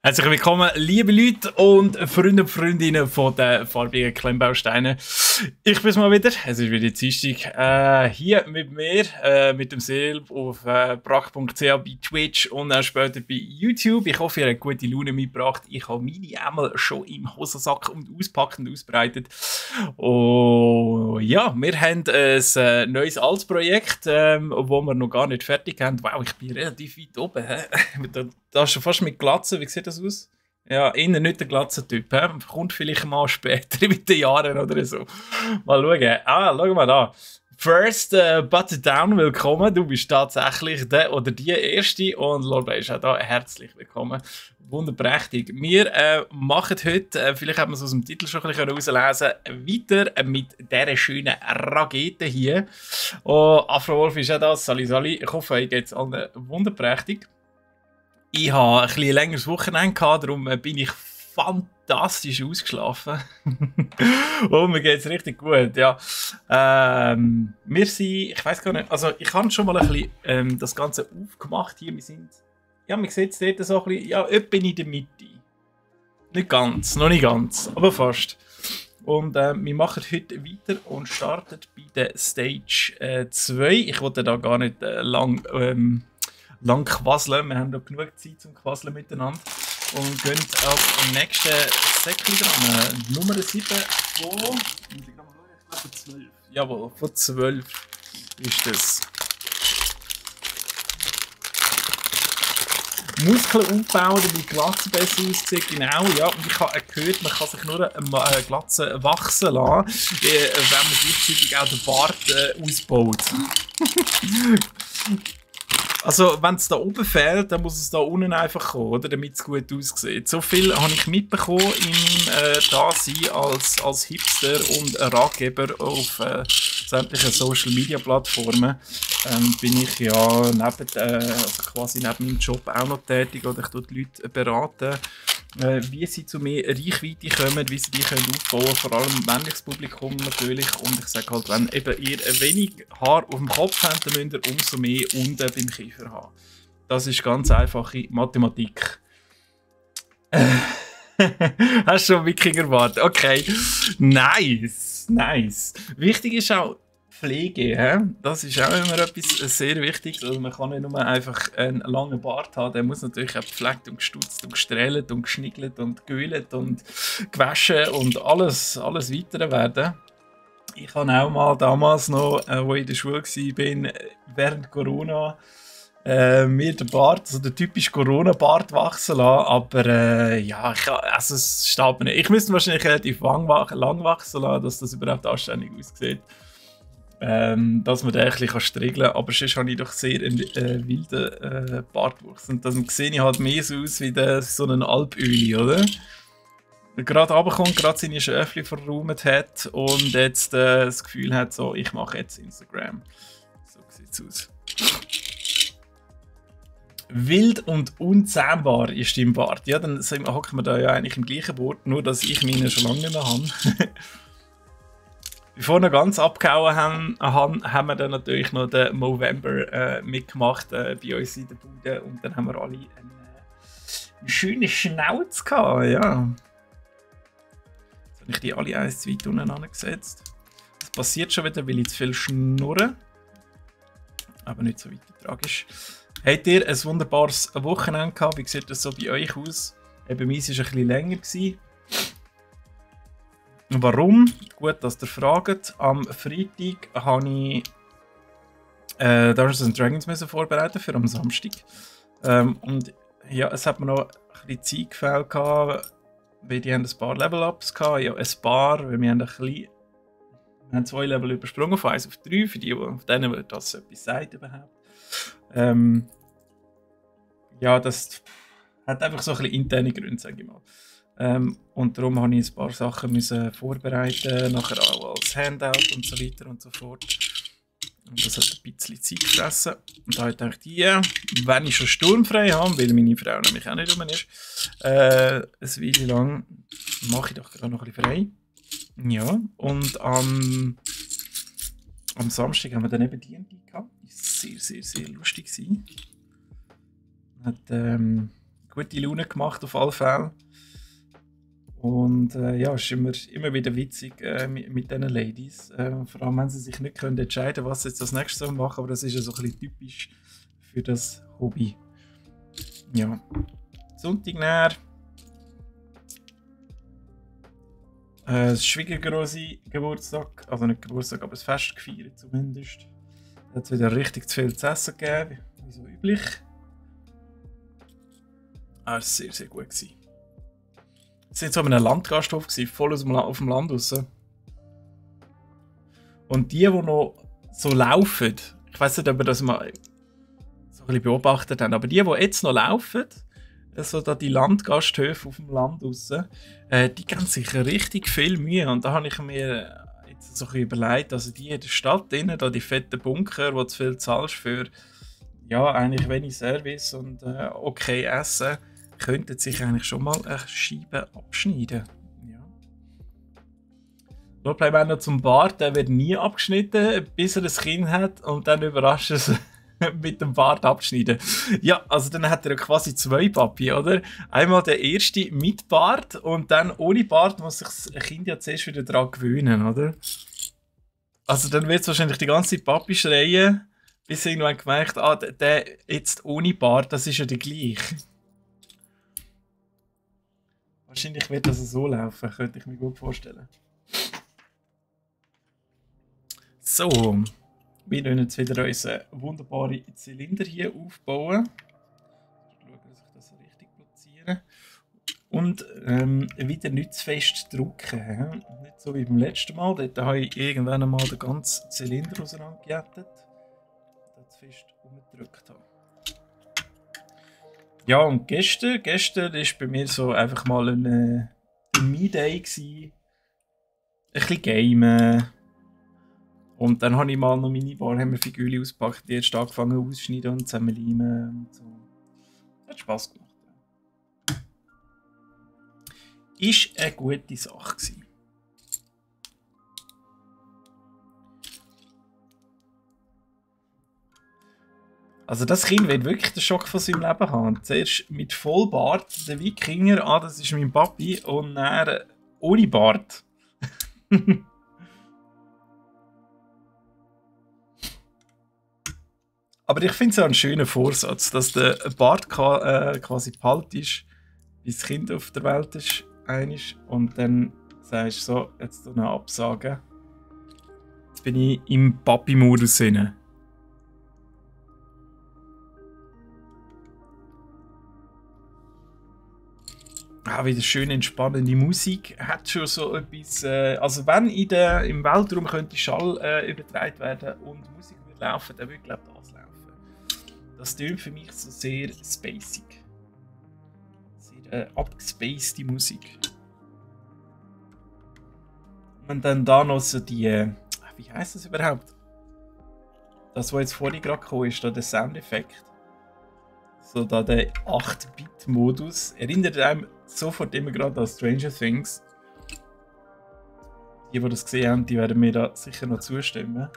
Herzlich willkommen, liebe Leute und Freunde und Freundinnen von den farbigen Klemmbausteinen. Ich bin's mal wieder, es ist wieder Dienstag. Hier mit mir, mit dem Silb auf brach.ch bei Twitch und dann später bei YouTube. Ich hoffe, ihr habt gute Laune mitgebracht. Ich habe meine einmal schon im Hosensack und auspackt und ausbreitet. Und ja, wir haben ein neues Altsprojekt, wo wir noch gar nicht fertig haben. Wow, ich bin relativ weit oben. Da ist schon fast mit Glatze. Wie sieht das aus? Ja, innen nicht der Glatzentyp. Kommt vielleicht mal später mit den Jahren oder so. Mal schauen. Schau mal da. First Button Down, willkommen. Du bist tatsächlich der oder die Erste und Lorbe ist auch da. Herzlich willkommen. Wunderprächtig. Wir machen heute, vielleicht hat man es aus dem Titel schon ein bisschen herauslesen, weiter mit dieser schönen Rakete hier. Afro Wolf ist auch da. Sali. Ich hoffe, euch geht es allen wunderprächtig. Ich hatte ein bisschen längeres Wochenende, darum bin ich fantastisch ausgeschlafen. Und mir geht es richtig gut, ja. Wir sind, ich weiß gar nicht, also ich habe schon mal ein bisschen das Ganze aufgemacht hier. Wir sind, ja, man sieht es dort so ein bisschen, ja, etwa in der Mitte. Nicht ganz, noch nicht ganz, aber fast. Und wir machen heute weiter und starten bei der Stage 2. Ich wollte da gar nicht lang quasseln. Wir haben da genug Zeit zum Quasseln miteinander. Und gehen als nächste Säckchen dran. Nummer 7 von... von 12. Jawohl, von 12 ist das. Muskeln aufbauen, damit die Glatze besser aussieht. Genau, ja. Und ich habe gehört, man kann sich nur eine Glatze wachsen lassen, wenn man gleichzeitig auch den Bart ausbaut. Also, wenn es da oben fehlt, dann muss es da unten einfach kommen, oder? Damit es gut aussieht. So viel habe ich mitbekommen im Dasein als Hipster und Ratgeber auf sämtlichen Social-Media-Plattformen. Bin ich ja also quasi neben meinem Job auch noch tätig, oder ich tue die Leute beraten, wie sie zu mehr Reichweite kommen, wie sie die können aufbauen, vor allem männliches Publikum natürlich. Und ich sage halt, wenn eben ihr wenig Haar auf dem Kopf habt, dann müsst ihr umso mehr unten beim Kiefer haben. Das ist ganz einfache Mathematik. Hast du schon Wikinger erwartet? Okay. Nice. Wichtig ist auch Pflege, he? Das ist auch immer etwas sehr Wichtiges. Also man kann nicht nur einfach einen langen Bart haben, der muss natürlich auch gepflegt und gestutzt und gestrählt und geschniggelt und geölt und gewaschen und alles weitere werden. Ich habe auch mal damals noch, wo ich in der Schule war, während Corona, mir den Bart, also den typischen Corona-Bart wachsen lassen, aber ja, also es steht mir nicht. Ich müsste wahrscheinlich relativ lang wachsen lassen, dass das überhaupt anständig aussieht. Dass man den ein bisschen striegeln kann, aber sonst habe ich doch sehr einen wilden Bartwuchs. Und dann sehe ich halt mehr so aus wie so ein Alpöli, oder? Der gerade runterkommt, gerade seine Schöfli verräumt hat und jetzt das Gefühl hat, so, ich mache jetzt Instagram. So sieht es aus. Wild und unzähmbar ist dein Bart. Ja, dann hocken wir da ja eigentlich im gleichen Wort, nur dass ich meinen schon lange nicht mehr habe. Bevor wir ganz abgehauen haben wir dann natürlich noch den Movember mitgemacht bei uns in der Bude und dann haben wir alle einen schönen Schnauz gehabt, ja. Jetzt habe ich die alle eins zu weit unten angesetzt. Das passiert schon wieder, weil ich zu viel schnurre. Aber nicht so weiter tragisch. Habt ihr ein wunderbares Wochenende gehabt? Wie sieht das so bei euch aus? Eben, meins war ein bisschen länger. Warum? Gut, dass ihr fragt. Am Freitag habe ich Dungeons & Dragons vorbereitet für am Samstag. Und ja, es hat mir noch ein bisschen Zeit gefehlt, weil die haben ein paar Level-Ups gehabt. Ja, ein paar, weil wir haben 2 Level übersprungen, von 1 auf 3, für die, auf denen das etwas sagt überhaupt. Ja, das hat einfach so ein bisschen interne Gründe, sage ich mal. Und darum habe ich ein paar Sachen müssen vorbereiten, nachher auch als Handout und so weiter und so fort. Und das hat ein bisschen Zeit gefressen. Und da habe ich gedacht, wenn ich schon sturmfrei habe, weil meine Frau nämlich auch nicht rum ist, eine Weile lang mache ich doch gerade noch ein bisschen frei. Ja, und am Samstag haben wir dann eben D&D gehabt. Das war sehr lustig. Hat gute Laune gemacht auf alle Fälle. Und ja, es ist immer wieder witzig mit diesen Ladies. Vor allem, wenn sie sich nicht können entscheiden können, was sie jetzt als nächstes machen, aber das ist ja so ein bisschen typisch für das Hobby. Ja. Sonntag näher. Das Schwiegergrosse Geburtstag, also nicht Geburtstag, aber das Fest gefeiert zumindest. Da hat es wieder richtig zu viel zu essen gegeben, wie so üblich. Aber es war sehr, sehr gut. Wir waren so in einem Landgasthof, voll auf dem Land raus. Und die noch so laufen, ich weiß nicht, ob ihr das mal so ein bisschen beobachtet habt, aber die jetzt noch laufen, also da die Landgasthöfe auf dem Land raus, die geben sich richtig viel Mühe. Und da habe ich mir jetzt so ein bisschen überlegt, also die in der Stadt drinnen, da die fetten Bunker, wo du zu viel zahlst für ja, eigentlich wenig Service und okay Essen, könnten sich eigentlich schon mal eine Scheibe abschneiden. Ja. Nur bleibt auch noch zum Bart, der wird nie abgeschnitten, bis er ein Kind hat und dann überrascht es mit dem Bart abschneiden. Ja, also dann hat er quasi zwei Papi, oder? Einmal der erste mit Bart und dann ohne Bart muss sich das Kind ja zuerst wieder daran gewöhnen, oder? Also dann wird es wahrscheinlich die ganze Zeit Papi schreien, bis er irgendwann gemerkt, ah, der jetzt ohne Bart, das ist ja der gleiche. Wahrscheinlich wird das so laufen, könnte ich mir gut vorstellen. So, wir wollen jetzt wieder unseren wunderbaren Zylinder hier aufbauen. Schauen, dass ich das richtig platziere. Und wieder nicht zu fest drücken. Nicht so wie beim letzten Mal. Dort habe ich irgendwann einmal den ganzen Zylinder auseinandergejätet. Da zu fest umgedrückt habe. Ja, und gestern war bei mir so einfach mal ein Me-Day. Ein bisschen gamen. Und dann habe ich mal noch meine Warhammer-Figürchen ausgepackt, die jetzt angefangen auszuschneiden und zusammenleimen und so. Das hat Spass gemacht. Ist eine gute Sache gewesen. Also das Kind wird wirklich den Schock von seinem Leben haben. Zuerst mit Vollbart, der Wikinger, ah, das ist mein Papi, und dann ohne Bart. Aber ich finde es auch einen schönen Vorsatz, dass der Bart quasi behalten ist, bis das Kind auf der Welt ist, und dann sagst du so, jetzt eine Absage. Jetzt bin ich im Papi-Modus drin. Wieder schön entspannende Musik. Hat schon so etwas. Also, wenn im Weltraum könnte Schall übertragen werden und Musik würde laufen, dann würde, glaube ich, das laufen. Das tönt für mich so sehr spacig. Sehr abgespacede Musik. Und dann da noch so die. Wie heisst das überhaupt? Das, was jetzt vorhin gerade gekommen ist, da der Soundeffekt. So da der 8-Bit-Modus. Erinnert einem sofort immer gerade an Stranger Things. Die das gesehen haben, die werden mir da sicher noch zustimmen.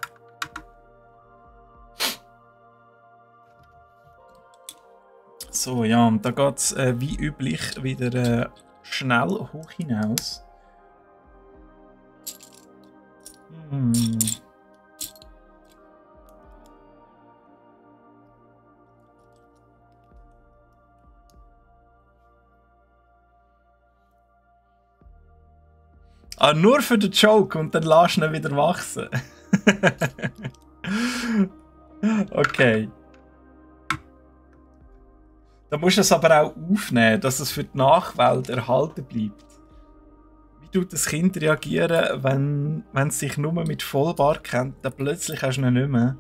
So, ja, und da geht es wie üblich wieder schnell hoch hinaus. Ah, nur für den Joke und dann lässt du ihn wieder wachsen. Okay. Da musst du es aber auch aufnehmen, dass es für die Nachwelt erhalten bleibt. Wie tut das Kind reagieren, wenn es sich nur mit Vollbart kennt, dann plötzlich hast du ihn nicht mehr?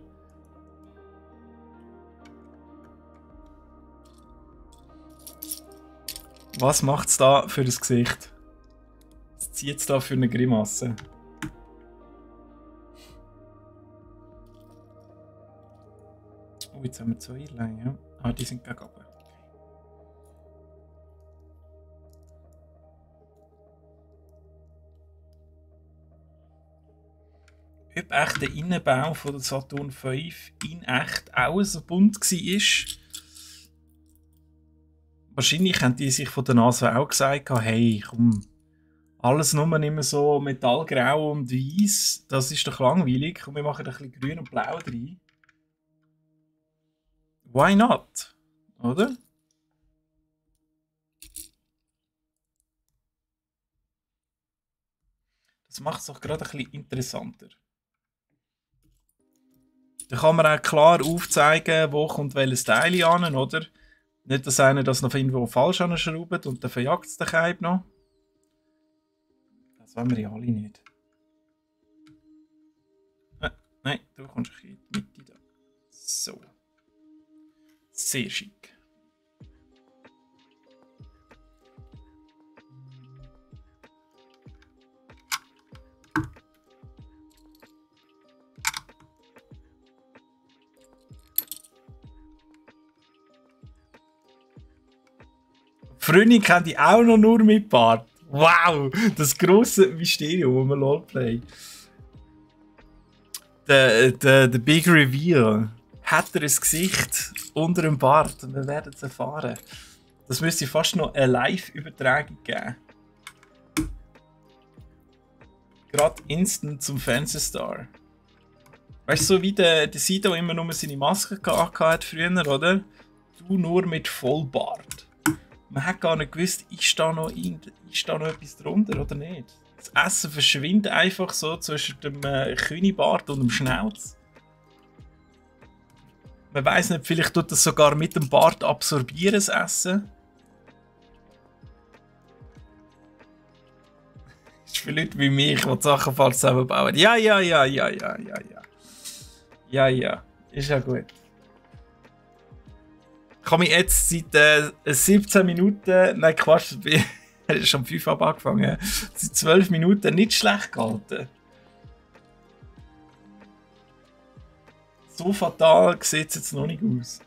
Was macht es da für das Gesicht? Was zieht es da für eine Grimasse? Oh, jetzt haben wir 2 Irrlein, ja. Ah, die sind gegen oben. Ob echt der Innenbau von der Saturn V in echt auch so bunt war, wahrscheinlich haben die sich von der NASA auch gesagt, hey, komm, alles nur nicht mehr so metallgrau und weiß, das ist doch langweilig. Und wir machen ein bisschen grün und blau rein. Why not? Oder? Das macht es doch gerade ein bisschen interessanter. Da kann man auch klar aufzeigen, wo kommt welches Teil an, oder? Nicht, dass einer das noch irgendwo falsch anschraubt und dann verjagt es den Keib noch. Das wollen wir ja alle nicht. Nein, du kommst ein bisschen in die Mitte da. So. Sehr schick. Frühling kennt ich auch noch nur mit Bart. Wow, das grosse Mysterium um LoLplay. Der Big Reveal. Hat er ein Gesicht unter dem Bart? Wir werden es erfahren. Das müsste fast noch eine Live-Übertragung geben. Gerade instant zum Fernsehstar. Weißt du, so wie der Sido immer nur seine Maske hat früher, oder? Du nur mit Vollbart. Man hat gar nicht gewusst, ist da noch etwas drunter oder nicht. Das Essen verschwindet einfach so zwischen dem Kühnibart und dem Schnauz. Man weiss nicht, vielleicht tut das sogar mit dem Bart absorbieren, das Essen. Das ist für Leute wie mich, die die Sachen falsch zusammenbauen. Ja. Ja, ist ja gut. Ich habe mich jetzt seit 17 Minuten, nein Quatsch, er ist schon 5 Uhr angefangen, seit 12 Minuten nicht schlecht gehalten. So fatal sieht es jetzt noch nicht aus.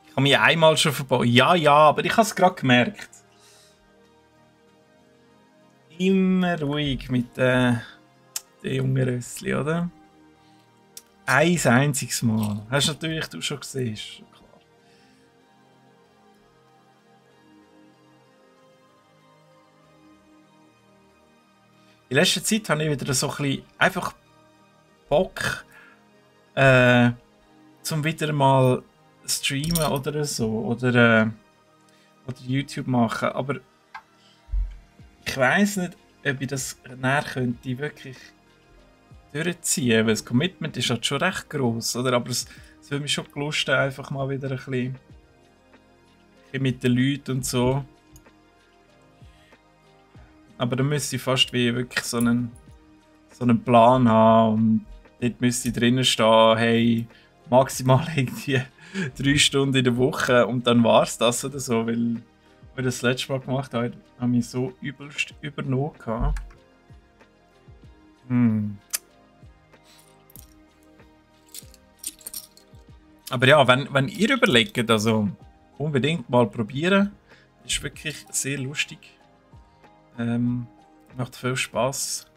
Ich habe mich einmal schon verbaut. Ja, aber ich habe es gerade gemerkt. Immer ruhig mit den jungen Rössli, oder? Ein einziges Mal. Hast du natürlich du schon gesehen. Klar. In letzter Zeit habe ich wieder so ein bisschen einfach Bock, zum wieder mal streamen oder so. Oder YouTube machen. Aber ich weiss nicht, ob ich das näher könnte wirklich durchziehen. Weil das Commitment ist halt schon recht gross, oder? Aber es würde mich schon gelusten, einfach mal wieder ein bisschen mit den Leuten und so. Aber da müsste ich fast wie wirklich so einen Plan haben und dort müsste ich drinnen stehen, hey, maximal irgendwie 3 Stunden in der Woche und dann war es das oder so, weil wir das letzte Mal gemacht haben, habe ich so übelst übernommen gehabt. Aber ja, wenn ihr überlegt, also unbedingt mal probieren, ist wirklich sehr lustig. Macht viel Spaß.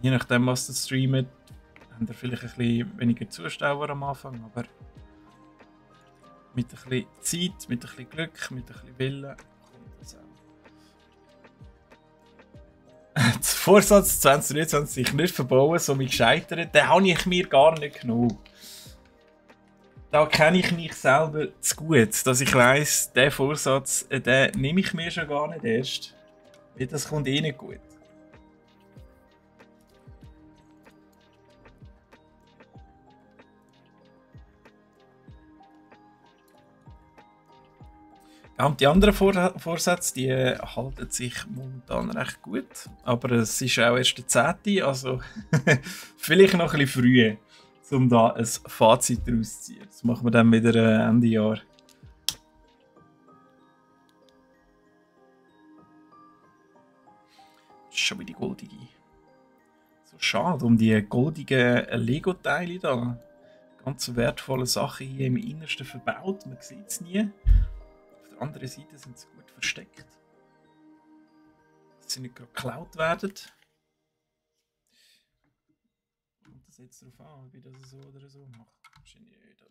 Je nachdem, was ihr streamt, habt ihr vielleicht ein bisschen weniger Zuschauer am Anfang, aber mit ein bisschen Zeit, mit ein bisschen Glück, mit ein bisschen Willen kommt das auch. Der Vorsatz 2023 sich nicht verbauen, so wie gescheitert, den habe ich mir gar nicht genug. Da kenne ich mich selber zu gut, dass ich weiss, den Vorsatz, den nehme ich mir schon gar nicht erst. Weil das kommt eh nicht gut. Ja, und die anderen Vorsätze, die halten sich momentan recht gut. Aber es ist auch erst der 10., also vielleicht noch ein bisschen früh, um da ein Fazit daraus zu ziehen. Das machen wir dann wieder Ende Jahr. Schon wieder goldige. So schade um die goldigen Lego-Teile da. ganz wertvolle Sachen hier im Innersten verbaut. Man sieht es nie. Auf der anderen Seite sind sie gut versteckt. Dass sie nicht gerade geklaut werden. Und das jetzt darauf an, wie das so oder so macht. Wahrscheinlich nicht, aber...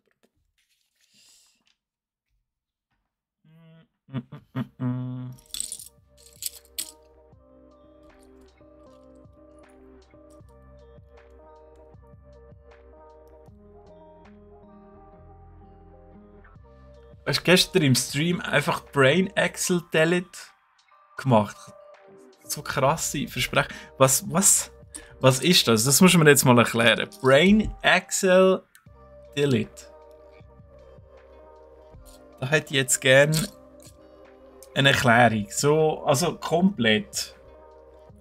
Hast du gestern im Stream einfach Brain Axle Delete gemacht? So krasse Versprechen. Was ist das? Das muss man jetzt mal erklären. Brain Axle Delete. Da hätte ich jetzt gerne eine Erklärung. So, also komplett.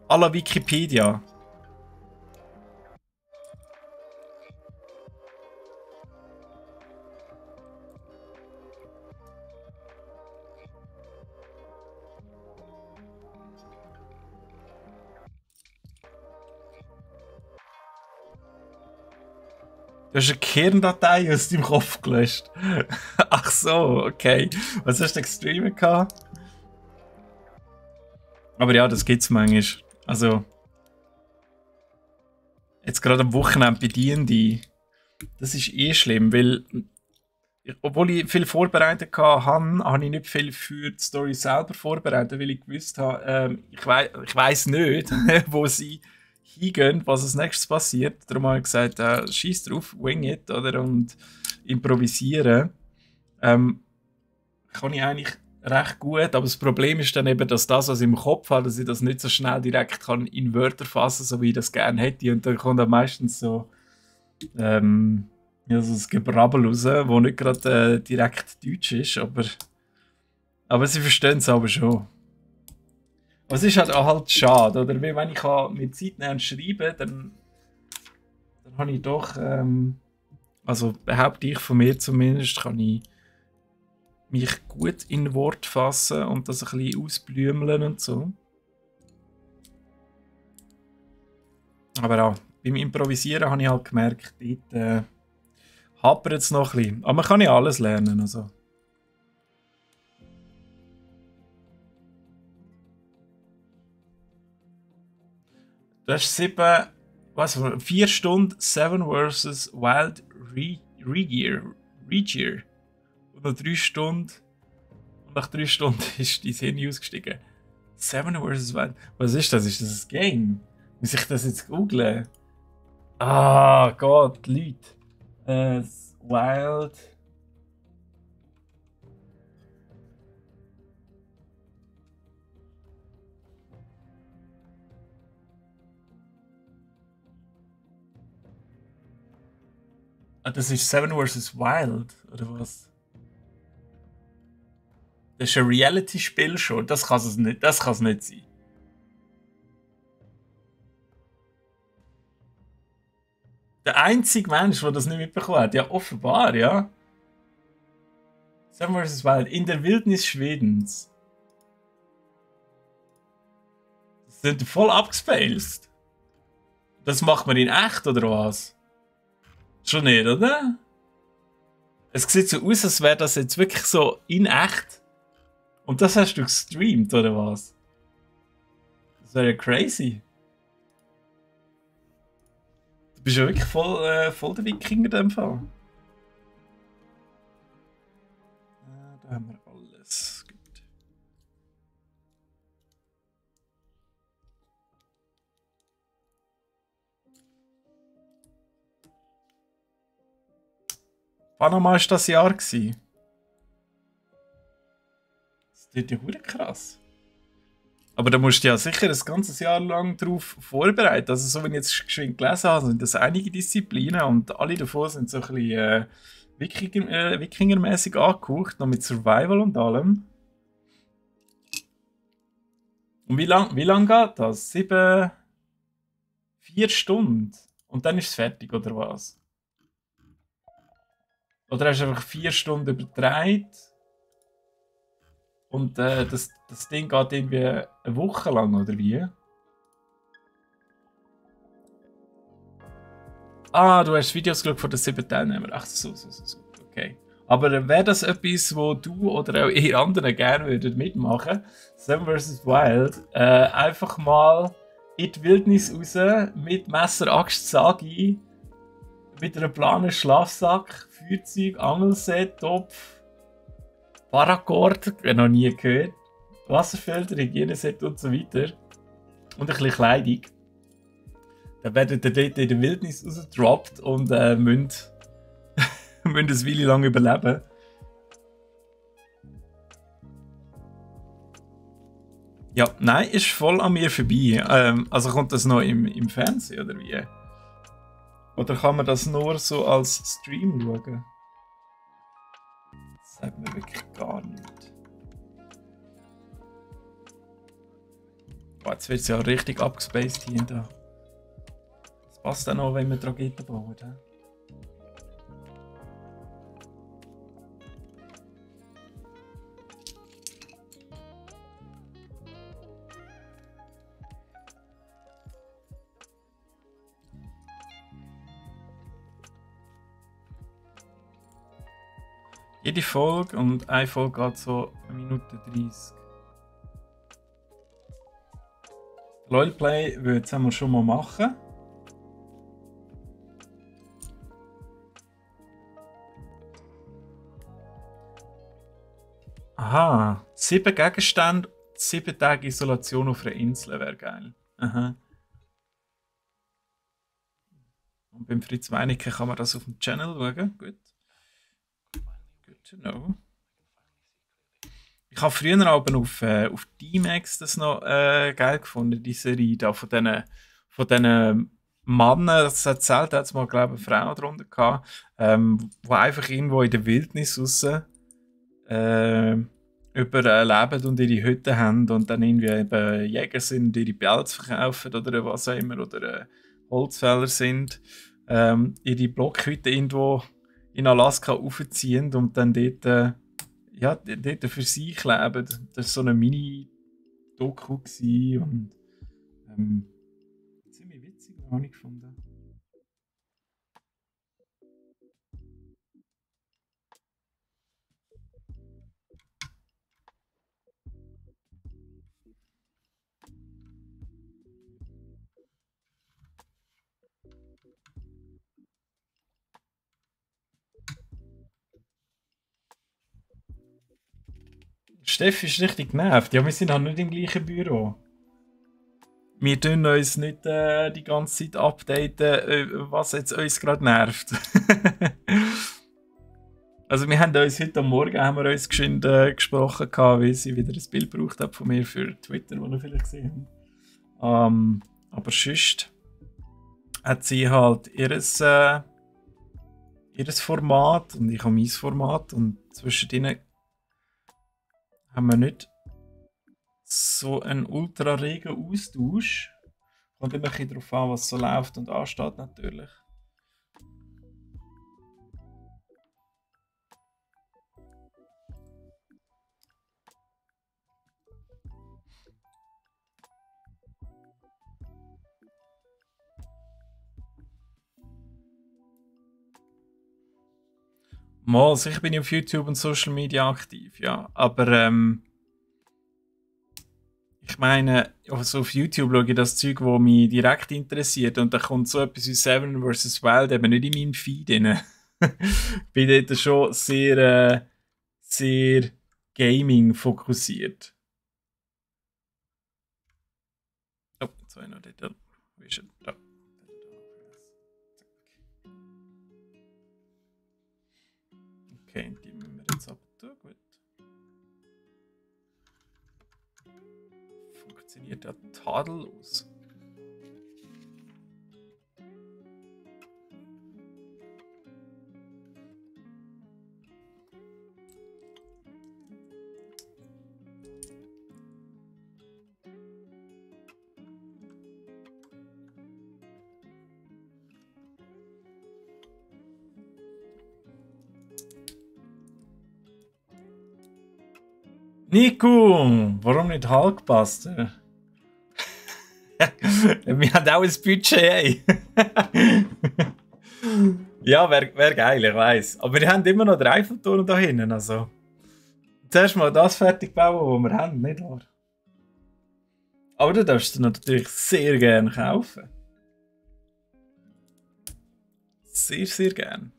À la Wikipedia. Du hast eine Kerndatei aus deinem Kopf gelöscht. Ach so, okay. Was hast du gestreamt gehabt? Aber ja, das gibt's manchmal. Also, jetzt gerade am Wochenende bei D&D, das ist eh schlimm, weil, obwohl ich viel vorbereitet hatte, habe ich nicht viel für die Story selber vorbereitet, weil ich gewusst habe, ich weiss nicht, wo sie hingehen, was als nächstes passiert. Darum habe ich gesagt, schieß drauf, wing it, oder? Und improvisieren. Kann ich eigentlich recht gut, aber das Problem ist dann eben, dass das, was ich im Kopf habe, dass ich das nicht so schnell direkt kann in Wörter fassen, so wie ich das gerne hätte. Und dann kommt dann meistens so, ja, so ein Gebrabbel raus, wo nicht gerade direkt Deutsch ist, aber sie verstehen es aber schon. Was ist halt auch halt schade, oder? Weil wenn ich mit Zeit nehmen und schreiben, dann habe ich doch, also behaupte ich von mir zumindest, kann ich mich gut in Wort fassen und das ein bisschen ausblümeln und so. Aber auch beim Improvisieren habe ich halt gemerkt, dort hapert es noch ein bisschen. Aber man kann ja alles lernen. Also. Du hast 4 Stunden Seven vs. Wild Regier. Und nach 3 Stunden. Und nach 3 Stunden ist dein Handy ausgestiegen. Seven vs. Wild. Was ist das? Ist das ein Game? Muss ich das jetzt googlen? Ah, Gott, Leute. Wild. Ah, das ist Seven vs. Wild, oder was? Das ist ein Reality-Spiel schon. Das kann es nicht, nicht sein. Der einzige Mensch, der das nicht mitbekommen hat, ja offenbar, ja. Seven vs. Wild in der Wildnis Schwedens. Das sind voll abgespaced. Das macht man in echt, oder was? Schon nicht, oder? Es sieht so aus, als wäre das jetzt wirklich so in echt. Und das hast du gestreamt, oder was? Das wäre ja crazy. Du bist ja wirklich voll der Wikinger in dem Fall. Da haben wir alles. Gut. Panama war das Jahr. Das ist ja krass. Aber da musst du ja sicher ein ganzes Jahr lang darauf vorbereiten. Also so wie ich jetzt geschwind gelesen habe, sind das einige Disziplinen und alle davon sind so ein bisschen Wikingermäßig angehaucht, noch mit Survival und allem. Und wie lang geht das? 4 Stunden? Und dann ist es fertig, oder was? Oder hast du einfach 4 Stunden übertragen? Und das Ding geht irgendwie eine Woche lang, oder wie? Ah, du hast Videos geschaut von den 7 Teilnehmern. Ach so. Okay. Aber wäre das etwas, wo du oder auch ihr anderen gerne würdet mitmachen? Seven vs. Wild. Einfach mal in die Wildnis raus, mit Messer, Axt, Sagi, mit einem planen Schlafsack, Feuerzeug, Angelset, Topf, Paracord, noch nie gehört, Wasserfilter, Hygieneset und so weiter. Und ein bisschen Kleidung. Dann werdet ihr dort in der Wildnis rausgedroppt und müsst eine Weile lang überleben. Ja, nein, ist voll an mir vorbei. Also kommt das noch im Fernsehen oder wie? Oder kann man das nur so als Stream schauen? Das sagt mir wirklich gar nicht. Oh, jetzt wird es ja richtig abgespaced hier und da. Das passt dann auch, wenn wir Trageten bauen. He? Jede Folge und eine Folge geht so 1 Minute 30. LOLplay würde es schon mal machen. Aha, 7 Gegenstände, 7 Tage Isolation auf einer Insel wäre geil. Aha. Und beim Fritz Meinecke kann man das auf dem Channel schauen. Gut. Good to know. Ich habe früher aber auf D-Max das noch geil gefunden, die Serie da von diesen Männern, das hat selten hat's mal, glaube ich, eine Frau drunter gehabt, die einfach irgendwo in der Wildnis raus überleben und ihre Hütten haben und dann irgendwie eben Jäger sind und ihre Pelze verkaufen oder was auch immer oder Holzfäller sind, ihre Blockhütten irgendwo in Alaska aufziehen und dann dort ja, dort für sich leben. Das war so eine Mini-Doku und ziemlich witzig, habe ich gefunden. Steffi ist richtig genervt. Ja, wir sind halt nicht im gleichen Büro. Wir tun uns nicht die ganze Zeit updaten, was jetzt uns gerade nervt. Also wir haben uns heute Morgen haben wir uns gesprochen, weil sie wieder ein Bild gebraucht hat von mir für Twitter, das ihr vielleicht gesehen habt. Aber sonst hat sie halt ihres Format und ich habe mein Format und zwischen denen haben wir nicht so einen ultra regen Austausch. Kommt immer ein bisschen darauf an, was so läuft und ansteht natürlich. Mal, sicher bin ich auf YouTube und Social Media aktiv, ja. Aber ich meine, also auf YouTube schaue ich das Zeug, das mich direkt interessiert und da kommt so etwas wie Seven vs. Wild eben nicht in meinem Feed rein. Ich bin dort schon sehr, sehr Gaming fokussiert. Oh, jetzt habe ich noch dort. Wo ist er? Da. Okay, die müssen wir jetzt ab tun. Gut. Funktioniert ja tadellos. Nico, warum nicht Hulkbuster? Wir haben auch ein Budget, ey. Ja, wär geil, ich weiss. Aber wir haben immer noch den Eiffelturm da hinten. Also. Zuerst mal das fertig bauen, was wir haben, nicht wahr? Aber du darfst du natürlich sehr gerne kaufen. Sehr, sehr gerne.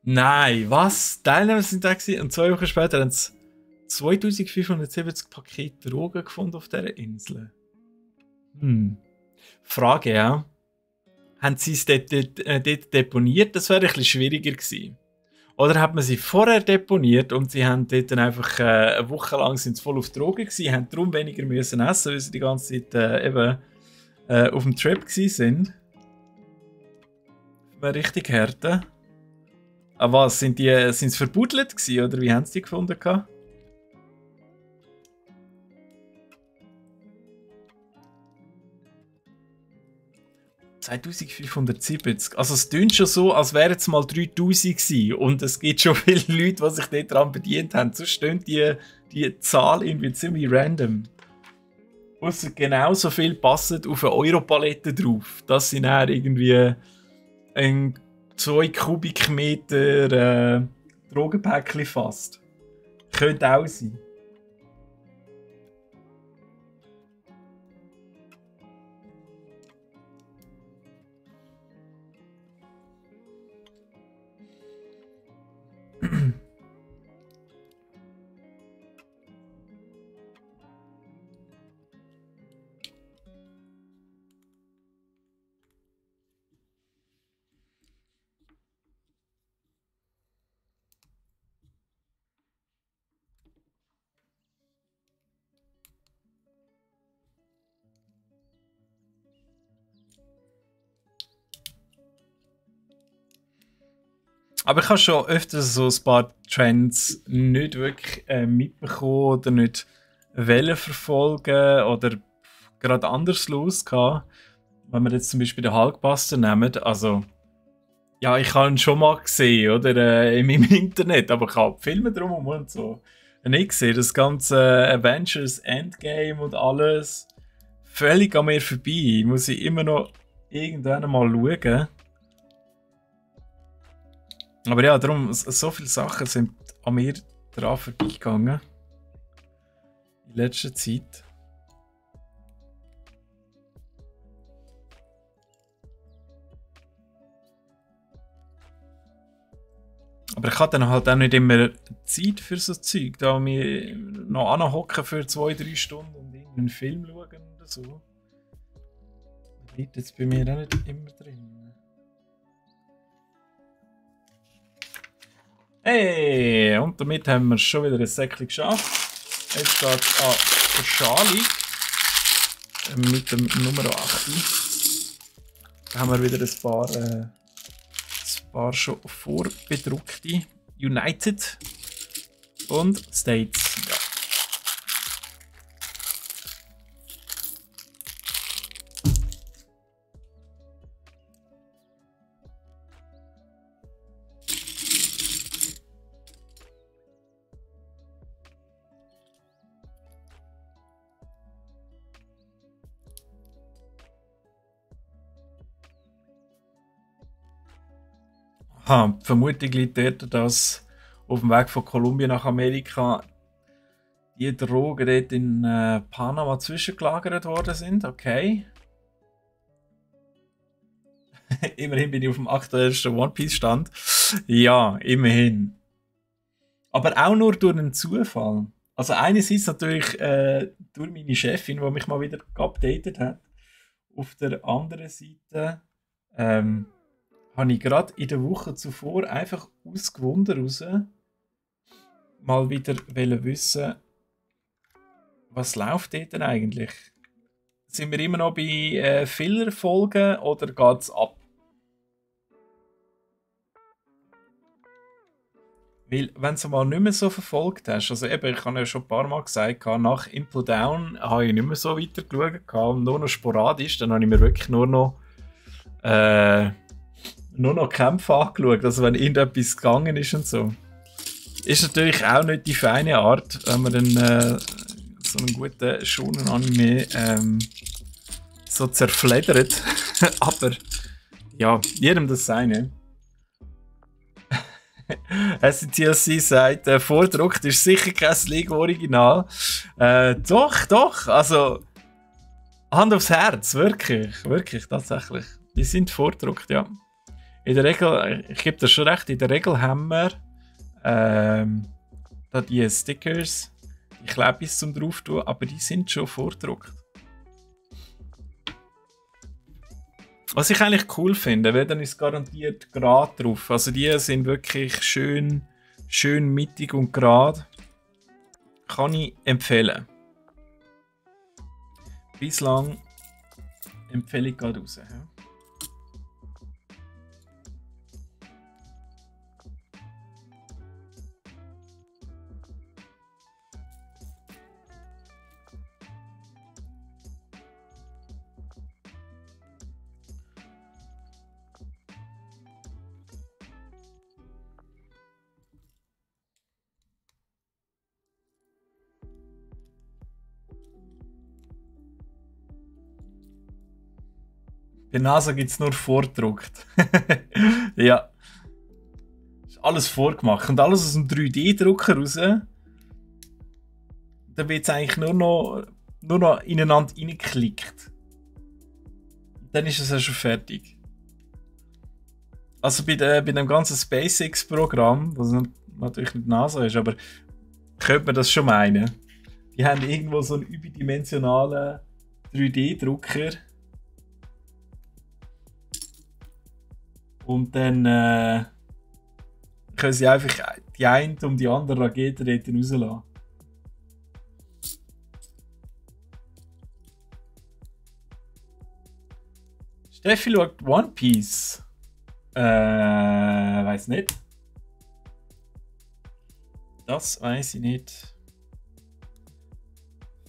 Nein, was? Teilnehmer sind da gewesen, und 2 Wochen später haben sie 2570 Pakete Drogen gefunden auf dieser Insel. Frage, ja. Haben sie es dort deponiert? Das wäre ein bisschen schwieriger gewesen. Oder hat man sie vorher deponiert und sie haben dort dann einfach eine Woche lang sind voll auf Drogen gewesen, haben darum weniger müssen essen, weil sie die ganze Zeit eben auf dem Trip gewesen sind. Wäre richtig harte. Aber was, sind sie verbuddelt gewesen, oder wie haben sie die gefunden? 2570. Also es klingt schon so, als wären es mal 3000 gewesen. Und es gibt schon viele Leute, die sich dort daran bedient haben. Sonst stimmt die Zahl irgendwie ziemlich random. Ausser genauso viel passen auf eine Europalette drauf. Das sind dann irgendwie ein 2 Kubikmeter Drogenpäckchen fast. Könnte auch sein. Aber ich habe schon öfters so ein paar Trends nicht wirklich mitbekommen oder nicht Wellen verfolgen oder gerade anders los gehabt. Wenn wir jetzt zum Beispiel den Hulkbuster nehmen, also ja, ich habe ihn schon mal gesehen, oder in meinem Internet, aber ich habe Filme drum und so nicht gesehen. Das ganze Avengers Endgame und alles völlig an mir vorbei. Muss ich immer noch irgendwann mal schauen. Aber ja, darum, so viele Sachen sind an mir dran vorbeigegangen. In letzter Zeit. Aber ich hatte dann halt auch nicht immer Zeit für so Zeug, da mich noch anhocken für 2-3 Stunden und irgendeinen Film schauen oder so. Das liegt jetzt bei mir auch nicht immer drin. Hey, und damit haben wir schon wieder ein Säckchen geschafft. Jetzt geht es an der Schale mit dem Nummer 8. Da haben wir wieder ein paar schon vorbedruckte. United und States. Ja. Aha, die Vermutung liegt dort, dass auf dem Weg von Kolumbien nach Amerika die Drogen dort in Panama zwischengelagert worden sind. Okay. Immerhin bin ich auf dem aktuellsten One Piece Stand. Ja, immerhin. Aber auch nur durch einen Zufall. Also einerseits natürlich durch meine Chefin, die mich mal wieder geupdatet hat. Auf der anderen Seite habe ich gerade in der Woche zuvor einfach aus Gewunder raus mal wieder wissen, was läuft dort denn eigentlich? Sind wir immer noch bei Filler-Folgen oder geht es ab? Weil, wenn du mal nicht mehr so verfolgt hast, also eben, ich habe ja schon ein paar Mal gesagt, nach Impel Down habe ich nicht mehr so weiter geschaut und nur noch sporadisch, dann habe ich mir wirklich nur noch Kämpfe angeschaut, also wenn irgendetwas gegangen ist und so. Ist natürlich auch nicht die feine Art, wenn man dann so einen guten Shonen-Anime so zerfleddert. Aber ja, jedem das seine. SCTLC sagt, vordruckt ist sicher kein Lego-Original. Doch, also Hand aufs Herz, wirklich, tatsächlich. Die sind vordruckt, ja. In der Regel, ich gebe das schon recht, in der Regel haben wir da die Stickers, die Klebis zum drauf tun, aber die sind schon vordruckt. Was ich eigentlich cool finde, weil dann ist garantiert gerade drauf. Also die sind wirklich schön mittig und gerade. Kann ich empfehlen. Bislang empfehle ich gerade raus. Ja. Bei NASA gibt es nur vordruckt. Ja. Ist alles vorgemacht. Und alles aus dem 3D-Drucker raus. Dann wird es eigentlich nur noch ineinander reingeklickt. Dann ist es ja schon fertig. Also bei dem ganzen SpaceX-Programm, was natürlich nicht NASA ist, aber könnte man das schon meinen. Die haben irgendwo so einen überdimensionalen 3D-Drucker. Und dann können sie einfach die eine um die andere Rakete rauslassen. Steffi schaut One Piece. Weiß nicht. Das weiß ich nicht.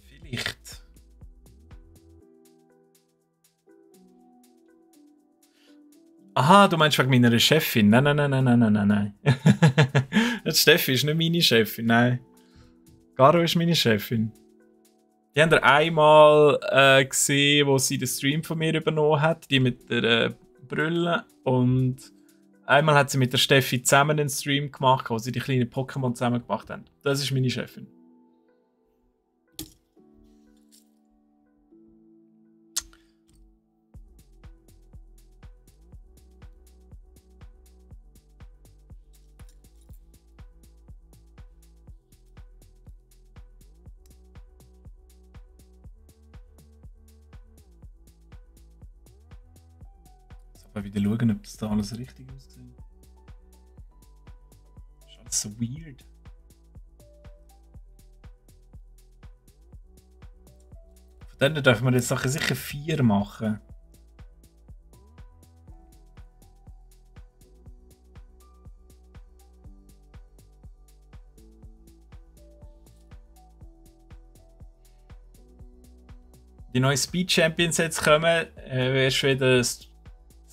Vielleicht. Aha, du meinst wegen meiner Chefin? Nein. Das Steffi ist nicht meine Chefin, nein. Garo ist meine Chefin. Die haben wir einmal gesehen, wo sie den Stream von mir übernommen hat, die mit der Brille. Und einmal hat sie mit der Steffi zusammen einen Stream gemacht, wo sie die kleinen Pokémon zusammen gemacht haben. Das ist meine Chefin. Mal wieder schauen, ob das da alles richtig aussieht. Das ist alles so weird. Von denen dürfen wir jetzt Sachen sicher 4 machen. Die neuen Speed Champions jetzt kommen, wirst du wieder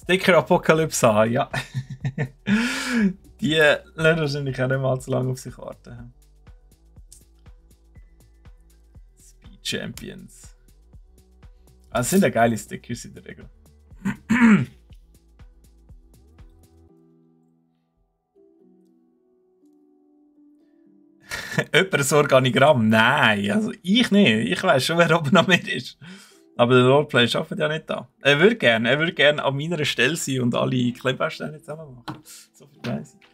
Sticker Apokalypse haben, ja. Die lassen wahrscheinlich auch nicht mal zu lange auf sich warten. Speed Champions. Das sind ja geile Stickers in der Regel. Jemand ein Organigramm? Nein, also ich nicht. Ich weiß schon, wer oben an mir ist. Aber der Roleplay arbeitet ja nicht da. Er würde gerne an meiner Stelle sein und alle Klemmbausteine zusammen machen. So viel weiss ich.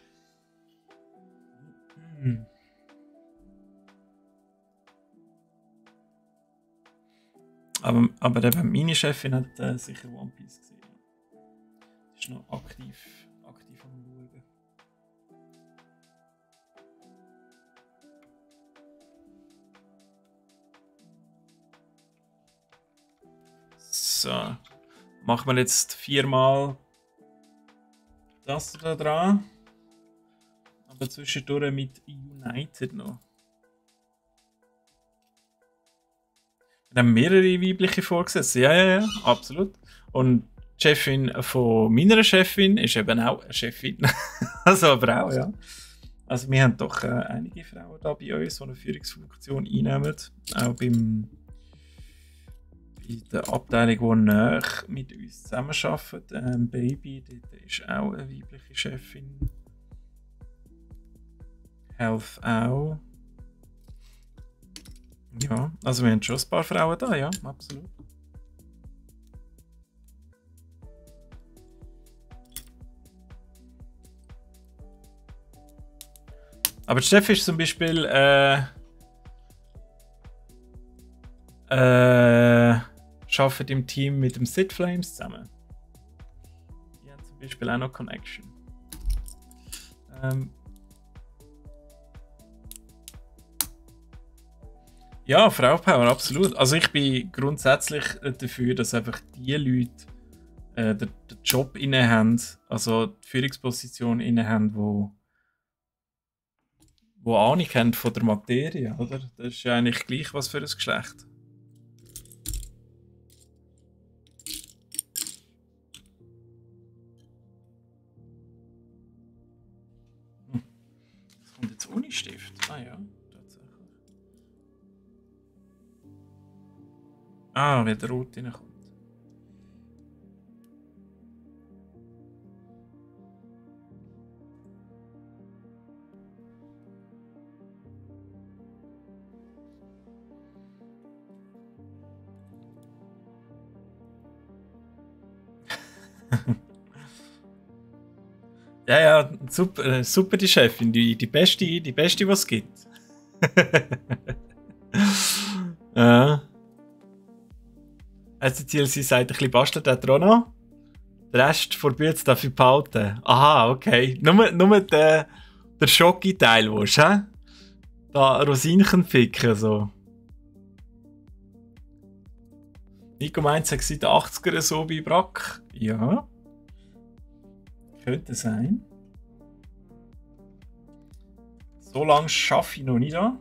Aber eben meine Chefin hat sicher One Piece gesehen. Die ist noch aktiv am Schauen. So. Machen wir jetzt 4-mal das da dran. Aber zwischendurch mit United noch. Wir haben mehrere weibliche Vorgesetzte. Ja, absolut. Und die Chefin von meiner Chefin ist eben auch eine Chefin. Also eine Frau, ja. Also wir haben doch einige Frauen da bei uns, die eine Führungsfunktion einnehmen. Auch bei der Abteilung, die näher mit uns zusammenarbeitet. Baby, dort ist auch eine weibliche Chefin. Health auch. Ja, also wir haben schon ein paar Frauen da, ja, absolut. Aber Steffi ist zum Beispiel arbeitet im Team mit dem Sid Flames zusammen. Die haben zum Beispiel auch noch Connection. Ja, Frauenpower, absolut. Also ich bin grundsätzlich dafür, dass einfach die Leute den Job inne haben, also die Führungsposition inne haben, wo Ahnung haben von der Materie, oder? Das ist ja eigentlich gleich was für ein Geschlecht. Das kommt jetzt ohne Stift. Ah ja, tatsächlich. Ah, wenn der Rot reinkommt. Ja, ja, super, super die Chefin, die beste, die es gibt. Ja. Also sie sagt, ein bisschen bastelt hat er auch noch. Der Rest verbiert dafür behalten. Aha, okay. Nur der Schoki-Teil, willst du, hä? Da Rosinchen ficken, so. Nico meint, es sei seit den 80ern so bei Brack. Ja. Könnte sein. So lange schaffe ich noch nicht an.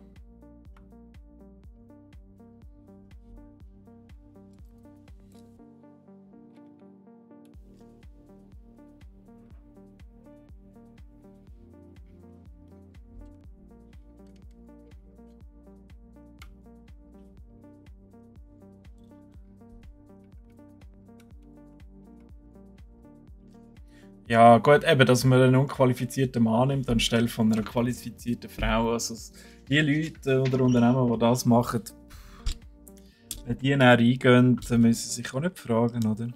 Ja, gut, eben, dass man einen unqualifizierten Mann nimmt anstelle von einer qualifizierten Frau. Also die Leute oder Unternehmen, die das machen, wenn die näher reingehen, dann müssen sie sich auch nicht fragen, oder?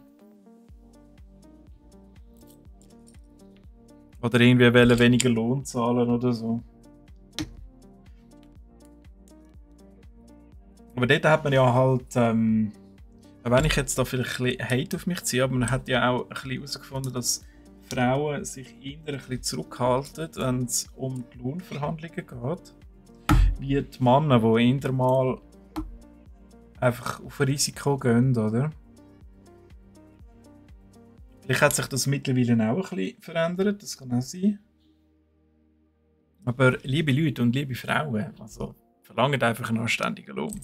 Oder irgendwie wollen weniger Lohn zahlen oder so. Aber dort hat man ja halt, wenn ich jetzt da vielleicht ein bisschen Hate auf mich ziehe, aber man hat ja auch ein bisschen herausgefunden, dass Frauen sich eher ein bisschen zurückhalten, wenn es um die Lohnverhandlungen geht. Wie die Männer, die eher mal einfach auf Risiko gehen, oder? Vielleicht hat sich das mittlerweile auch ein bisschen verändert, das kann auch sein. Aber liebe Leute und liebe Frauen, also verlangt einfach einen anständigen Lohn.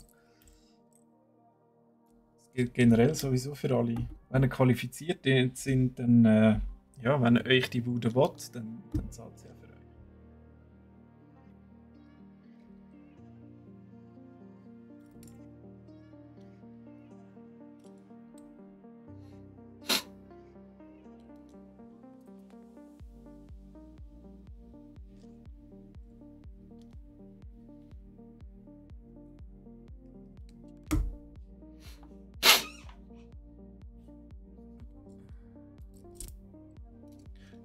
Das gilt generell sowieso für alle. Wenn ihr qualifiziert sind, dann ja, wenn euch die Bude will, dann zahlt sie ja für euch.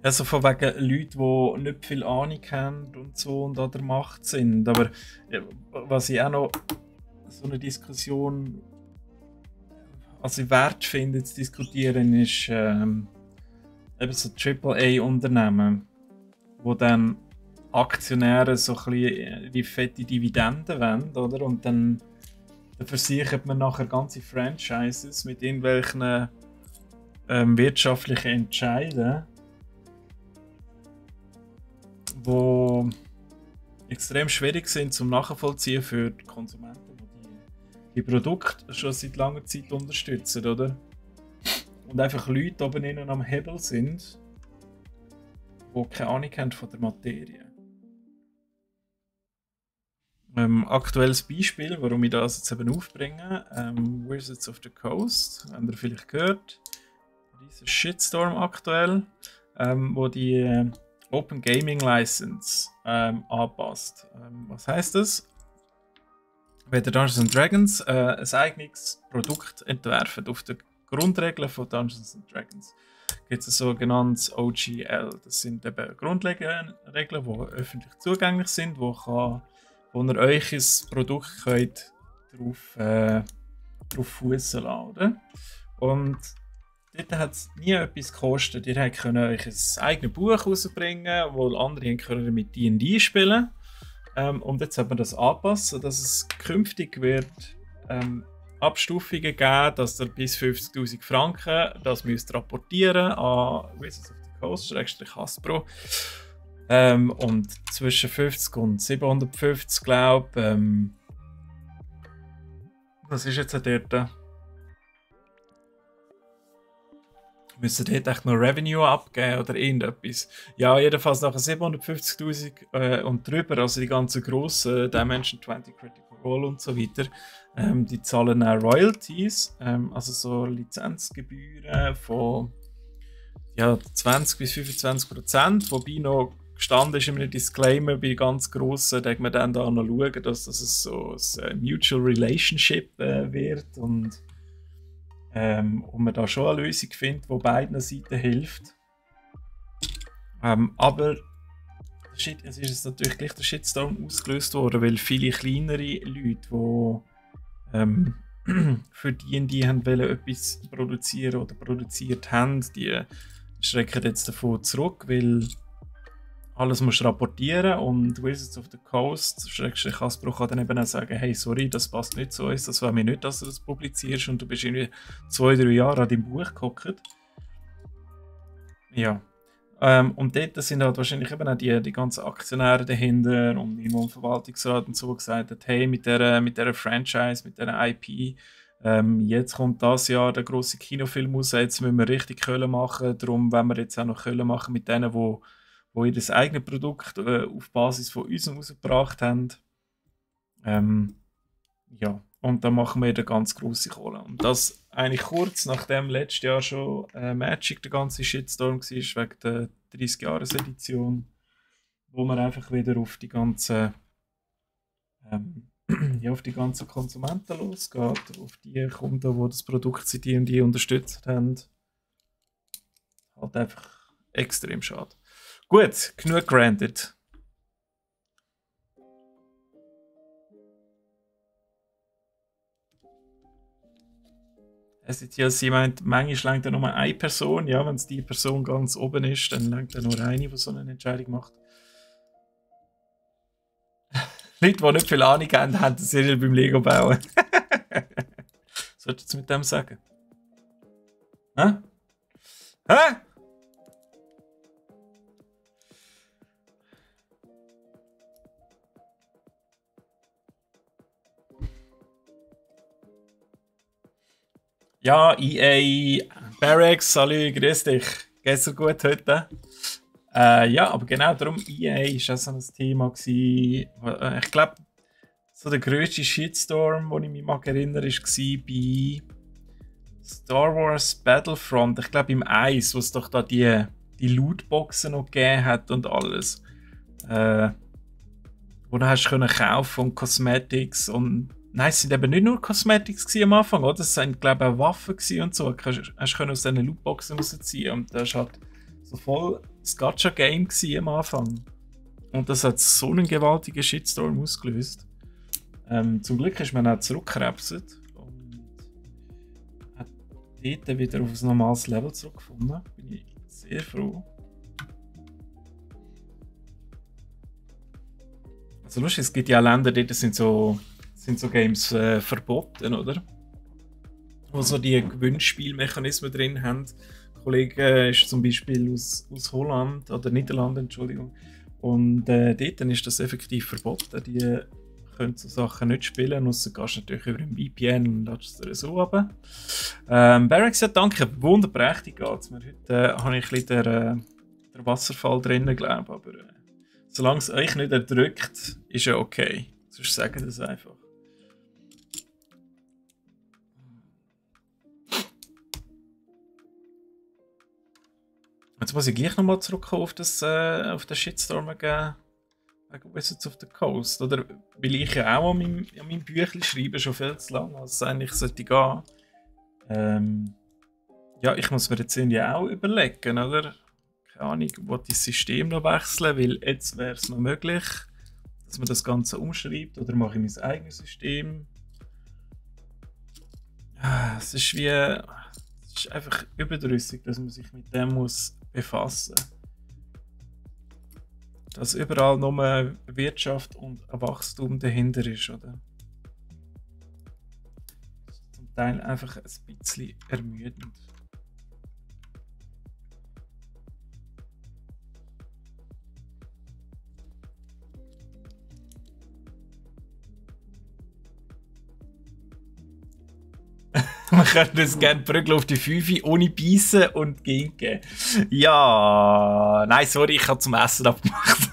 Also von wegen Leuten, die nicht viel Ahnung haben und so und an der Macht sind. Aber was ich auch noch so eine Diskussion, also wert finde zu diskutieren, ist eben so AAA-Unternehmen, wo dann Aktionäre so ein bisschen die fette Dividenden wollen, oder? Und dann versichert man nachher ganze Franchises mit irgendwelchen wirtschaftlichen Entscheiden, wo extrem schwierig sind zum Nachvollziehen für die Konsumenten, die Produkte schon seit langer Zeit unterstützen, oder? Und einfach Leute oben innen am Hebel sind, die keine Ahnung haben von der Materie. Aktuelles Beispiel, warum ich das jetzt eben aufbringe. Wizards of the Coast, habt ihr vielleicht gehört. Dieser Shitstorm aktuell, wo die Open Gaming License anpasst. Was heißt das? Wenn der Dungeons Dragons ein eigenes Produkt entwerfen auf den Grundregeln von Dungeons Dragons, gibt es ein sogenanntes OGL. Das sind eben Grundregeln, die öffentlich zugänglich sind, wo ihr euch ein Produkt könnt drauf Fussen laden. Und dort hat es nie etwas gekostet. Ihr könnt euch ein eigenes Buch herausbringen, wo andere können mit D&D spielen. Und jetzt hat man das angepasst, sodass es künftig wird Abstufungen geben, dass ihr bis 50'000 Franken das müsst rapportieren an Wizards of the Coast, Hasbro. Und zwischen 50 und 750, glaube ich. Was ist jetzt dort? Müssen dort echt noch Revenue abgeben oder irgendetwas? Ja, jedenfalls nachher 750'000 und drüber, also die ganzen grossen Dimension 20 Critical Role und so weiter, die zahlen auch Royalties, also so Lizenzgebühren von 20 bis 25%, wobei noch gestanden ist in einem Disclaimer bei ganz grossen, da man dann da noch schauen, dass das so ein Mutual Relationship wird und man da schon eine Lösung findet, die beiden Seiten hilft. Aber es ist jetzt natürlich gleich der Shitstorm ausgelöst worden, weil viele kleinere Leute, die für die haben wollen, etwas produzieren oder produziert haben, die schrecken jetzt davon zurück, weil alles musst du rapportieren und Wizards of the Coast, Hasbro kann dann eben auch sagen, hey, sorry, das passt nicht zu uns, das wollen wir nicht, dass du das publizierst und du bist irgendwie 2-3 Jahre an deinem Buch gehockt. Ja. Und dort sind halt wahrscheinlich eben auch die ganzen Aktionäre dahinter und im Verwaltungsrat und so gesagt hat, hey, mit dieser Franchise, mit dieser IP, jetzt kommt das Jahr der grosse Kinofilm raus, jetzt müssen wir richtig Kohle machen, darum wollen wir jetzt auch noch Kohle machen mit denen, wo ihr das eigene Produkt auf Basis von uns rausgebracht haben. Ja, und dann machen wir eine ganz grosse Kohle. Und das eigentlich kurz nachdem letztes Jahr schon Magic der ganze Shitstorm war, wegen der 30-Jahres-Edition, wo man einfach wieder auf die ganzen auf die ganzen Konsumenten losgeht, auf die Kunden, die das Produkt seit die unterstützt haben. Halt einfach extrem schade. Gut, genug granted. Es ist ja, sie meint, manchmal lenkt ja nur eine Person. Ja, wenn es die Person ganz oben ist, dann lenkt ja nur eine, die so eine Entscheidung macht. Leute, die nicht viel Ahnung haben, haben das ja beim Lego bauen. Was solltest du mit dem sagen? Hä? Hä? Ja, EA, Barracks, salü, grüß dich. Geht's dir gut heute? Ja, aber genau darum, EA war auch so ein Thema gewesen. Ich glaube, so der grösste Shitstorm, den ich mich mag erinnern, war bei Star Wars Battlefront. Ich glaube im 1, wo es doch da die Lootboxen noch gegeben hat und alles. Wo du hast können kaufen und Cosmetics und nein, es sind eben nicht nur Cosmetics am Anfang, oder? Es waren, glaube ich, auch Waffen und so. Du hast aus diesen Lootboxen rausziehen. Und das war halt so voll das Gacha-Game am Anfang. Und das hat so einen gewaltigen Shitstorm ausgelöst. Zum Glück ist man auch zurückgekrebset und hat dort wieder auf ein normales Level zurückgefunden. Bin ich sehr froh. Also lustig, es gibt ja auch Länder, dort sind so Games verboten, oder? Wo so die Gewinnspielmechanismen drin haben. Ein Kollege ist zum Beispiel aus Holland, oder Niederlanden, Entschuldigung. Und dort ist das effektiv verboten. Die können so Sachen nicht spielen, außer gehst natürlich über ein VPN und lässt es dir so runter. Barracks, ja danke, wunderprächtig geht es mir. Heute habe ich ein bisschen den Wasserfall drin, glaube ich. Aber solange es euch nicht erdrückt, ist ja okay. Sonst sagen das einfach. Jetzt muss ich gleich nochmal zurückkommen auf, auf den Shitstorm wegen Wizards of the Coast. Oder weil ich ja auch an meinem Büchlein schreibe, schon viel zu lange, als es eigentlich sollte gehen. Ja, ich muss mir jetzt irgendwie auch überlegen, oder? Keine Ahnung, wo das System noch wechseln, weil jetzt wäre es noch möglich, dass man das Ganze umschreibt, oder mache ich mein eigenes System. Es ist wie... Es ist einfach überdrüssig, dass man sich mit dem muss befassen muss. Dass überall nur Wirtschaft und ein Wachstum dahinter ist, oder? Das ist zum Teil einfach ein bisschen ermüdend. Man könnte es gerne Prügel auf die 5 ohne Beißen und ginken. Ja, nein, sorry, ich habe zum Essen abgemacht.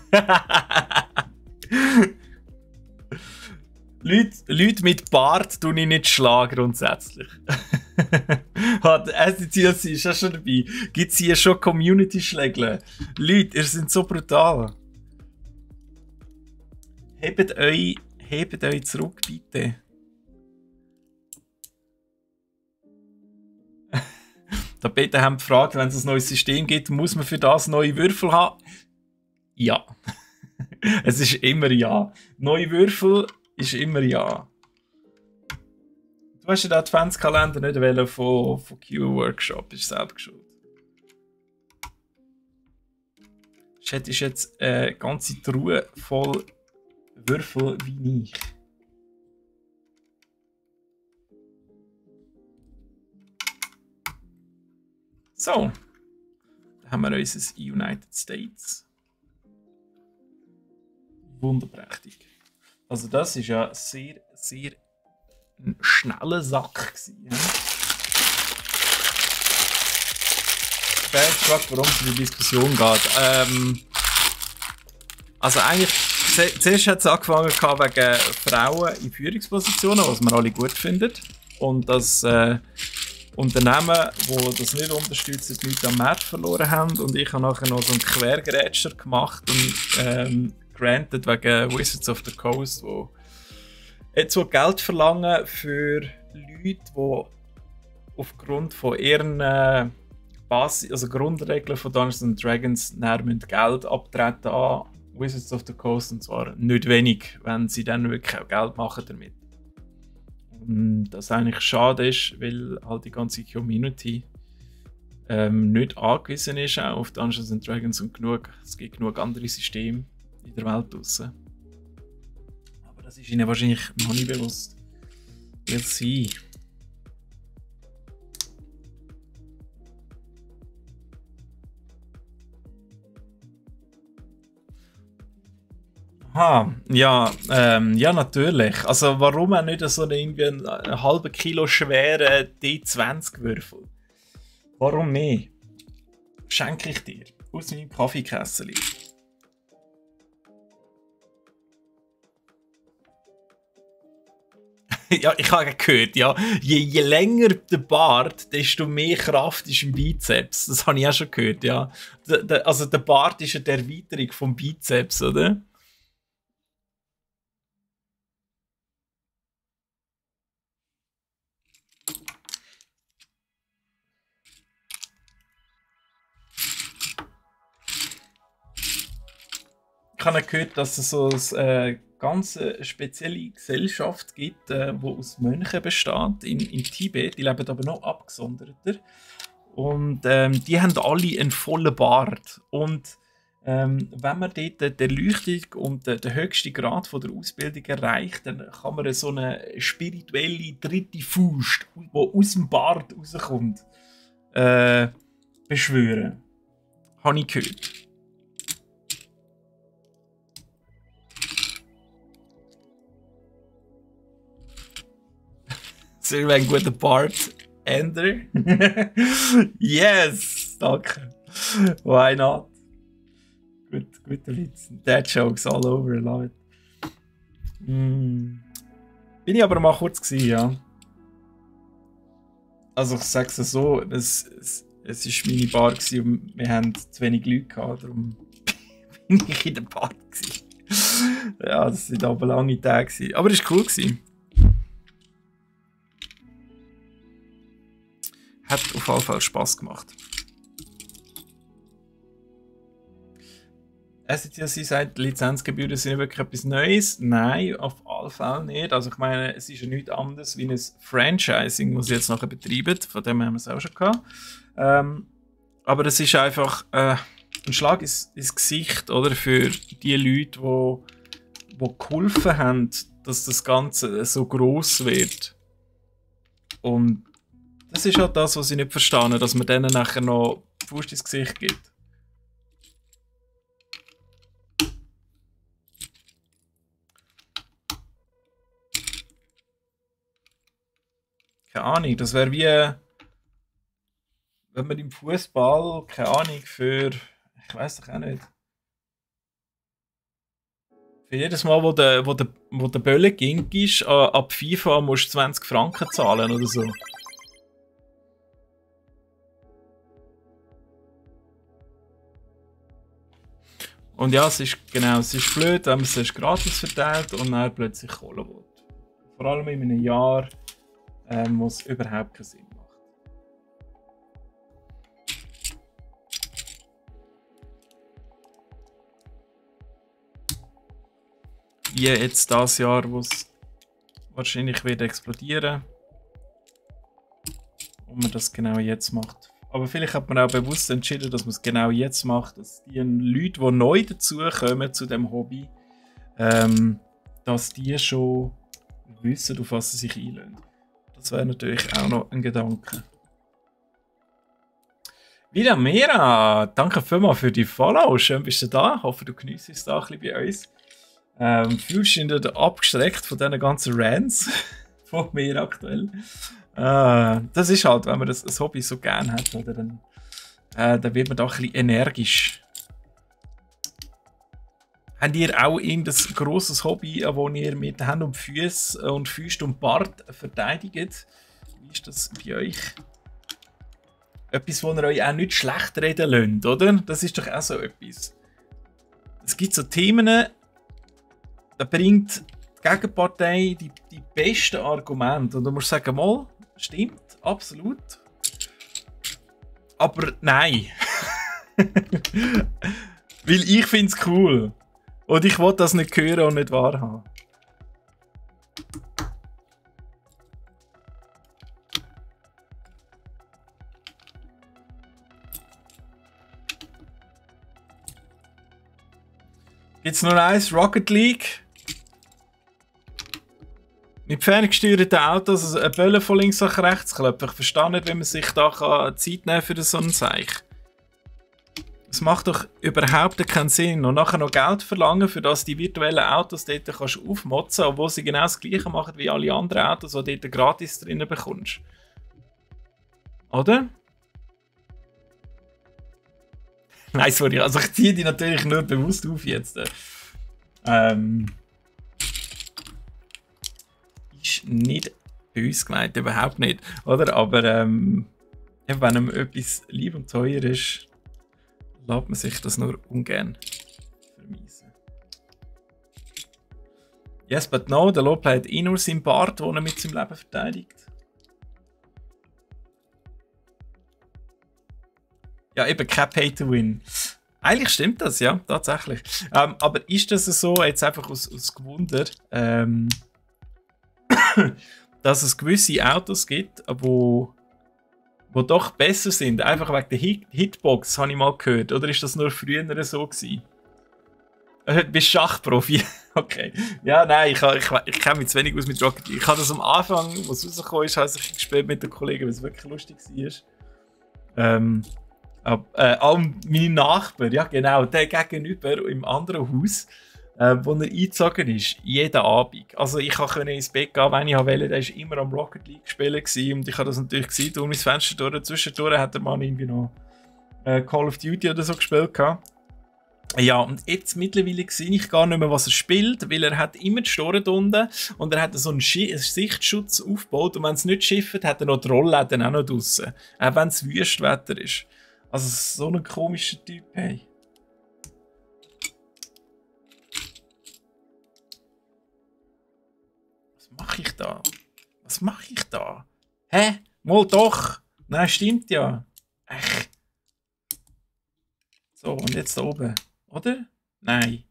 Leute mit Bart tun ich nicht schlagen grundsätzlich. Hat SDTLC ist ja schon dabei. Gibt es hier schon Community-Schlägle? Leute, ihr seid so brutal. Hebt euch zurück, bitte. Da Peter haben gefragt, wenn es ein neues System gibt, muss man für das neue Würfel haben? Ja. Es ist immer ja. Neue Würfel ist immer ja. Du hast ja den Adventskalender nicht wählen von Q-Workshop, ist selbst schuld. Hättest jetzt eine ganze Truhe voll Würfel wie ich. So, da haben wir unser United States. Wunderprächtig. Also das ist ja sehr, sehr ein schneller Sack gewesen. Ja? Ich bin jetzt gefragt, warum es in die Diskussion geht. Also eigentlich, zuerst hat es angefangen wegen Frauen in Führungspositionen, was wir alle gut finden. Und dass Unternehmen, die das nicht unterstützen, nichts am Markt verloren haben. Und ich habe nachher noch so einen Quergrätscher gemacht und granted wegen Wizards of the Coast, wo jetzt so Geld verlangen für Leute, die aufgrund von ihren Grundregeln von Dungeons Dragons Geld abtreten an Wizards of the Coast, und zwar nicht wenig, wenn sie dann wirklich auch Geld machen damit. Das eigentlich schade ist, weil halt die ganze Community nicht angewiesen ist auch auf Dungeons and Dragons und es gibt genug andere Systeme in der Welt draussen. Aber das ist ihnen wahrscheinlich noch nicht bewusst. We'll see. Aha, ja, ja, natürlich. Also warum auch nicht so einen halben Kilo schweren D20-Würfel? Warum nicht? Schenke ich dir. Aus meinem Kaffeekessel. Ja, ich habe gehört, ja, je länger der Bart, desto mehr Kraft ist im Bizeps. Das habe ich auch schon gehört, ja. Also der Bart ist ja die Erweiterung vom Bizeps, oder? Ich habe gehört, dass es so eine ganz spezielle Gesellschaft gibt, die aus Mönchen besteht in Tibet. Die leben aber noch abgesonderter. Und die haben alle einen vollen Bart. Und wenn man dort die Erleuchtung und den höchsten Grad von der Ausbildung erreicht, dann kann man so eine spirituelle dritte Faust, die aus dem Bart rauskommt, beschwören. Habe ich gehört. Sehr ein guter Bart. Ender. Yes! Danke. Why not? Guter Witz. Dad jokes all over, I love it. Mm. Bin ich aber mal kurz gewesen, ja. Also ich sage es so, es ist meine Bar gewesen und wir haben zu wenig Leute gehabt, darum bin ich in der Bar gewesen. Ja, das sind aber lange Tage gewesen. Aber es war cool gewesen. Hat auf jeden Fall Spass gemacht. Sie sagt, Lizenzgebühren sind wirklich etwas Neues. Nein, auf alle Fälle nicht. Also ich meine, es ist ja nichts anderes wie ein Franchising, das sie jetzt nachher betreiben. Von dem haben wir es auch schon gehabt. Aber es ist einfach ein Schlag ins Gesicht, oder, für die Leute, die geholfen haben, dass das Ganze so gross wird. Und das ist halt das, was ich nicht verstehe, dass man denen nachher noch Fuß ins Gesicht gibt. Keine Ahnung, das wäre wie, wenn man im Fußball, keine Ahnung, ich weiß doch auch nicht. Für jedes Mal, wo der Bölle ging ist, ab FIFA musst du 20 Franken zahlen oder so. Und ja, es ist blöd, wenn man es erst gratis verteilt und dann plötzlich Kohle will. Vor allem in einem Jahr, wo es überhaupt keinen Sinn macht. Wie jetzt das Jahr, wo es wahrscheinlich wird explodieren. Und man das genau jetzt macht. Aber vielleicht hat man auch bewusst entschieden, dass man es genau jetzt macht, dass die Leute, die neu dazukommen zu dem Hobby, dass die schon wissen, auf was sie sich einlösen. Das wäre natürlich auch noch ein Gedanke. Wieder Mera, danke vielmals für die Follow. Schön bist du da. Ich hoffe, du genießt es da ein bisschen bei uns. Fühlst du dich abgeschreckt von diesen ganzen Rants von mir aktuell? Das ist halt, wenn man das Hobby so gerne hat, oder, dann wird man da ein bisschen energisch. Habt ihr auch irgendein grosses Hobby, das ihr mit Händen und Füßen und Füßen und Bart verteidigt? Wie ist das bei euch? Etwas, wo ihr euch auch nicht schlecht reden lasst, oder? Das ist doch auch so etwas. Es gibt so Themen, da bringt die Gegenpartei die besten Argumente. Und du musst sagen, mal, stimmt, absolut. Aber nein. Weil ich finde es cool. Und ich will das nicht hören und nicht wahrhaben. Gibt's noch eins? Rocket League? Mit ferngesteuerten Autos, also eine Bölle von links nach rechts klopfen. Ich verstehe nicht, wie man sich da Zeit nehmen kann für so ein Zeichen. Das macht doch überhaupt keinen Sinn. Und nachher noch Geld verlangen, für das die virtuellen Autos dort kannst aufmotzen, obwohl sie genau das gleiche machen wie alle anderen Autos, die du dort gratis drinnen bekommst. Oder? Nein, sorry, also ich ziehe die natürlich nur bewusst auf jetzt. Ist nicht bei uns gemeint, überhaupt nicht. Oder? Aber wenn einem etwas lieb und teuer ist, lässt man sich das nur ungern vermiesen. Yes, but no, der Lob hat nur seinen Bart, den er mit seinem Leben verteidigt. Ja, eben kein Pay to Win. Eigentlich stimmt das, ja, tatsächlich. Aber ist das so, jetzt einfach aus Gewunder, dass es gewisse Autos gibt, wo doch besser sind, einfach wegen der Hitbox, habe ich mal gehört. Oder ist das nur früher so gewesen? Du bist Schachprofi? Okay. Ja, nein, ich kenne mich zu wenig aus mit Rocket League. Ich habe das am Anfang, was rausgekommen ist, habe ich gespielt mit den Kollegen, weil es wirklich lustig war. Mein Nachbar, ja genau, der gegenüber im anderen Haus, wo er eingezogen ist, jeden Abend. Also ich konnte ins Bett gehen, wenn ich wollte, der war immer am Rocket League spielen und ich habe das natürlich gesehen, durch mein Fenster durch. Zwischendurch hat der Mann irgendwie noch Call of Duty oder so gespielt gehabt. Ja, und jetzt mittlerweile sehe ich gar nicht mehr, was er spielt, weil er hat immer die Storen unten und er hat so einen Sichtschutz aufgebaut und wenn es nicht schifft, hat er noch die Rollläden auch noch draussen. Auch wenn es Wüstwetter ist. Also so ein komischer Typ, hey. Was mache ich da? Was mache ich da? Hä? Mal doch! Nein, stimmt ja. Ech. So, und jetzt da oben. Oder? Nein.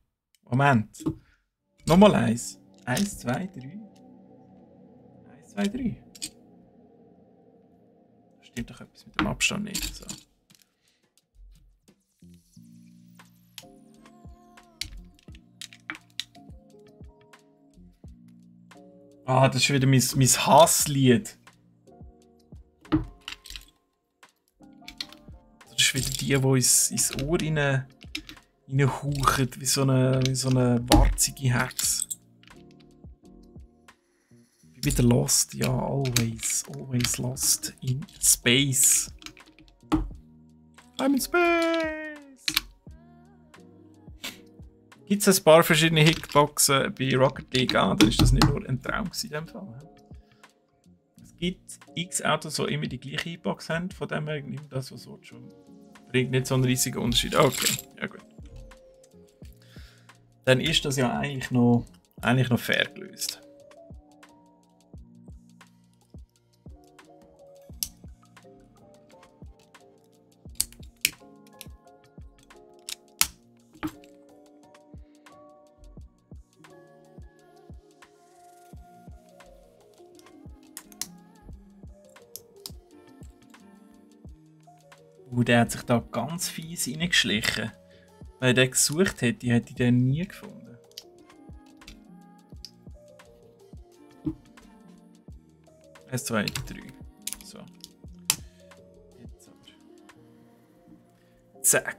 Moment. Nochmal eins. 1, 2, 3. 1, 2, 3. Da stimmt doch etwas mit dem Abstand nicht. So. Ah, das ist wieder mein Hasslied. Das ist wieder die ins Ohr reinhauchen, wie so eine warzige Hex. Wie wieder Lost, ja, always lost in space. I'm in space! Gibt es ein paar verschiedene Hitboxen bei Rocket League? Ah, dann ist das nicht nur ein Traum in dem Fall. Es gibt x Autos, die immer die gleiche Hitbox haben, von dem her nimmt das, was so schon bringt nicht so einen riesigen Unterschied. Okay, ja gut. Dann ist das ja eigentlich noch fair gelöst. Der hat sich da ganz fies reingeschlichen. Wenn er den gesucht hätte, hätte ich den nie gefunden. Eins, zwei, drei. So. Jetzt aber. Zack.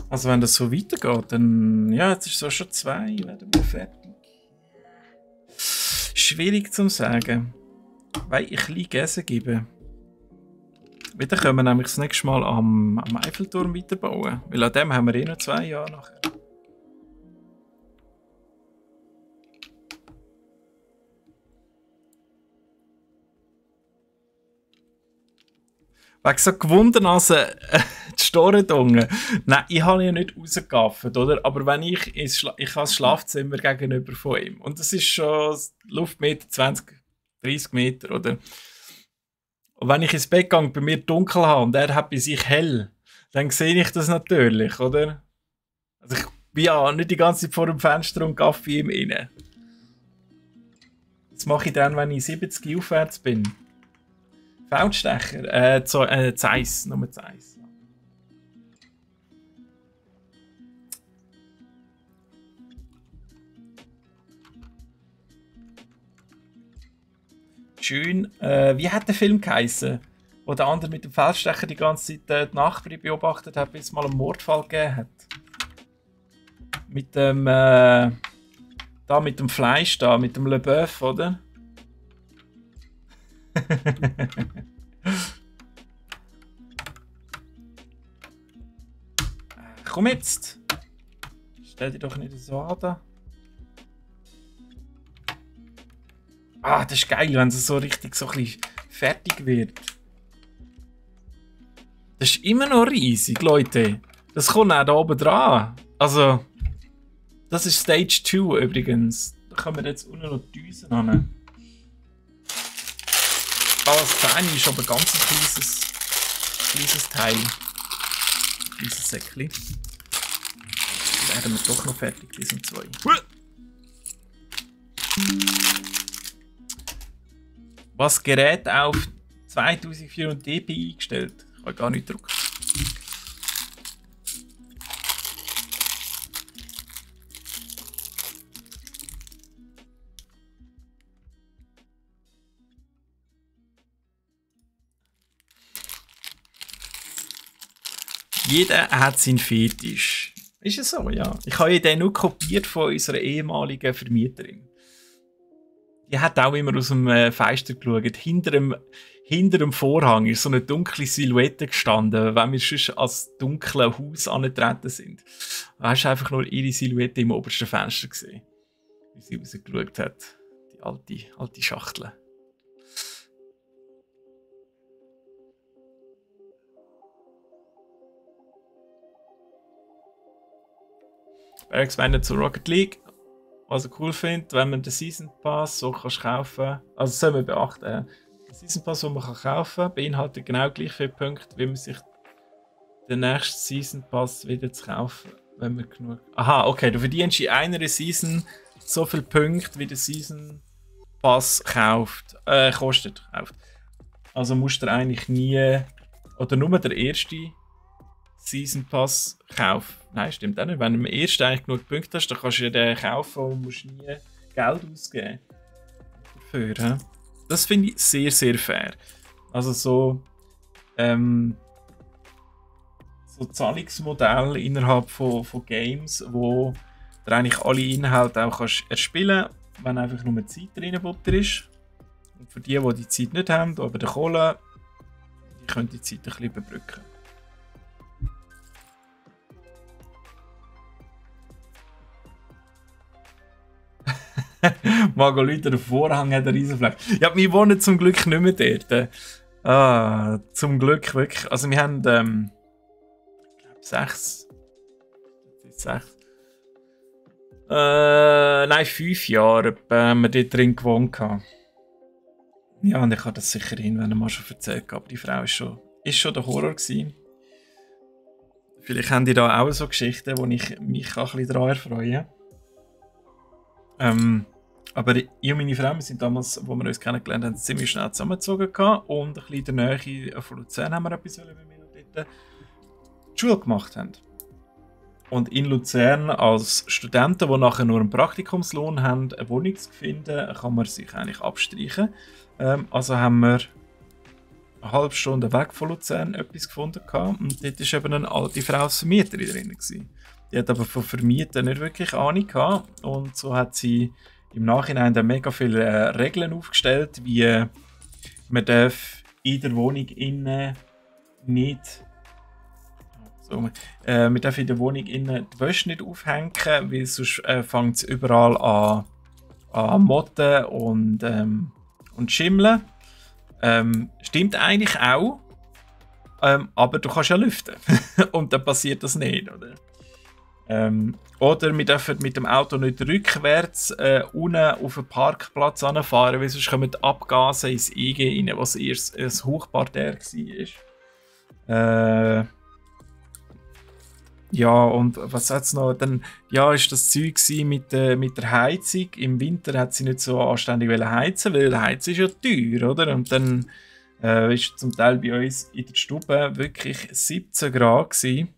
Also wenn das so weitergeht, dann... Ja, jetzt ist so schon 2, werden wir fertig. Schwierig zu sagen. Weil ich ein bisschen gebe. Wieder können wir nämlich das nächste Mal am Eiffelturm weiterbauen. Weil an dem haben wir eh noch 2 Jahre nachher. Wegen so gewundenen die Storen unten. Nein, ich habe ja nicht rausgegaffert, oder? Aber wenn ich habe das Schlafzimmer gegenüber von ihm. Und das ist schon Luftmeter 20, 30 Meter, oder? Und wenn ich ins Bett gehe, bei mir dunkel habe und er hat bei sich hell, dann sehe ich das natürlich, oder? Also ich bin ja nicht die ganze Zeit vor dem Fenster und gaffe ihm rein. Das mache ich dann, wenn ich 70 aufwärts bin. Feldstecher, Zeiss, Nummer Zeiss. Schön. Wie hat der Film geheißen, wo der andere mit dem Feldstecher die ganze Zeit die Nachbarin beobachtet hat, bis es mal einen Mordfall gegeben hat? Mit dem da mit dem Fleisch da, mit dem Le Boeuf, oder? Komm jetzt! Stell dich doch nicht so an da. Ah, das ist geil, wenn es so richtig so ein bisschen fertig wird. Das ist immer noch riesig, Leute. Das kommt auch da oben dran. Also, das ist Stage 2 übrigens. Da können wir jetzt unten noch die Düsen an. Das Zähne ist aber ganz ein kleines Teil. Ein kleines Säckchen. Dann werden wir doch noch fertig bis um 2. Was Gerät auf 2400 dpi eingestellt? Ich kann gar nicht drucken. Jeder hat seinen Fetisch. Ist es so, ja. Ich habe den nur kopiert von unserer ehemaligen Vermieterin. die hat auch immer aus dem Fenster geschaut. Hinter dem Vorhang ist so eine dunkle Silhouette gestanden, wenn wir schon als dunkle Haus angetreten sind. Da hast du einfach nur ihre Silhouette im obersten Fenster gesehen, wie sie rausgeschaut hat. Die alte Schachtel. Bergsweine zu Rocket League. Was ich cool finde, wenn man den Season Pass so kannst kaufen, also das soll man beachten, der Season Pass, den man kaufen kann, beinhaltet genau gleich viele Punkte, wie man sich den nächsten Season Pass wieder zu kaufen, wenn man genug... Aha, okay, du verdienst in einer Season so viele Punkte, wie der Season Pass kostet. Also musst du eigentlich nie, oder nur der erste Season Pass kaufen. Nein, stimmt auch nicht. Wenn du am ersten eigentlich genug Punkte hast, dann kannst du den kaufen und musst nie Geld ausgeben dafür. He? Das finde ich sehr, sehr fair. Also so Zahlungsmodell innerhalb von Games, wo du eigentlich alle Inhalte auch kannst erspielen, wenn einfach nur Zeit drin ist. Und für die Zeit nicht haben, aber die Kohle, die können die Zeit ein bisschen überbrücken. Mag Leute, der Vorhang hat einen Riesenfleck. Ja, wir wohnen zum Glück nicht mehr dort. Zum Glück wirklich. Also wir haben, ich glaube 6. Nein, 5 Jahre haben wir dort drin gewohnt. Ja, und ich habe das sicher irgendwann mal schon erzählt, aber die Frau ist schon der Horror gewesen. Vielleicht haben die da auch so Geschichten, wo ich mich auch ein bisschen daran erfreue. Aber ich und meine Frau, wir sind damals, wo wir uns kennengelernt haben, ziemlich schnell zusammengezogen und ein bisschen in der Nähe von Luzern haben wir etwas, weil wir dort die Schule gemacht haben. Und in Luzern als Studenten, die nachher nur einen Praktikumslohn haben, eine Wohnung zu finden, kann man sich eigentlich abstreichen. Also haben wir eine halbe Stunde weg von Luzern etwas gefunden und dort war eben eine alte Frau als Vermieterin drin gewesen. Die hat aber von Vermieten nicht wirklich Ahnung gehabt und so hat sie im Nachhinein dann mega viele Regeln aufgestellt, wie man darf in der Wohnung innen nicht man darf in der Wohnung innen die Wäsche nicht aufhängen, weil sonst fängt es überall an Motten und Schimmeln. Stimmt eigentlich auch, aber du kannst ja lüften und dann passiert das nicht, oder? Oder wir dürfen mit dem Auto nicht rückwärts unten auf den Parkplatz anfahren, weil sonst kommen die Abgase ins IG rein, was erst ein Hochparterre war. Ja, und was hat's noch? Dann, ja, ist das Zeug mit der Heizung. Im Winter hat sie nicht so anständig heizen, weil Heizen ist ja teuer, oder? Und dann ist zum Teil bei uns in der Stube wirklich 17 Grad gewesen.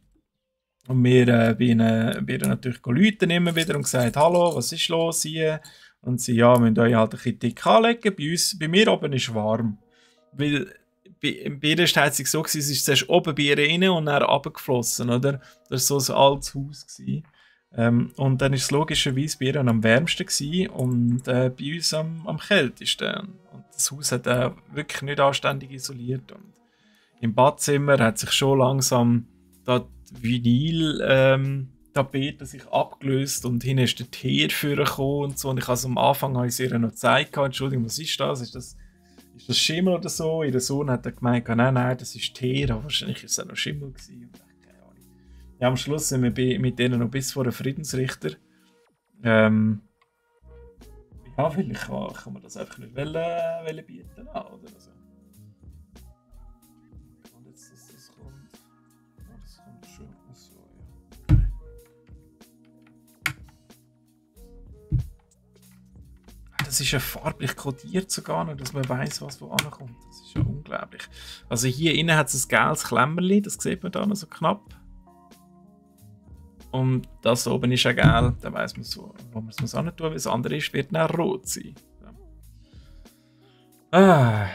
Und wir bin natürlich geläutet immer wieder und gesagt, hallo, was ist los hier? Und sie, ja, wir müssen euch halt ein bisschen dick anlegen. Bei mir oben ist warm. Weil bei ihr ist die Heizung so gewesen, es ist zuerst oben bei ihr rein und dann runtergeflossen, oder? Das war so ein altes Haus gewesen. Und dann war es logischerweise bei ihr am wärmsten gewesen und bei uns am kältesten. Und das Haus hat wirklich nicht anständig isoliert. Und im Badzimmer hat sich schon langsam da Vinyl-Tapete sich abgelöst und hinten ist der Teer vorgekommen und so. Und ich habe am Anfang ihr noch gezeigt, Entschuldigung, was ist das? Ist das Schimmel oder so? Ihr Sohn hat dann gemeint, nein, das ist Teer. Aber wahrscheinlich war es auch noch Schimmel gewesen. Keine Ahnung. Ja, am Schluss sind wir mit denen noch bis vor den Friedensrichter. Ja, vielleicht kann man das einfach nicht bieten. Oder so. Das ist ja farblich kodiert sogar noch, dass man weiss, was wo ankommt. Das ist ja unglaublich. Also hier innen hat es ein gelbes Klemmerli, das sieht man da noch so knapp. Und das oben ist ja gelb, da weiss man so, wo man es muss tun, weil das andere ist, wird dann rot sein. Ah.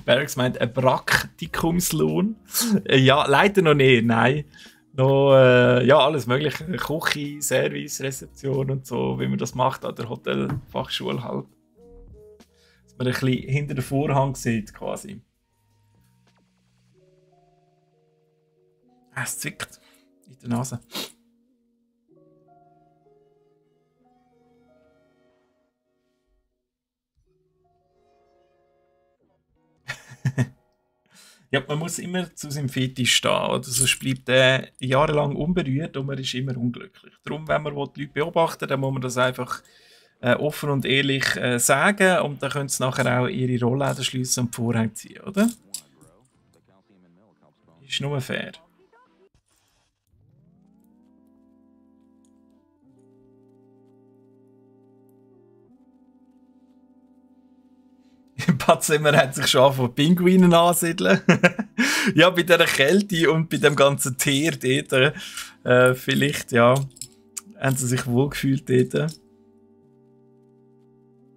Barracks meint ein Praktikumslohn. Ja, leider noch nicht, nein. Noch, ja, alles mögliche. Küche, Service, Rezeption und so, wie man das macht an der Hotelfachschule halt. Dass man ein bisschen hinter den Vorhang sieht, quasi. Es zwickt in der Nase. Ja, man muss immer zu seinem Fetisch stehen, oder? Sonst bleibt er jahrelang unberührt und man ist immer unglücklich. Darum, wenn man die Leute beobachten, dann muss man das einfach offen und ehrlich sagen und dann können sie nachher auch ihre Rollladen schliessen und die Vorhänge ziehen, oder? Ist nur fair. Badzimmer hat sich schon von Pinguinen ansiedeln. Ja, bei dieser Kälte und bei dem ganzen Tier dort. Vielleicht, ja, haben sie sich wohlgefühlt dort.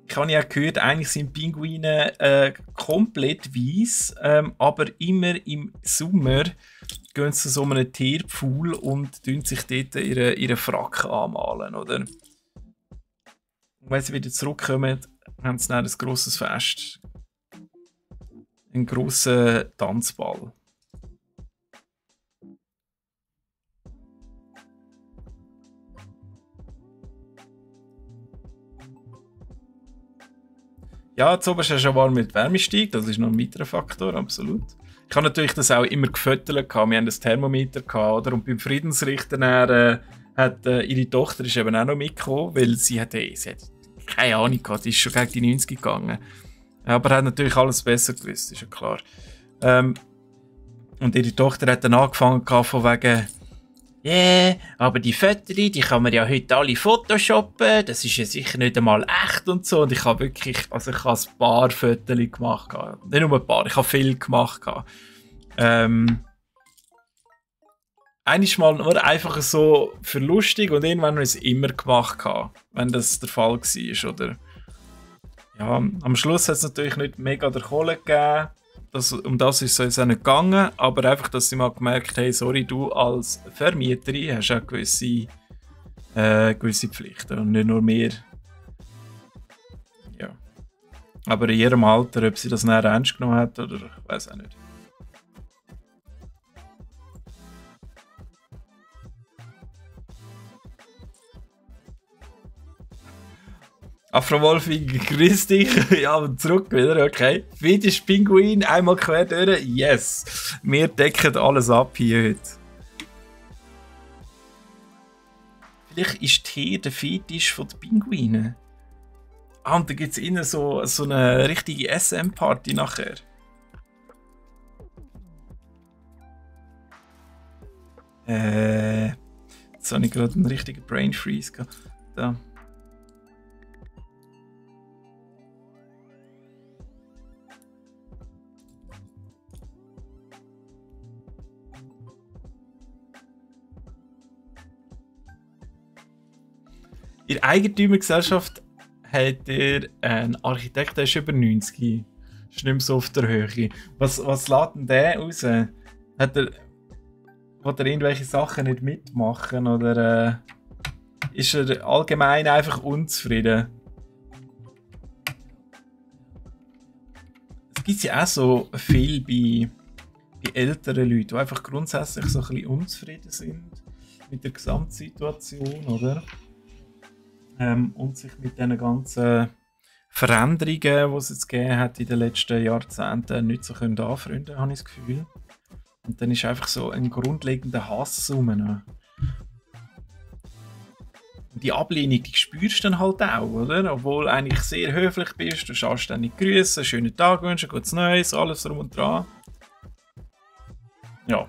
Ich habe ja gehört, eigentlich sind Pinguine komplett weiß, aber immer im Sommer gehen sie zu so einem Tierpfuhl und tun sich dort ihre Frack anmalen, oder? Und wenn sie wieder zurückkommen, haben sie dann ein grosses Fest. Einen grossen Tanzball. Ja, zu oberst hast du warm mit Wärme steigt, das ist noch ein weiterer Faktor, absolut. Ich habe natürlich das auch immer gefüttert, wir haben das Thermometer gehabt, oder? Und beim Friedensrichter hat ihre Tochter ist eben auch noch mitgekommen, weil sie hat keine Ahnung gehabt, die ist schon gegen die 90 gegangen. Aber hat natürlich alles besser gewusst, ist ja klar. Und ihre Tochter hat dann angefangen von wegen aber die Fotos, die kann man ja heute alle photoshoppen, das ist ja sicher nicht einmal echt und so. Und ich habe wirklich, also ich habe ein paar Fotos gemacht. Nicht nur ein paar, ich habe viel gemacht. Eines Mal nur einfach so für lustig und irgendwann habe ich es immer gemacht, wenn das der Fall war, oder? Ja, am Schluss hat es natürlich nicht mega der Kohle gegeben. Um das ist es auch nicht gegangen, aber einfach, dass sie mal gemerkt haben, hey, sorry, du als Vermieterin hast auch gewisse Pflichten und nicht nur mehr. Ja. Aber in ihrem Alter, ob sie das näher ernst genommen hat oder ich weiß auch nicht. Frau Wolfing, grüß dich. Ja, zurück wieder, okay. Fetisch Pinguin, einmal quer durch. Yes. Wir decken alles ab hier heute. Vielleicht ist Tee der Fetisch von den Pinguinen. Und da gibt es innen so eine richtige SM-Party nachher. Jetzt habe ich gerade einen richtigen Brain Freeze gehabt. Da. In der Eigentümergesellschaft hat er einen Architekt, der ist über 90. Ist nicht mehr so auf der Höhe. Was lässt denn der raus? Will er irgendwelche Sachen nicht mitmachen? Oder ist er allgemein einfach unzufrieden? Es gibt ja auch so viel bei älteren Leuten, die einfach grundsätzlich so ein bisschen unzufrieden sind mit der Gesamtsituation, oder? Und sich mit diesen ganzen Veränderungen, die es jetzt gegeben hat in den letzten Jahrzehnten, nicht so anfreunden können, habe ich das Gefühl. Und dann ist einfach so ein grundlegender Hass rum. Und die Ablehnung, die spürst du dann halt auch, oder? Obwohl du eigentlich sehr höflich bist, du anständig grüßen, schönen Tag wünschen, gutes Neues, alles drum und dran. Ja.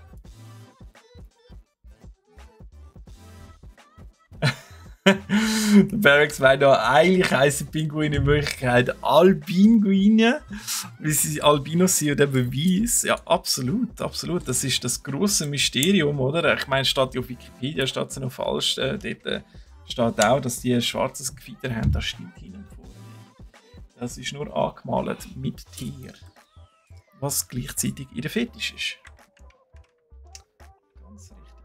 Der Barracks meint ja, eigentlich heissen Pinguine in Wirklichkeit Albinguine, wie sie Albinos sind und eben weiss. Ja, absolut, absolut. Das ist das grosse Mysterium, oder? Ich meine, steht auf Wikipedia, steht es noch falsch. Dort steht auch, dass die ein schwarzes Gefieder haben. Das stimmt hinten vorne. Das ist nur angemalt mit Tier. was gleichzeitig ihr Fetisch ist. Ganz richtig.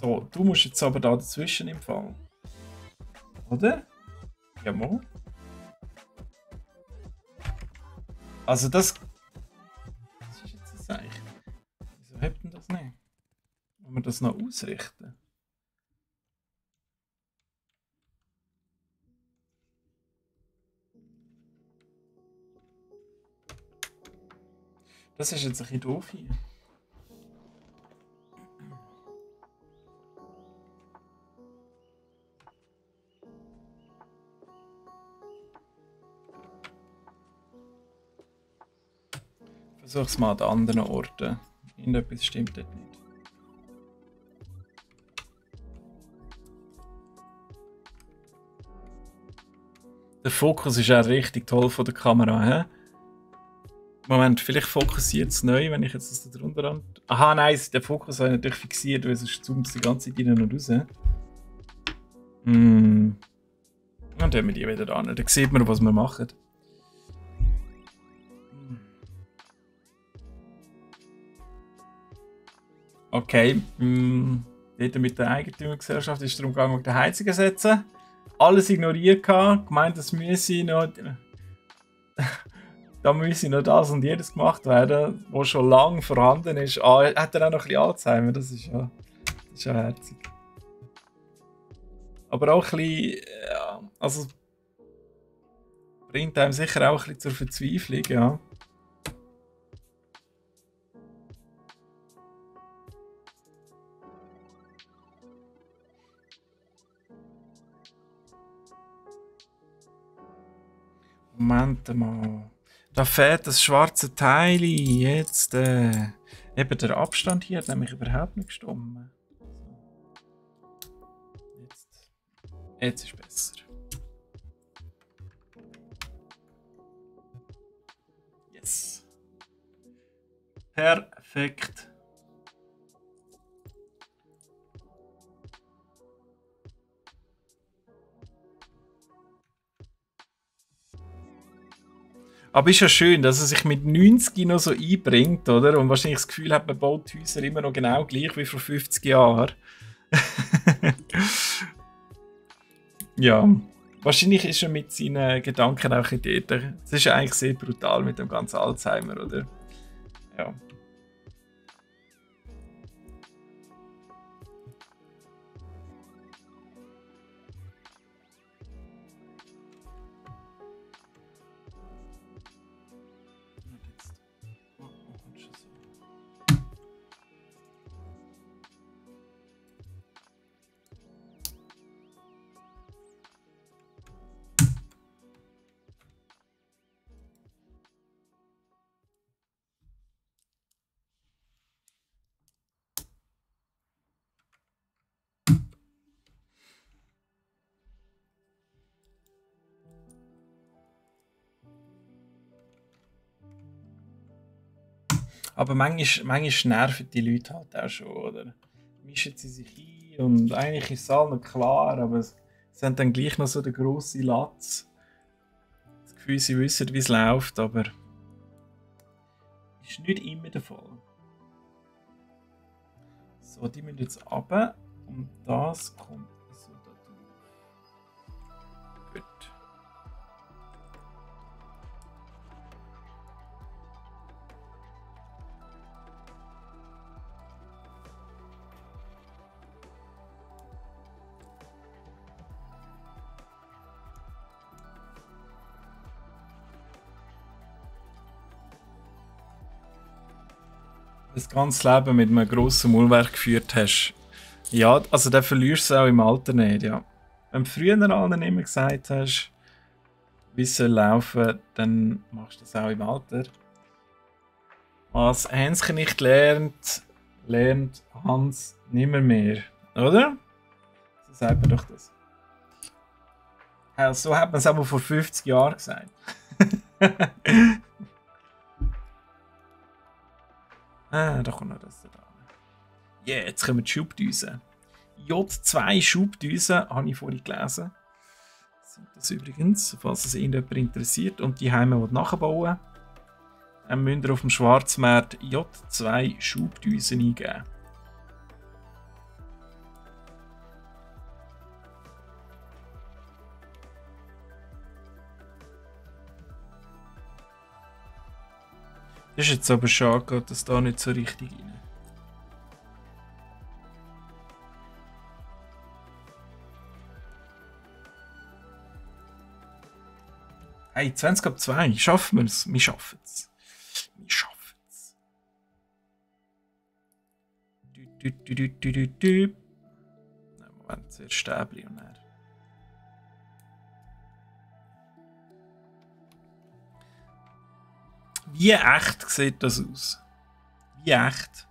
So, du musst jetzt aber da dazwischen im Fall. Oder? Ja, mal. Also das... Was ist jetzt das eigentlich? Wieso hebt denn das nicht? Wollen wir das noch ausrichten? Das ist jetzt ein bisschen doof hier. Versuch's mal an anderen Orten. Irgendetwas stimmt dort nicht. Der Fokus ist auch richtig toll von der Kamera. He? Moment, vielleicht fokussiert es neu, wenn ich jetzt das da drunter an. Aha, nein, der Fokus habe ich natürlich fixiert, weil sonst zoomt es die ganze Zeit rein und raus. Und dann haben wir die wieder an. Dann sieht man, was wir machen. Okay, dort mit der Eigentümergesellschaft ist es darum gegangen, die Heizung zu ersetzen. Alles ignoriert, gemeint, das müsse noch, da müsse noch das und jedes gemacht werden, was schon lange vorhanden ist. Hat er auch noch ein bisschen Alzheimer, das ist ja herzig. Aber auch ein bisschen, ja, also bringt einem sicher auch ein bisschen zur Verzweiflung, ja. Moment mal. Da fehlt das schwarze Teil. Jetzt, eben der Abstand hier hat nämlich überhaupt nicht gestimmt. Jetzt ist besser. Yes. Perfekt. Aber ist ja schön, dass er sich mit 90 noch so einbringt, oder? Und wahrscheinlich das Gefühl hat, man baut die Häuser immer noch genau gleich wie vor 50 Jahren. Ja, wahrscheinlich ist er mit seinen Gedanken auch in dort. Es ist ja eigentlich sehr brutal mit dem ganzen Alzheimer, oder? Ja. Aber manchmal nerven die Leute halt auch schon, oder? Mischen sie sich ein und eigentlich ist es allen klar, aber sie haben dann gleich noch so den grossen Latz. Das Gefühl, sie wissen, wie es läuft, aber ist nicht immer der Fall. So, die müssen jetzt runter und das kommt so da drauf. Gut. Das ganze Leben mit einem grossen Maulwerk geführt hast. Ja, also dann verlierst du es auch im Alter nicht, ja. Wenn du früher allen immer gesagt hast, wie es soll laufen, dann machst du das auch im Alter. Was Hänschen nicht lernt, lernt Hans nimmer mehr. Oder? So sagt man doch das. So hat man es aber vor 50 Jahren gesagt. Da kommt noch das da. Yeah, jetzt kommen die Schubdüsen. J2 Schubdüsen habe ich vorhin gelesen. sind das übrigens, falls es irgendjemand interessiert und die Heime nachbauen, dann müsst ihr auf dem Schwarzmarkt J2 Schubdüsen eingeben. Das ist jetzt aber schade, geht das da nicht so richtig rein. Hey, 20 ab 2, schaffen wir es? Wir schaffen es. Wir schaffen es. Moment, zuerst Stäbli und dann. Wie echt sieht das aus? Wie echt?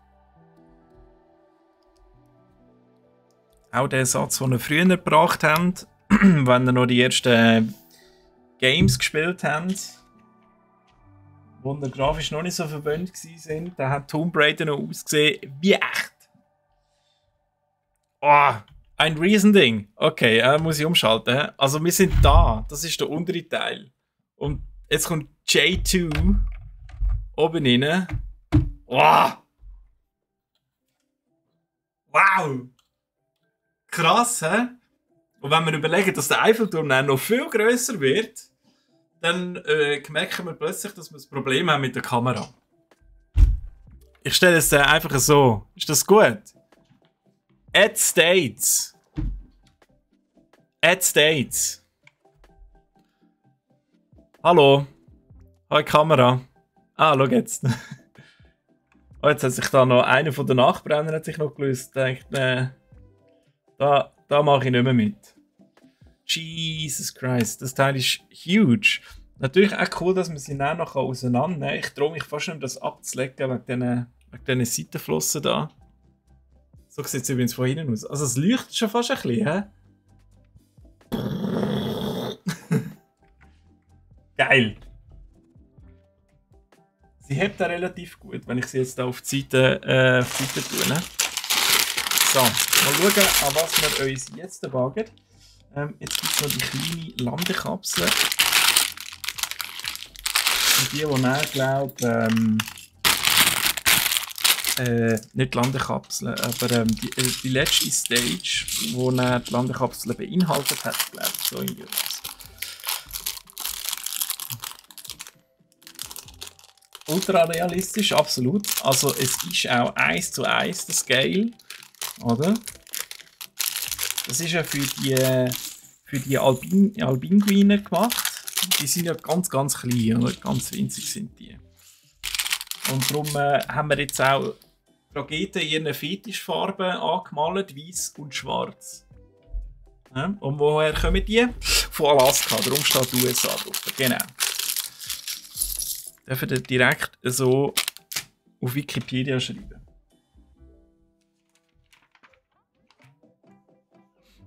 Auch der Satz, den wir früher gebracht haben, wenn wir noch die ersten Games gespielt haben, wo wir grafisch noch nicht so verwöhnt waren, da hat Tomb Raider noch ausgesehen wie echt. Oh, ein Riesending. Okay, muss ich umschalten. Also wir sind da. Das ist der untere Teil. Und jetzt kommt J2 oben rein. Oh. Wow! Krass, hä? Und wenn wir überlegen, dass der Eiffelturm dann noch viel grösser wird, dann merken wir plötzlich, dass wir ein Problem haben mit der Kamera. Ich stelle es einfach so. Ist das gut? Add States. Add States. Hallo. Hi Kamera. Ah, schau jetzt. Oh, jetzt hat sich da noch einer von den Nachbrennern hat sich noch gelöst. Denkt, da mache ich nicht mehr mit. Jesus Christ, das Teil ist huge. Natürlich auch cool, dass man sie dann noch auseinandernehmen kann. Ich traue mich fast nicht, das abzulegen wegen diesen Seitenflossen da. So sieht es übrigens von hinten aus. Also es leuchtet schon fast ein bisschen, hä? Geil! Sie hebt da relativ gut, wenn ich sie jetzt da auf die Seite tue. Ne? So, mal schauen, an was wir uns jetzt wagen. Jetzt gibt es noch die kleine Landekapsel. Und die er glaubt, nicht Landekapsel, aber die letzte Stage, wo er die Landekapsel beinhaltet hat, glaube ich, so irgendwie was. Ultra realistisch, absolut. Also es ist auch 1:1 der Scale, oder? Das ist ja für die Albinguine gemacht. Die sind ja ganz, ganz klein, oder? Ganz winzig sind die. Und darum haben wir jetzt auch Raketen in ihren Fetischfarben angemalt, weiß und schwarz. Ja? Und woher kommen die? Von Alaska, darum steht USA drauf. Genau. Dürfen wir direkt so auf Wikipedia schreiben.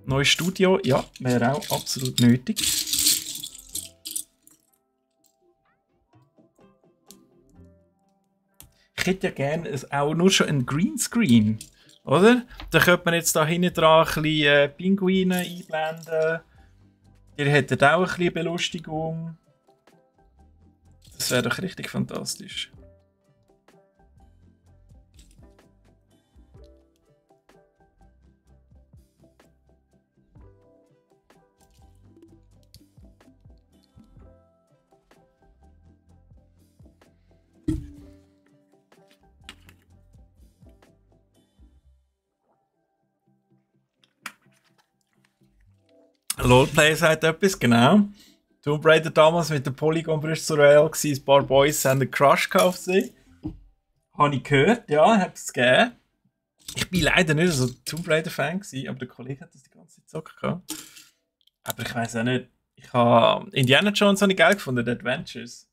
Neues Studio, ja, wäre auch absolut nötig. Ich hätte ja gerne auch nur schon ein Greenscreen, oder? Da könnte man jetzt da hinten dran ein bisschen Pinguine einblenden. Ihr hättet auch ein bisschen Belustigung. Das wäre doch richtig fantastisch. Lolplay sagt etwas, genau. Tomb Raider damals mit der Polygon-Brust zur Real war, ein paar Boys haben einen Crush gekauft. Habe ich gehört, ja, habe es gegeben. Ich bin leider nicht so ein Tomb Raider-Fan gewesen, aber der Kollege hat das die ganze Zeit zocken gehabt. Aber ich weiß auch nicht. Ich habe Indiana Jones habe ich geil gefunden, die Adventures.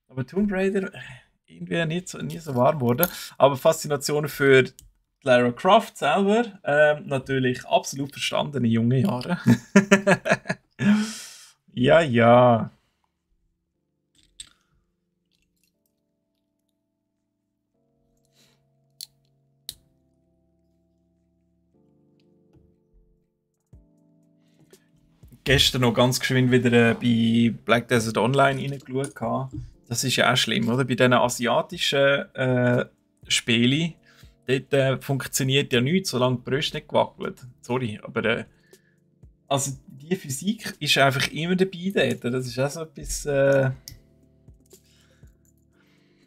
Aber Tomb Raider irgendwie nie so warm geworden. Aber Faszination für Lara Croft selber natürlich absolut verstanden in jungen Jahren. Ja, ja. gestern noch ganz geschwind wieder bei Black Desert Online reingeschaut. Das ist ja auch schlimm, oder? Bei diesen asiatischen Spielen, dort funktioniert ja nichts, solange die Brüste nicht gewackelt. Sorry, aber also die Physik ist einfach immer dabei dort. Das ist auch so etwas,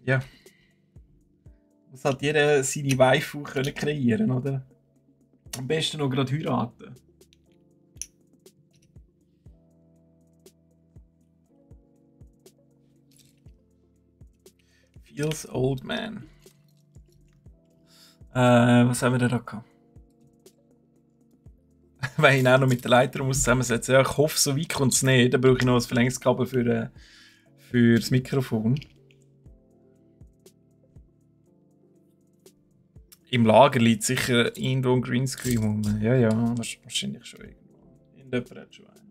ja, muss halt jeder seine Waifu können kreieren, oder? Am besten noch gerade heiraten. Feels old man. Was haben wir denn da gehabt? Weil ich auch noch mit der Leiter muss zusammensetzen. Ja, ich hoffe, so weit kommt es nicht. Dann brauche ich noch ein Verlängungskabel für das Mikrofon. Im Lager liegt sicher irgendwo ein Greenscreen rum. Ja, ja, wahrscheinlich schon irgendwo. Irgendjemand hat schon einen.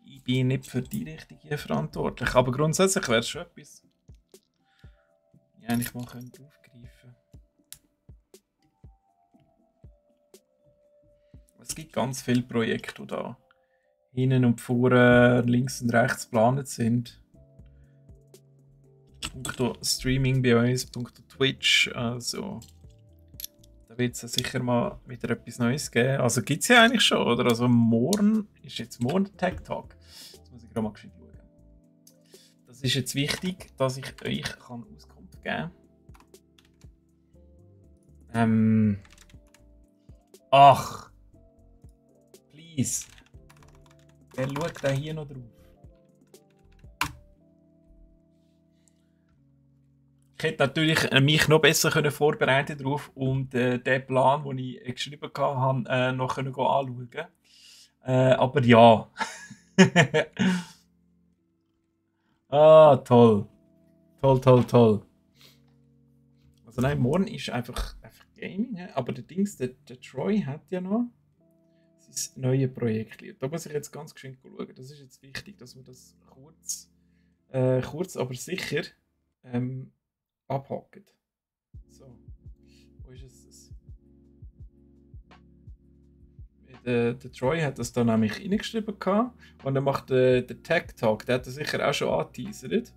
Ich bin nicht für die Richtung hier verantwortlich, aber grundsätzlich wäre es schon etwas, ich eigentlich mal aufgreifen könnte. Es gibt ganz viele Projekte, die da hinten und vorne, links und rechts geplant sind. Punkto Streaming bei uns, punkto Twitch, also da wird es ja sicher mal wieder etwas Neues geben. Also gibt es ja eigentlich schon, oder? Also morgen ist jetzt morgen der Tech Talk. Jetzt muss ich gerade mal geschwind schauen. Das ist jetzt wichtig, dass ich euch kann Auskunft geben kann. Ach, please. Wer schaut da hier noch drauf? Ich hätte natürlich mich noch besser vorbereiten darauf und den Plan, den ich geschrieben habe, noch anschauen können. Aber ja. Ah, toll. Toll, toll, toll. Also nein, morgen ist einfach Gaming. Aber der Dings, der Troy hat ja noch sein neues Projekt. Da muss ich jetzt ganz geschwind schauen. Das ist jetzt wichtig, dass wir das kurz aber sicher abhaken. So, wo ist es? Der Troy hat das da nämlich reingeschrieben und dann macht der Tech Talk, der hat das sicher auch schon angeteasert.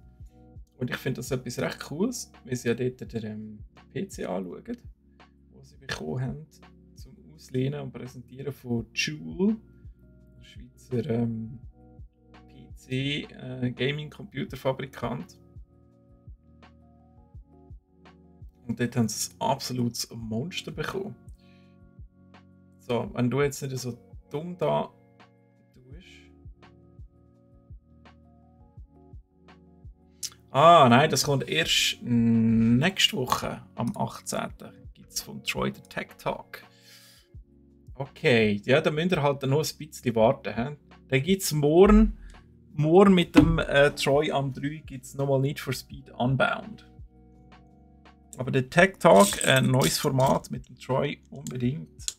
Und ich finde das etwas recht Cooles, weil sie ja dort den PC anschauen, den sie bekommen haben zum Auslehnen und Präsentieren von Joule, der Schweizer PC Gaming-Computerfabrikant. Und dort haben sie ein absolutes Monster bekommen. So, wenn du jetzt nicht so dumm da tust. Ah, nein, das kommt erst nächste Woche, am 18. gibt es von Troy den Tech Talk. Okay, ja, dann müsst ihr halt noch ein bisschen warten. He? Dann gibt es morgen mit dem Troy am 3 gibt es nochmal Need for Speed Unbound. Aber der Tech Talk, ein neues Format mit dem Troy, unbedingt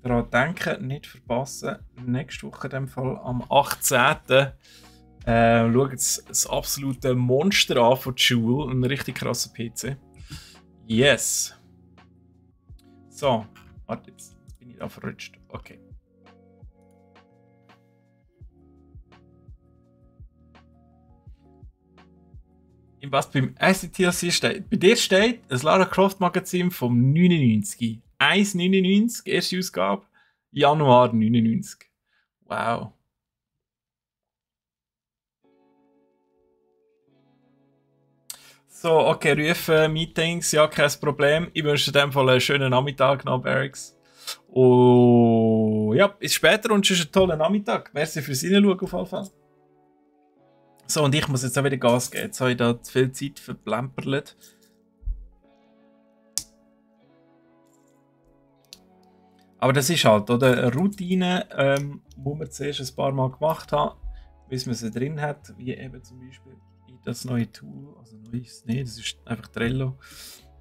daran denken, nicht verpassen. Nächste Woche in dem Fall am 18. Schaut das absolute Monster an von Joule, ein richtig krasser PC. Yes. So, warte, jetzt bin ich da verrutscht. Okay. Was beim ICTLC steht. Bei dir steht ein Lara Croft Magazin vom 99. 1,99, erste Ausgabe, Januar 99. Wow. So, okay, Rufe, Meetings, ja, kein Problem. Ich wünsche dir in dem Fall einen schönen Nachmittag noch, Barracks. Und ja, bis später und schon einen tollen Nachmittag. Merci fürs Reinschauen auf jeden Fall. So, und ich muss jetzt auch wieder Gas geben. Jetzt habe ich da zu viel Zeit verplemperlet. Aber das ist halt, oder? Eine Routine, wo man zuerst ein paar Mal gemacht hat, bis man sie drin hat, wie eben zum Beispiel in das neue Tool, also neues, nee, das ist einfach Trello.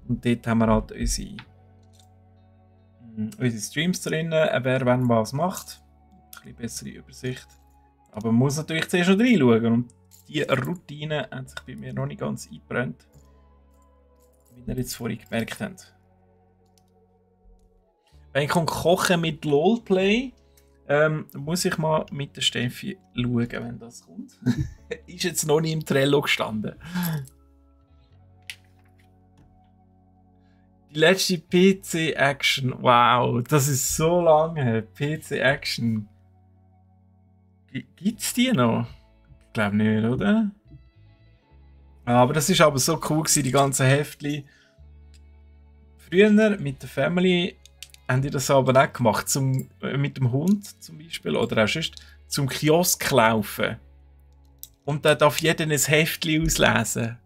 Und dort haben wir halt unsere Streams drin, wer wann was macht. Ein bisschen bessere Übersicht. Aber man muss natürlich zuerst noch reinschauen. Und die Routine hat sich bei mir noch nicht ganz eingebrannt, wie ihr jetzt vorhin gemerkt habt. Wenn ich kochen mit LOLplay, muss ich mal mit der Steffi schauen, wenn das kommt. Ist jetzt noch nicht im Trello gestanden. Die letzte PC-Action, wow, das ist so lange. PC-Action. Gibt's die noch? Ich glaube nicht, oder? Aber das ist aber so cool gewesen, die ganzen Heftchen. Früher mit der Family haben die das aber auch gemacht, mit dem Hund zum Beispiel, oder auch sonst, zum Kiosk laufen. Und dann darf jeder ein Heftchen auslesen.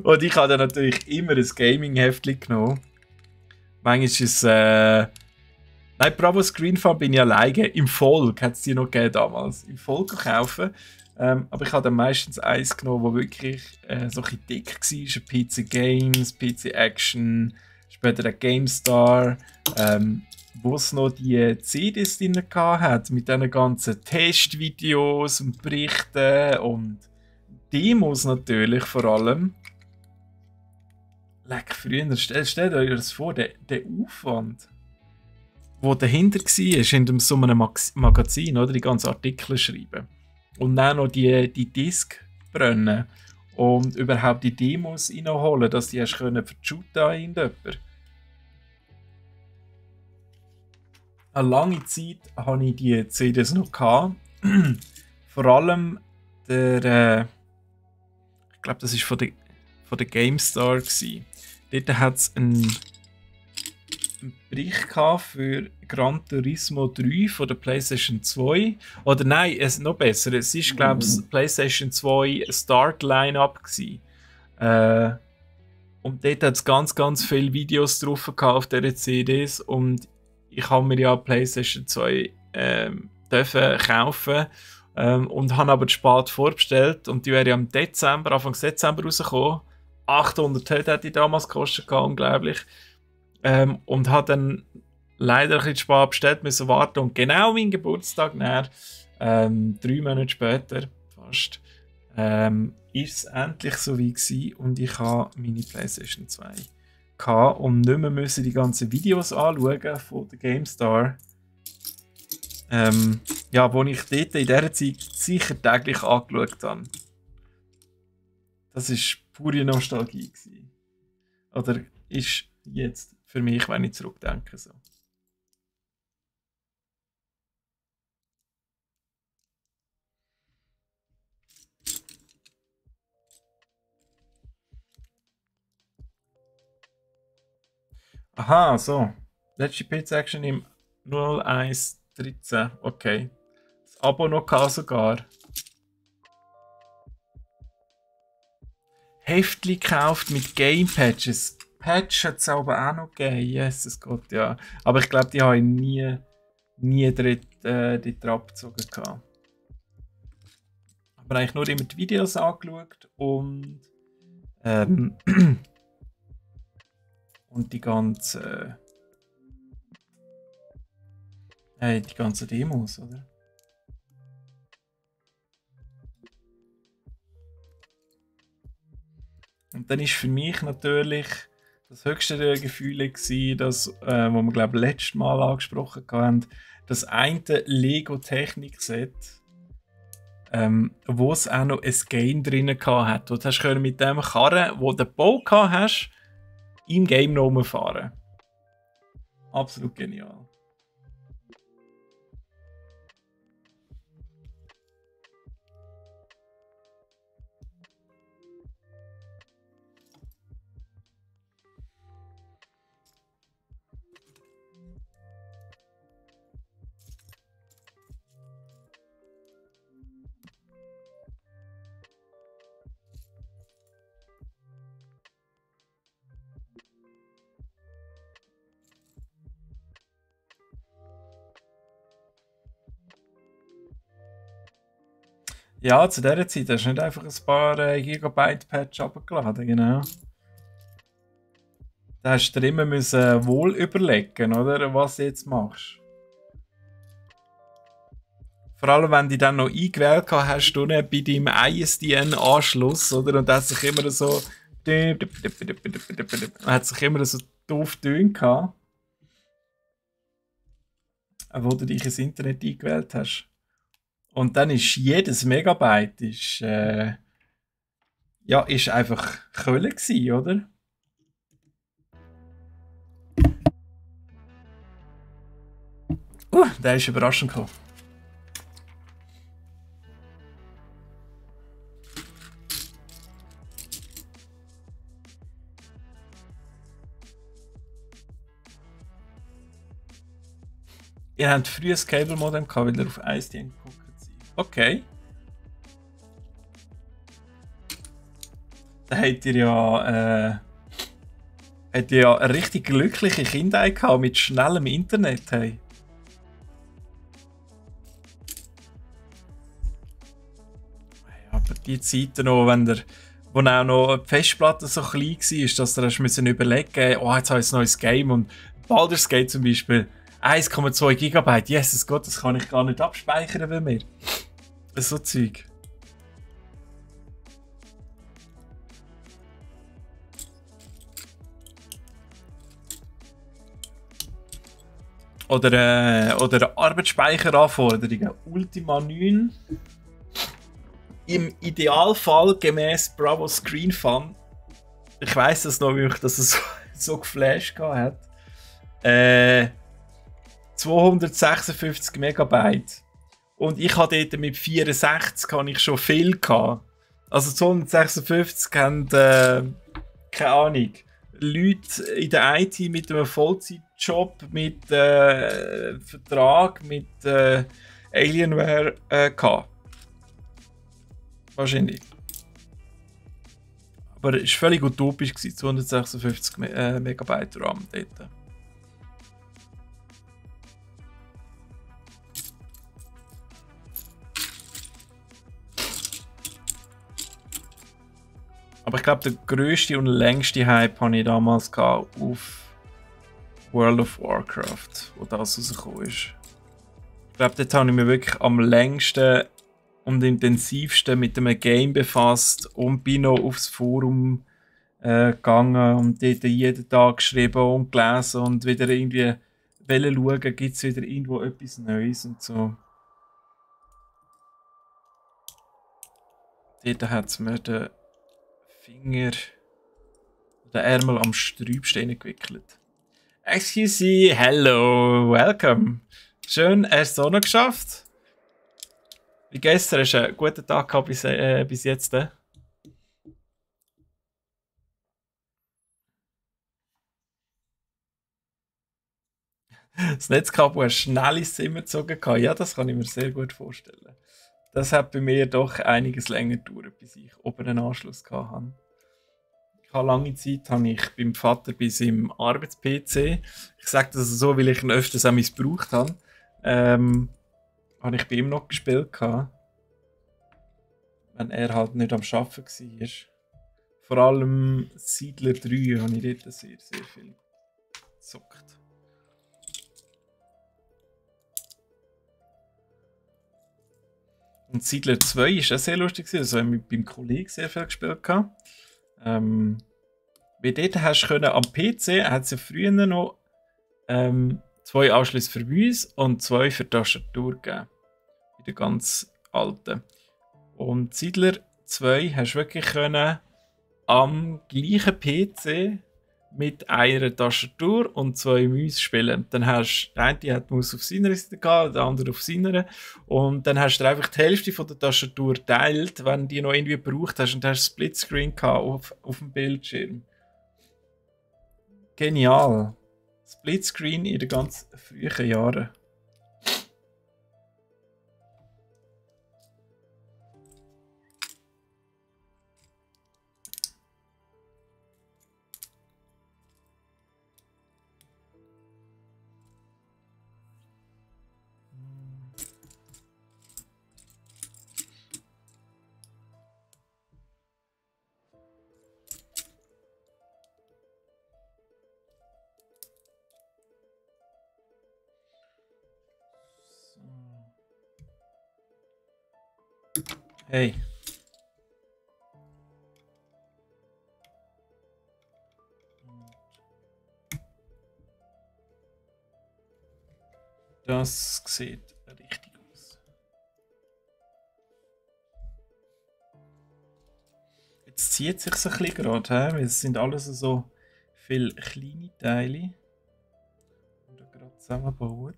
Und ich habe dann natürlich immer ein Gaming-Heftchen genommen. Manchmal ist es... Nein, Bravo Screen Farm bin ich alleine. Im Volk hat es die noch gegeben damals. Im Volk kaufen. Aber ich habe dann meistens eins genommen, das wirklich so ein bisschen dick war. PC Games, PC Action, später der GameStar, wo es noch die CDs drin hat, mit diesen ganzen Testvideos und Berichten und Demos natürlich vor allem. Leck, früher, stellt euch das vor, der Aufwand, der dahinter war, in so einem Magazin, oder? Die ganzen Artikel schreiben. Und dann noch die Disk brennen. Und überhaupt die Demos reinholen, dass die erst verschooten an irgendjemand. Eine lange Zeit hatte ich die CDs noch gehabt. Vor allem der... ich glaube, das war von der GameStar gewesen. Dort hat es einen Bericht für Gran Turismo 3 von der PlayStation 2. Oder nein, noch besser. Es war, glaube ich, PlayStation 2 Start Line-Up. Und dort hat es ganz, ganz viele Videos drauf auf diesen CDs. Und ich habe mir ja PlayStation 2 dürfen kaufen. Und habe aber spät vorbestellt. Und die wäre ja im Dezember, Anfang Dezember rausgekommen. 800 hätte die damals gekostet, unglaublich. Und hat dann leider ein bisschen spät bestellt, müssen warten. Und genau mein Geburtstag nachher, 3 Monate später, fast, ist es endlich so wie gewesen und ich habe meine PlayStation 2 gehabt und nicht mehr müssen die ganzen Videos anschauen von der GameStar. Ja, wo ich dort in dieser Zeit sicher täglich angeschaut habe. Das war pure Nostalgie gewesen. Oder ist jetzt für mich, wenn ich zurückdenke, so. Aha, so. Letzte PC-Action im 0113. Okay. Das Abo noch sogar. Heftli gekauft mit Game-Patches. Patch hat es aber auch noch gegeben. Jesus Gott, ja. Aber ich glaube, die habe ich nie dort abgezogen. Aber eigentlich nur immer die Videos angeschaut und und die ganzen Demos, oder? Und dann ist für mich natürlich das höchste der Gefühle gewesen, das, was wir glaube letztes Mal angesprochen haben, das eine Lego Technik-Set, wo es auch noch ein Game drin hat. Du hast mit dem Karren, wo du den Bau hast, im Game noch rumfahren. Absolut genial. Ja, zu dieser Zeit hast du nicht einfach ein paar Gigabyte Patch abgeladen, genau. Da hast du dir immer wohl überlegen, oder, was du jetzt machst. Vor allem, wenn du dann noch eingewählt hast, du bei deinem ISDN-Anschluss, oder? Und das hat sich immer so... hat sich immer so doof gehabt. wo du dich ins Internet eingewählt hast. Und dann ist jedes Megabyte ist einfach Kölle gewesen, oder? Der ist überraschend gekommen. Ihr habt früher ein Cable-Modem gehabt, weil ihr auf ISDN geguckt seid. Okay. Da habt ihr ja eine richtig glückliche Kindheit gehabt mit schnellem Internet. Hey. Aber die Zeiten noch, wo auch noch die Festplatte so klein war, dass du müssen überlegen, oh, jetzt habe ich ein neues Game und Baldur's Gate zum Beispiel 1,2 GB. Jesus Gott, das kann ich gar nicht abspeichern bei mir. So Zeug. Oder Arbeitsspeicheranforderungen. Ultima 9. Im Idealfall gemäß Bravo Screen Fun. Ich weiss das noch, wie mich das so geflasht hat. 256 Megabyte. Und ich hatte dort mit 64 ich schon viel gehabt. Also 256 haben, keine Ahnung, Leute in der IT mit einem Vollzeitjob, mit Vertrag, mit Alienware gehabt. Wahrscheinlich. Aber es war völlig utopisch, 256 Megabyte RAM dort. Aber ich glaube, der grösste und längste Hype hatte ich damals auf World of Warcraft, wo das rausgekommen ist. Ich glaube, dort habe ich mich wirklich am längsten und intensivsten mit einem Game befasst und bin noch aufs Forum gegangen und dort jeden Tag geschrieben und gelesen und wieder irgendwie schauen, gibt es wieder irgendwo etwas Neues und so. Dort hat es mir den Finger, den Ärmel am Sträubchen gewickelt. Excuse me, hello, welcome. Schön, hast du es auch noch geschafft? Wie gestern, hast du einen guten Tag gehabt bis jetzt? Das Netzkabel hat schnell ins Zimmer gezogen. Ja, das kann ich mir sehr gut vorstellen. Das hat bei mir doch einiges länger gedauert, bis ich oben einen Anschluss hatte. Ich habe lange Zeit beim Vater bei seinem Arbeits-PC, ich sage das so, weil ich ihn öfters auch missbraucht habe, habe ich bei ihm noch gespielt. Wenn er halt nicht am Arbeiten war. Vor allem Siedler 3 habe ich dort sehr, sehr viel gezockt. Und Siedler 2 war auch sehr lustig. Also ich mit meinem Kollegen sehr viel gespielt. Weil dort hast du am PC hat es ja früher noch 2 Anschlüsse für Mäuse und 2 für die Tastatur gegeben. Bei den ganz alten. Und Siedler 2 hast du wirklich können am gleichen PC mit einer Tastatur und 2 Mäusen spielen. Dann hast du, der eine hat Maus auf seiner Seite gehabt, der andere auf seiner. Und dann hast du einfach die Hälfte von der Tastatur geteilt, wenn du die noch irgendwie gebraucht hast, und hast Splitscreen gehabt auf dem Bildschirm. Genial. Splitscreen in den ganz frühen Jahren. Hey. Das sieht richtig aus. Jetzt zieht es sich ein bisschen gerade, weil es sind alles so viele kleine Teile, die da gerade zusammenbauen.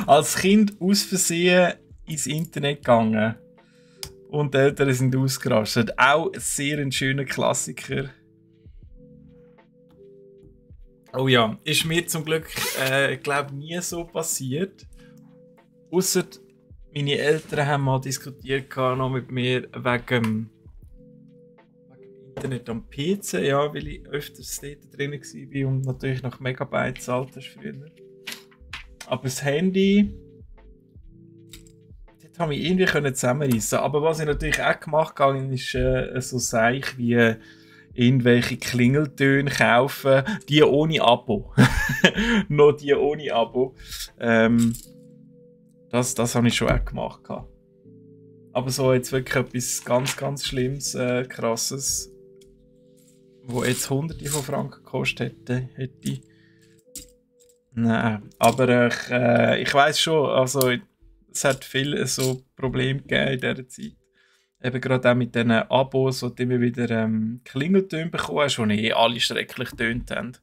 Als Kind aus Versehen ins Internet gegangen und die Eltern sind ausgerastet. Auch sehr ein schöner Klassiker. Oh ja, ist mir zum Glück, glaube nie so passiert. Ausser meine Eltern haben mal diskutiert noch mit mir wegen Internet am PC, ja, weil ich öfters dort drin war und natürlich nach Megabyte zahlt das früher. Aber das Handy, dort habe ich irgendwie zusammenreißen. Aber was ich natürlich auch gemacht habe, ist so Seich wie irgendwelche Klingeltöne kaufen, die ohne Abo. Noch die ohne Abo. Das habe ich schon auch gemacht. Aber so jetzt wirklich etwas ganz, ganz Schlimmes, Krasses, wo jetzt Hunderte von Franken gekostet hätte. Nein, aber ich weiß schon, also es hat viele so Probleme gegeben in dieser Zeit. Eben gerade auch mit diesen Abos, wo du immer wieder Klingeltöne bekommen hast, die alle schrecklich getönt haben.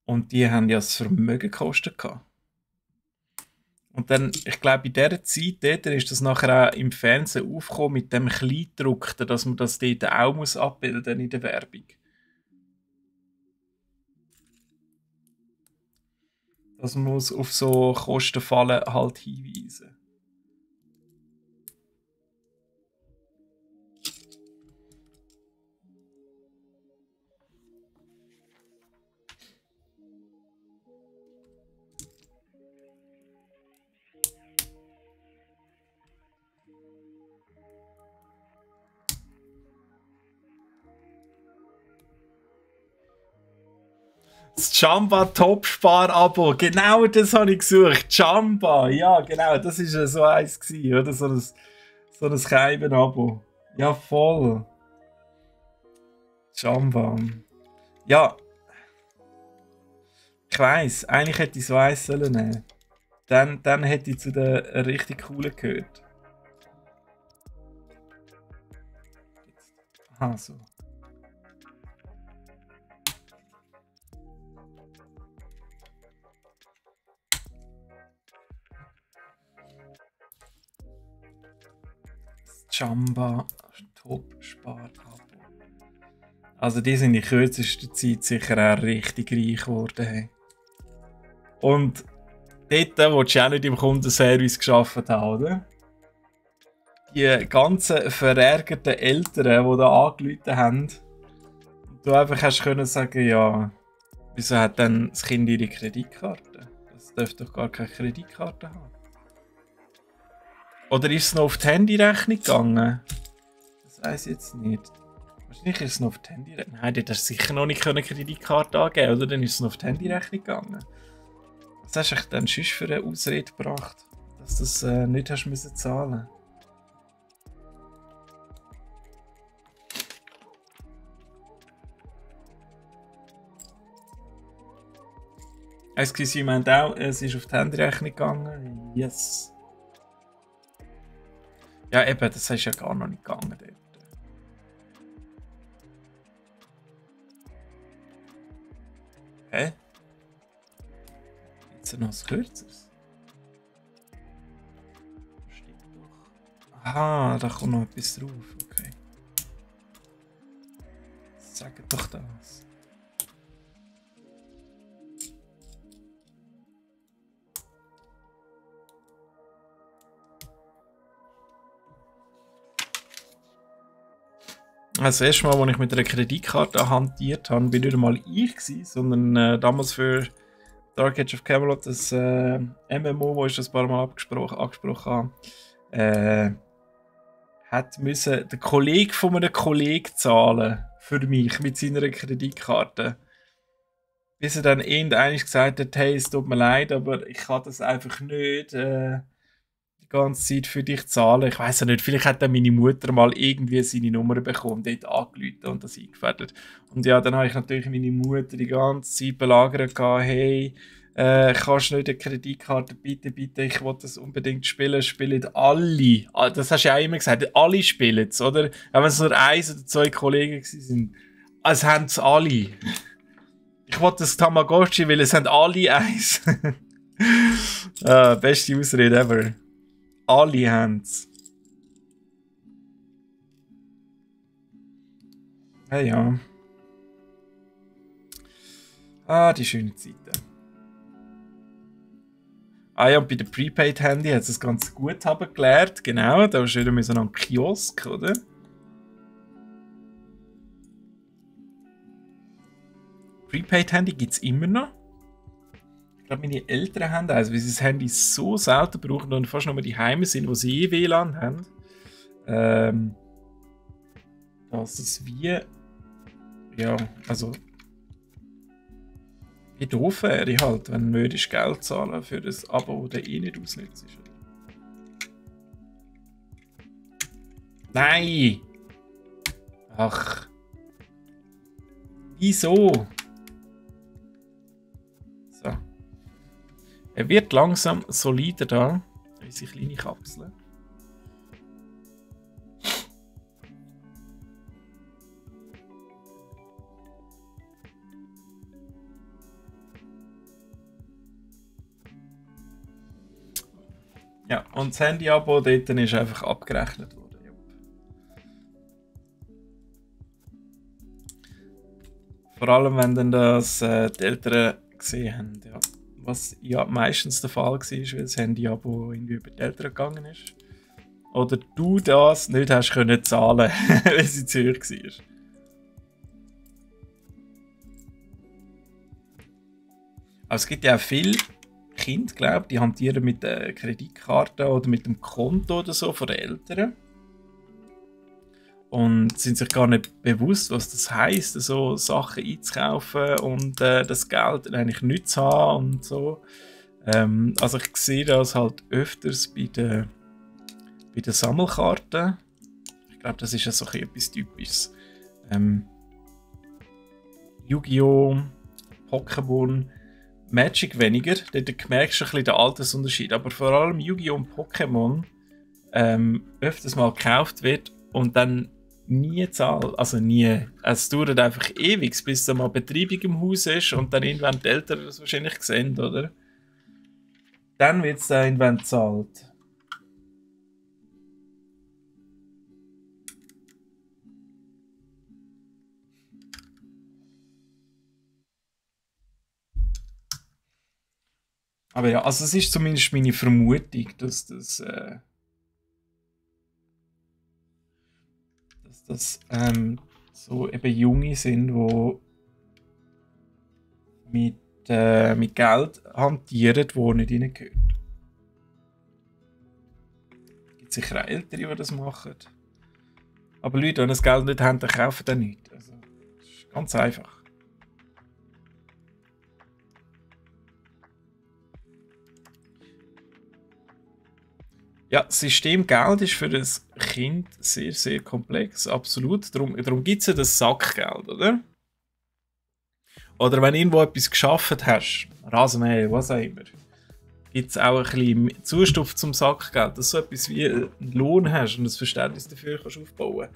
Und die haben ja das Vermögen gekostet. Und dann, ich glaube, in dieser Zeit dort ist das nachher auch im Fernsehen aufgekommen mit dem Kleindruckten, dass man das dort auch muss abbilden in der Werbung. Dass man muss auf so Kostenfallen halt hinweisen. Das Jamba Top-Spar-Abo, genau das habe ich gesucht. Jamba, ja genau, das war so eins gewesen, oder? So ein Keiben-Abo. Ja, voll. Jamba. Ja, ich weiss, eigentlich hätte ich es weiss sollen nehmen. Dann hätte ich zu den richtig coolen gehört. Aha, so. Jamba Top-Spar-Abo. Also die sind in kürzester Zeit sicher auch richtig reich geworden. Hey. Und dort, wo du auch nicht im Kundenservice gearbeitet hast, oder? Die ganzen verärgerten Eltern, die da angerufen haben, du einfach hast können sagen, ja, wieso hat dann das Kind ihre Kreditkarte? Das dürfte doch gar keine Kreditkarte haben. Oder ist es noch auf die Handyrechnung gegangen? Das weiss ich jetzt nicht. Wahrscheinlich ist es noch auf die Handyrechnung. Nein, dort hast du sicher noch nicht eine Kreditkarte angeben, oder? Dann ist es noch auf die Handyrechnung gegangen. Was hast du dann sonst für eine Ausrede gebracht, dass du das nicht hast müssen zahlen? Excuse, meint auch, es ist auf die Handyrechnung gegangen. Yes. Ja, eben, das ist ja gar noch nicht gegangen dort. Hä? Jetzt noch was Kürzeres? Steht doch. Aha, da kommt noch etwas drauf. Okay. Sag doch das. Also das erste Mal, als ich mit einer Kreditkarte hantiert habe, bin nicht mal ich gewesen, sondern damals für Dark Age of Camelot, das MMO, wo ich das ein paar Mal angesprochen habe, hat müssen der Kollege von einem Kollegen zahlen für mich mit seiner Kreditkarte. Bis er dann irgendwann gesagt hat, hey, es tut mir leid, aber ich kann das einfach nicht die ganze Zeit für dich zahlen. Ich weiß ja nicht, vielleicht hat dann meine Mutter mal irgendwie seine Nummer bekommen, dort angerufen und das eingefädelt. Und ja, dann habe ich natürlich meine Mutter die ganze Zeit belagert, hey, kannst du nicht eine Kreditkarte, bitte, bitte, ich will das unbedingt spielen, spielen alle. Das hast du ja auch immer gesagt, alle spielen es, oder? Auch wenn es nur 1 oder 2 Kollegen waren. Es haben es alle. Ich wollte das Tamagotchi, weil es haben alle eins. Beste Ausrede ever. Alle haben es. Ja. Die schönen Zeiten. Ja, und bei dem Prepaid-Handy hat es das ganze Guthaben gelernt. Genau, da war wieder mit so einem Kiosk, oder? Prepaid-Handy gibt es immer noch. Ich glaube, meine Eltern haben eins, weil sie das Handy so selten brauchen und fast nur die Heime sind, wo sie WLAN haben. Dass es wie. Ja, also. Wie doof wäre halt, wenn du Geld zahlen für das Abo, das eh nicht ausnützt. Nein! Ach. Wieso? So. Er wird langsam solider da. Unsere kleine Kapsel. Ja, und das Handy-Abo dort ist einfach abgerechnet worden. Ja. Vor allem, wenn dann das die Eltern gesehen haben. Ja. Was ja meistens der Fall war, weil das Handy-Abo irgendwie über die Eltern gegangen ist. Oder du das nicht hast können zahlen, weil sie zu hoch war. Aber es gibt ja auch viele Kinder, glaube ich, die hantieren mit der Kreditkarte oder mit dem Konto oder so von den Eltern. Und sind sich gar nicht bewusst, was das heisst, so Sachen einzukaufen und das Geld eigentlich nicht zu haben und so. Also ich sehe das halt öfters bei den Sammelkarten. Ich glaube, das ist ja so etwas Typisches. Yu-Gi-Oh!, Pokémon, Magic weniger, dort merkst du ein bisschen den Altersunterschied. Aber vor allem Yu-Gi-Oh! Und Pokémon öfters mal gekauft wird und dann nie zahlt. Also nie. Es dauert einfach ewig, bis da mal Betreibung im Haus ist und dann irgendwann die Eltern das wahrscheinlich sehen, oder? Dann wird es dann irgendwann gezahlt. Aber ja, also es ist zumindest meine Vermutung, dass das so eben Junge sind, die mit Geld hantieren, wo nicht ihnen gehört. Es gibt sicher auch Ältere, die das machen. Aber Leute, die das Geld nicht haben, dann kaufen dann nichts. Also, das ist ganz einfach. Ja, das System Geld ist für ein Kind sehr, sehr komplex, absolut. Darum gibt es ja das Sackgeld, oder? Oder wenn du irgendwo etwas geschafft hast, Rasenmäher, was auch immer, gibt es auch ein bisschen Zustupf zum Sackgeld, dass du so etwas wie einen Lohn hast und ein Verständnis dafür kannst aufbauen.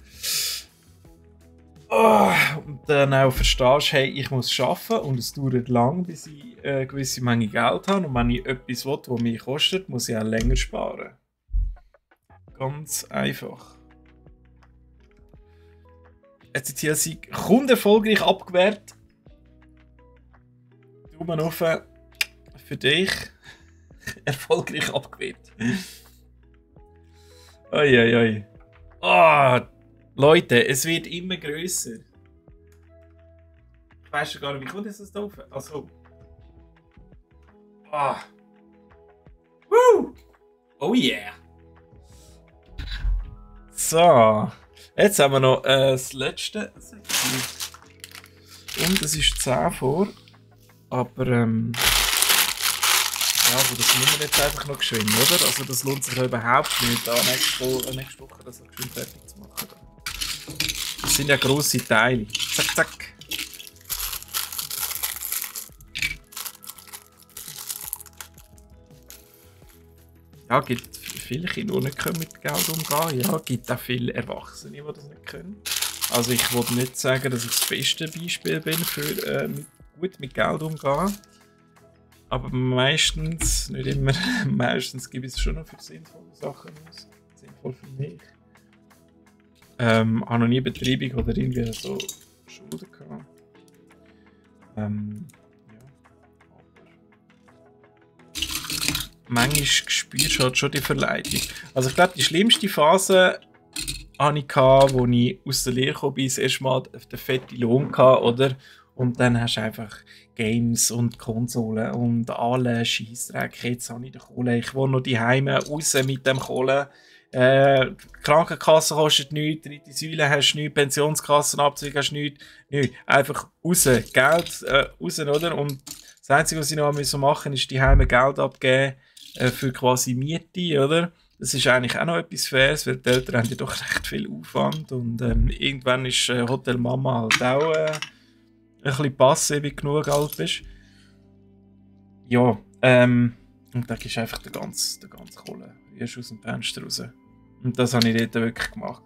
Und dann auch verstehst, hey, ich muss arbeiten und es dauert lang, bis ich eine gewisse Menge Geld habe. Und wenn ich etwas will, das mich kostet, muss ich auch länger sparen. Ganz einfach. Jetzt hat hier sie Kunden erfolgreich abgewehrt. Daumen auf für dich. Erfolgreich abgewehrt. Oi. Leute, es wird immer grösser. Ich weiß schon gar nicht, wie kommt das da rauf? Also. Woo! Oh yeah! So, jetzt haben wir noch das letzte Säckchen. Und es ist 10 vor. Aber ja, also das müssen wir jetzt einfach noch geschwind, oder? Also das lohnt sich ja überhaupt nicht, da nächste Woche das noch geschwind fertig zu machen. Das sind ja grosse Teile. Zack, zack. Ja, gibt viele Kinder, die nicht mit Geld umgehen können. Ja, gibt auch viele Erwachsene, die das nicht können. Also ich wollte nicht sagen, dass ich das beste Beispiel bin für gut mit Geld umgehen. Aber meistens, nicht immer, meistens gebe ich es schon noch für sinnvolle Sachen aus. Sinnvoll für mich. Habe noch nie Betreibung oder irgendwie so Schulden gehabt. Ja. Manchmal spürst du halt schon die Verleitung. Also ich glaube, die schlimmste Phase hatte ich, wo ich aus der Lehre kam, das erste Mal den fetten Lohn hatte, oder? Und dann hast du einfach Games und Konsolen und alle Scheissdreck. Jetzt habe ich die Kohle. Ich wohne noch daheim raus mit dem Kohle. Die Krankenkasse kostet nichts, dritte Säule hast du nichts, Pensionskassenabzug hast du nichts. Einfach raus, Geld raus, oder? Und das Einzige, was ich noch machen musste, ist daheim Geld abgeben für quasi Miete, oder? Das ist eigentlich auch noch etwas Faires, weil die Eltern haben ja doch recht viel Aufwand und irgendwann ist Hotel Mama halt auch ein bisschen passiv, wie genug alt bist. Ja, und dann gehst du einfach den ganzen Kohle erst aus dem Fenster raus. Und das habe ich dort wirklich gemacht.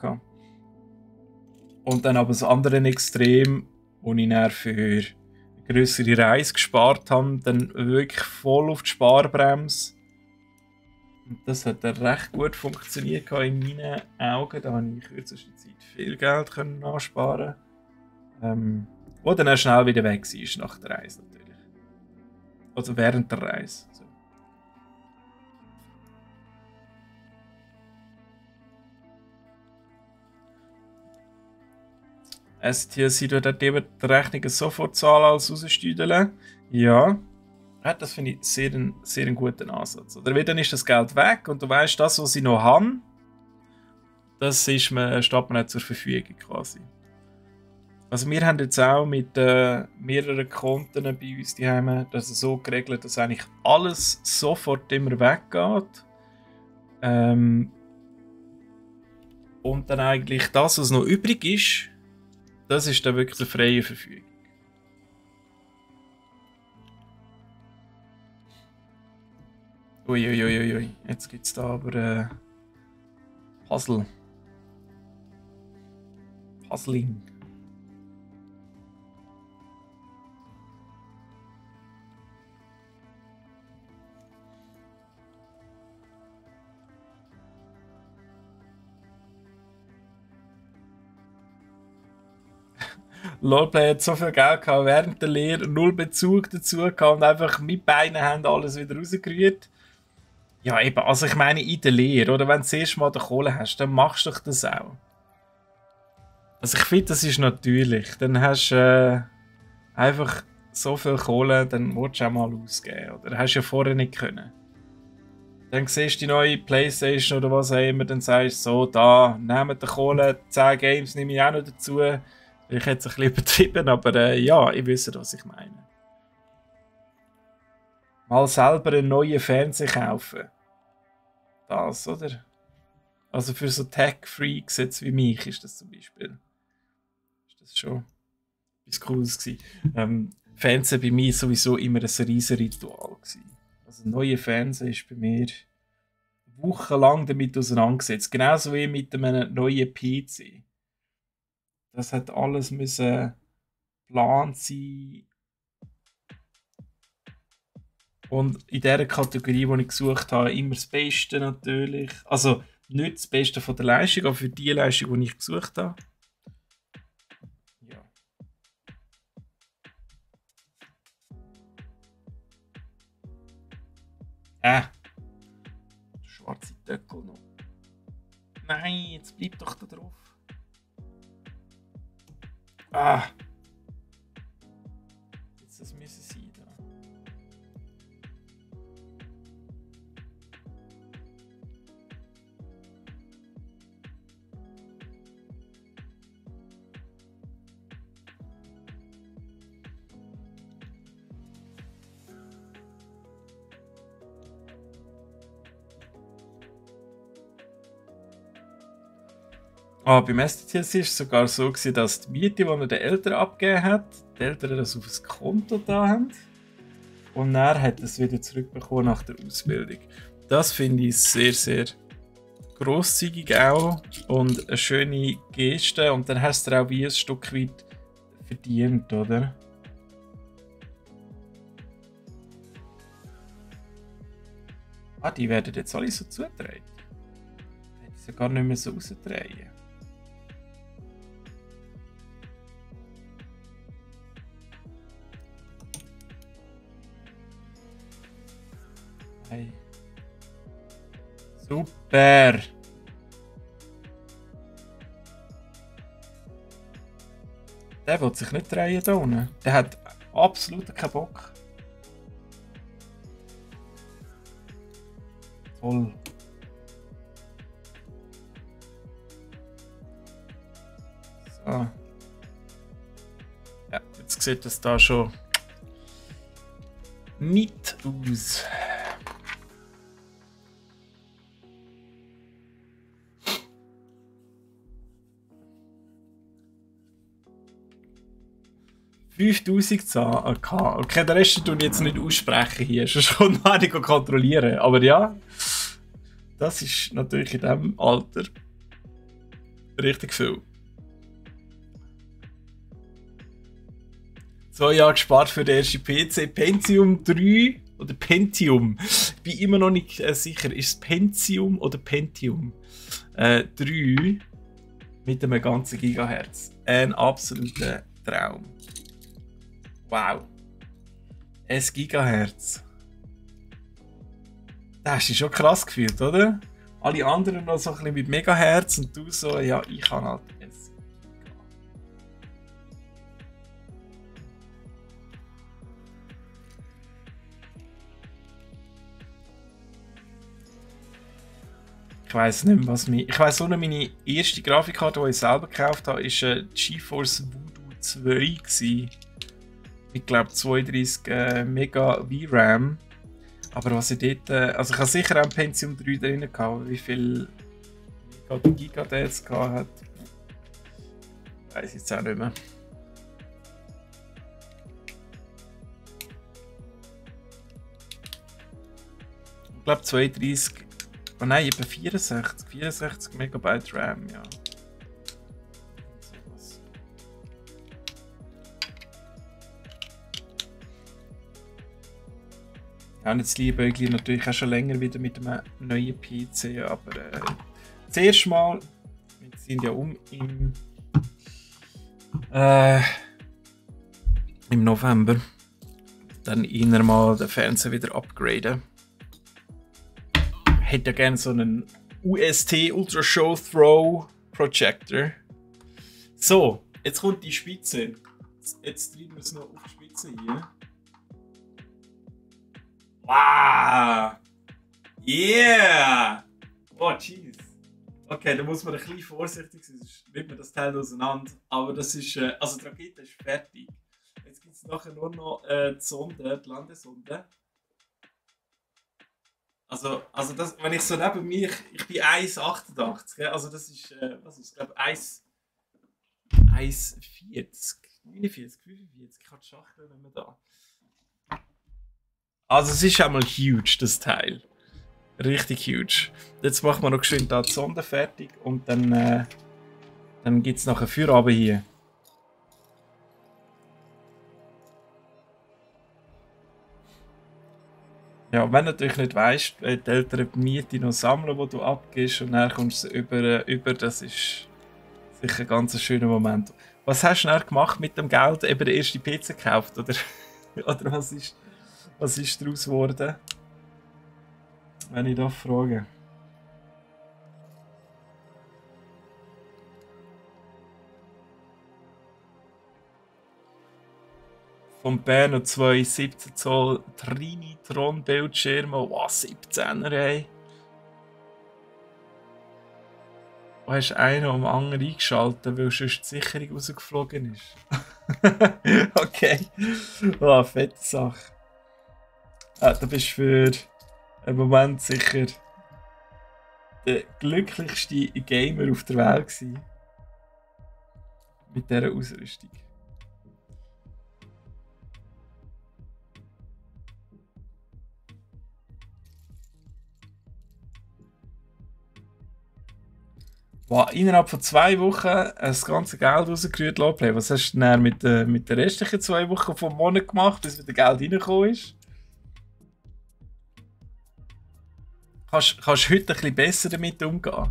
Und dann aber das andere Extrem, wo ich dann für eine grössere Reise gespart habe, dann wirklich voll auf die Sparbremse. Und das hat dann recht gut funktioniert in meinen Augen. Da habe ich in kürzester Zeit viel Geld ansparen. Wo dann auch schnell wieder weg war nach der Reise natürlich. Also während der Reise. So. STC tut die Rechnungen sofort zahlen als raussteuern. Ja. Ja, das finde ich sehr einen guten Ansatz. Oder dann ist das Geld weg und du weißt, das, was ich noch habe, das steht mir nicht zur Verfügung quasi. Also wir haben jetzt auch mit mehreren Konten bei uns daheim das so geregelt, dass eigentlich alles sofort immer weggeht. Und dann eigentlich das, was noch übrig ist, das ist dann wirklich eine freie Verfügung. Uiuiuiui, jetzt gibt es da aber Puzzle. Puzzling. LoLplay hat so viel Geld gehabt während der Lehre, null Bezug dazu gehabt und einfach mit Beinen haben alles wieder rausgerührt. Ja, eben, also ich meine in der Lehre, oder wenn du das erste Mal die Kohle hast, dann machst du doch das auch. Also ich finde, das ist natürlich. Dann hast du einfach so viel Kohle, dann willst du auch mal ausgeben. Oder hast du ja vorher nicht können. Dann siehst du die neue Playstation oder was auch immer, dann sagst du so, da, nehmt die Kohle, 10 Games nehme ich auch noch dazu. Ich hätte es ein bisschen übertrieben, aber ja, ich wüsste, was ich meine. Mal selber einen neuen Fernseher kaufen. Das, oder? Also für so Tech-Freaks jetzt wie mich ist das zum Beispiel. Ist das schon etwas Cooles gewesen. Fernsehen bei mir sowieso immer ein riesen Ritual gewesen. Also neue Fernsehen ist bei mir wochenlang damit auseinandergesetzt. Genauso wie mit einem neuen PC. Das hat alles müssen geplant sein. Und in dieser Kategorie, die ich gesucht habe, immer das Beste natürlich. Also nicht das Beste von der Leistung, aber für die Leistung, die ich gesucht habe. Ja. Der schwarze Deckel noch. Nein, jetzt bleib doch da drauf. Ah. Jetzt das müssen sein da. Ah, beim STTC war es sogar so gewesen, dass die Miete, die er den Eltern abgegeben hat, die Eltern das auf das Konto da haben. Und er hat es wieder zurückbekommen nach der Ausbildung. Das finde ich sehr, sehr grosszügig auch und eine schöne Geste. Und dann hast du auch wie ein Stück weit verdient, oder? Ah, die werden jetzt alle so zudrehen. Die hätte sie gar nicht mehr so rausdrehen. Hey. Super! Der will sich nicht drehen da unten. Der hat absolut keinen Bock. Toll. So. Ja, jetzt sieht das da schon nicht aus. $5000. Okay, den Rest tue ich jetzt nicht aussprechen hier, sonst kommt man nicht kontrollieren. Aber ja, das ist natürlich in diesem Alter richtig viel. 2 Jahre gespart für den ersten PC. Pentium 3 oder Pentium. Ich bin immer noch nicht sicher, ist es Pentium oder Pentium? 3 mit einem ganzen Gigahertz. Ein absoluter Traum. Wow. 1 Gigahertz. Das hast du schon krass gefühlt, oder? Alle anderen noch so ein bisschen mit Megahertz und du so, ja, ich kann halt es. Ich weiss nicht mehr, was mich. Ich weiss auch noch, meine erste Grafikkarte, die ich selber gekauft habe, war eine GeForce Voodoo 2 gewesen. Ich glaube 32 Mega VRAM. Aber was ich dort. Also ich habe sicher auch ein Pentium 3 drin gehabt. Wie viel Giga der jetzt gehabt hat, weiß ich jetzt auch nicht mehr. Ich glaube 32. Oh nein, etwa 64 Megabyte RAM, ja. Ja, und jetzt liebe ich natürlich auch schon länger wieder mit einem neuen PC, aber zuerst mal, wir sind ja im November, dann eher mal den Fernseher wieder upgraden. Ich hätte ja gerne so einen UST Ultra Show Throw Projector. So, jetzt kommt die Spitze. Jetzt treiben wir es noch auf die Spitze hier. Wow! Yeah! Oh, jeez. Okay, da muss man ein bisschen vorsichtig sein, sonst nimmt man das Teil auseinander. Aber das ist, also die Rakete ist fertig. Jetzt gibt es nachher nur noch die Sonde, die Landesonde. Also das, wenn ich so neben mir, ich bin 1,88, also das ist, was ist, ich glaube 1,40, 49, 45, ich kann die Schachtel nicht mehr da. Also es ist einmal huge, das Teil. Richtig huge. Jetzt machen wir noch schön da die Sonde fertig und dann gibt es nachher Feierabend hier. Ja, wenn du natürlich nicht weißt, die Eltern die Miete noch sammeln, die du abgibst und dann kommst du über, das ist sicher ein ganz schöner Moment. Was hast du dann gemacht mit dem Geld? Eben den ersten PC gekauft, oder? Oder was ist daraus geworden? Wenn ich da frage. Von Berno 2 17 Zoll Trinitron Bildschirme, wow, 17er, ey. Du hast einen um den anderen eingeschaltet, weil sonst die Sicherung rausgeflogen ist. Okay. Oh, fette Sache. Du bist für einen Moment sicher der glücklichste Gamer auf der Welt gewesen. mit dieser Ausrüstung. Wow, innerhalb von 2 Wochen das ganze Geld rausgerührt, Lawplay. Was hast du denn mit den restlichen 2 Wochen vom Monat gemacht, bis wieder Geld reingekommen ist? Kannst du heute ein bisschen besser damit umgehen?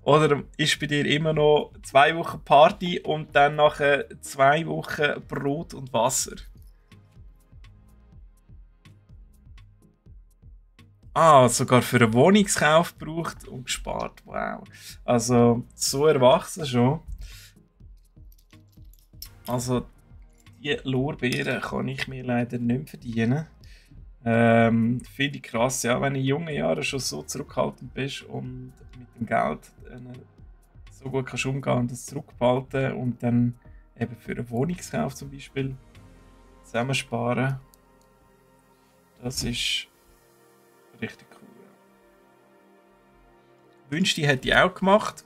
Oder ist bei dir immer noch 2 Wochen Party und dann nachher 2 Wochen Brot und Wasser? Ah, sogar für einen Wohnungskauf gebraucht und gespart. Wow. Also, so erwachsen schon. Also, die Lorbeeren kann ich mir leider nicht verdienen. Finde ich krass, ja, wenn du in jungen Jahren schon so zurückhaltend bist und mit dem Geld so gut kannst umgehen und das zurückbehalten und dann eben für einen Wohnungskauf zum Beispiel zusammensparen, das ist richtig cool. Ja. Wünschte, ich hätte ich auch gemacht,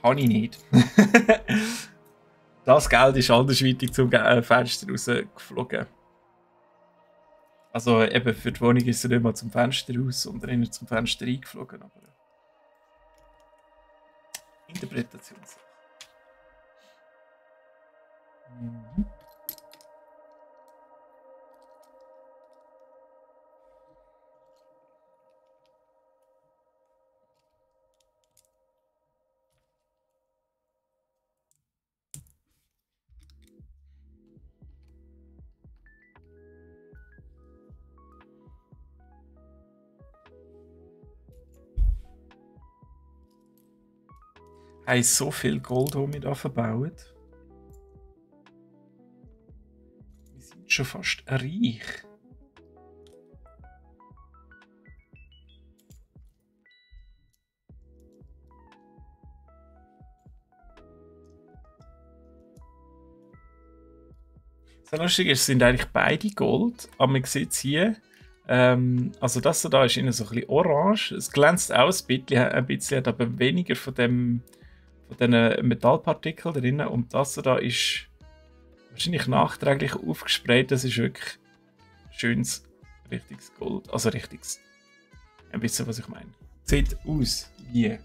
habe ich nicht. Das Geld ist andersweitig zum Fenster rausgeflogen. Also eben für die Wohnung ist er nicht mal zum Fenster raus, sondern eher zum Fenster eingeflogen. Aber Interpretationssache. Mhm. Haben so viel Gold, das wir da verbauen. Wir sind schon fast reich. So lustig ist, es sind eigentlich beide Gold, aber man sieht es hier. Also das da ist innen so ein bisschen orange. Es glänzt auch ein bisschen, hat aber weniger von diesen Metallpartikeln drin. Und das da ist wahrscheinlich nachträglich aufgesprayt. Das ist wirklich schönes, richtiges Gold. Also richtiges. Ein bisschen, was ich meine. Sieht aus wie.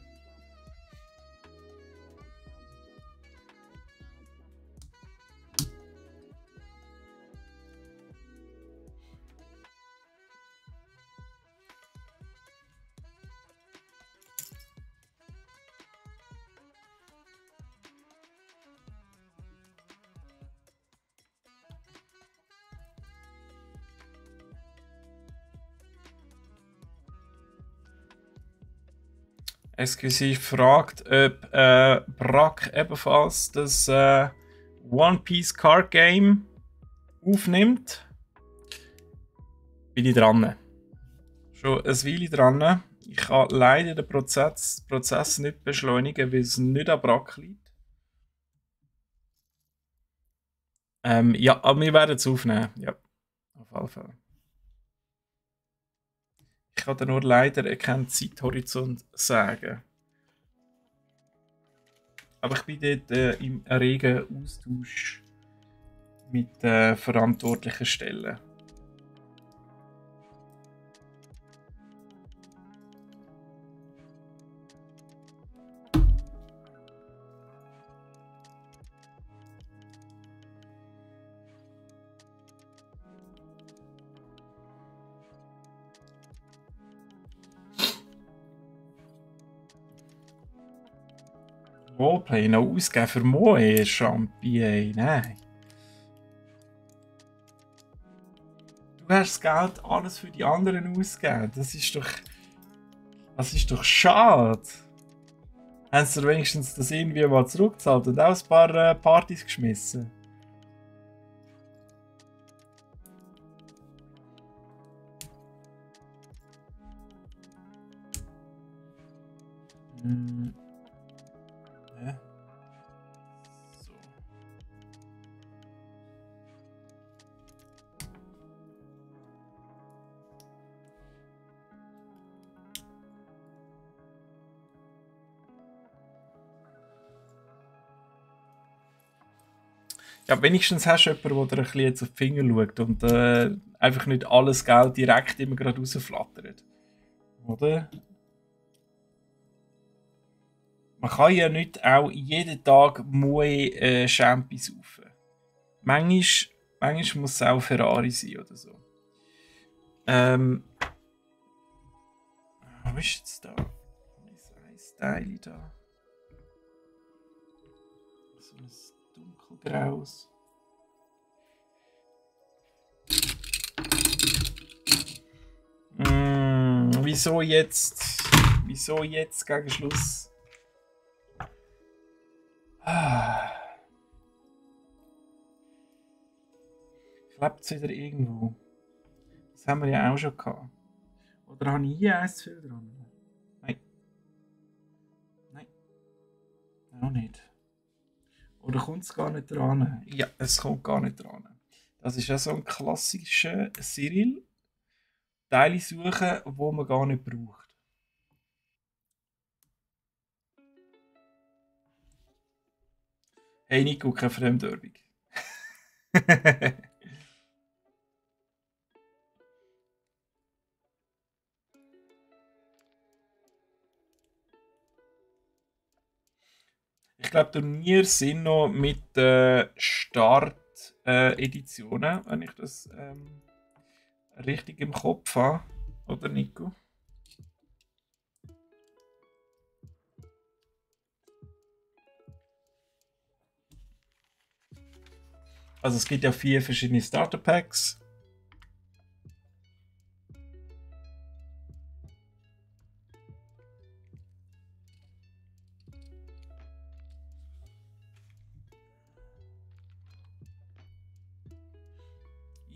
Exclusiv fragt, ob Brack ebenfalls das One Piece Card Game aufnimmt. Bin ich dran. Schon eine Weile dran. Ich kann leider den Prozess nicht beschleunigen, weil es nicht an Brack liegt. Ja, aber wir werden es aufnehmen. Ja, auf jeden Fall. Ich kann dir nur leider keinen Zeithorizont sagen. Aber ich bin dort im regen Austausch mit verantwortlichen Stellen. Roleplay noch ausgeben für Moe Champion, nein. Du hast das Geld alles für die anderen ausgegeben. Das ist doch schade. Haben sie wenigstens das irgendwie mal zurückgezahlt und auch ein paar Partys geschmissen? Hm. Ja. So. Ja, wenigstens hast du jemanden, der dir ein bisschen jetzt auf die Finger schaut und einfach nicht alles Geld direkt immer gerade rausflattert. Oder? Man kann ja nicht auch jeden Tag Moe Champi saufen. Manchmal muss es auch Ferrari sein oder so. Was ist jetzt da? Ein Teil da. So ein dunkelgraues. Wieso jetzt? Wieso jetzt gegen Schluss? Klebt es wieder irgendwo? Das haben wir ja auch schon gehabt. Oder habe ich hier eins zu viel dran? Nein. Nein. Auch nicht. Oder kommt es gar nicht dran? Ja, es kommt gar nicht dran. Das ist ja so ein klassischer Cyril. Teile suchen, die man gar nicht braucht. Hey Nico, keine Fremdwerbung. Ich glaube, Turnier sind noch mit Start-Editionen, wenn ich das richtig im Kopf habe. Oder Nico? Also es gibt ja 4 verschiedene Starter Packs.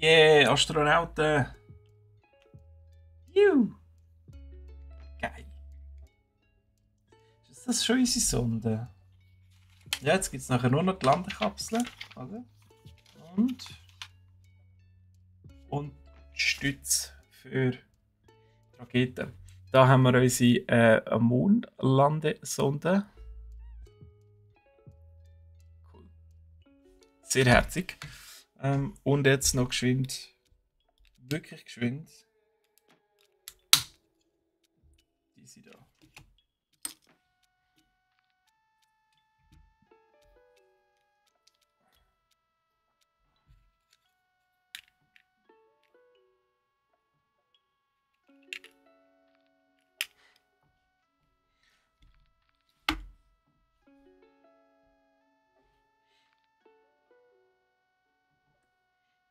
Yeah, Astronauten! Juhu! Geil. Ist das schon unsere Sonde? Ja, jetzt gibt es nachher nur noch die Landekapsel. Oder? Und Stütz für die Raketen. Da haben wir unsere Mondlandesonde. Cool. Sehr herzig. Und jetzt noch geschwind. Wirklich geschwind. Diese da.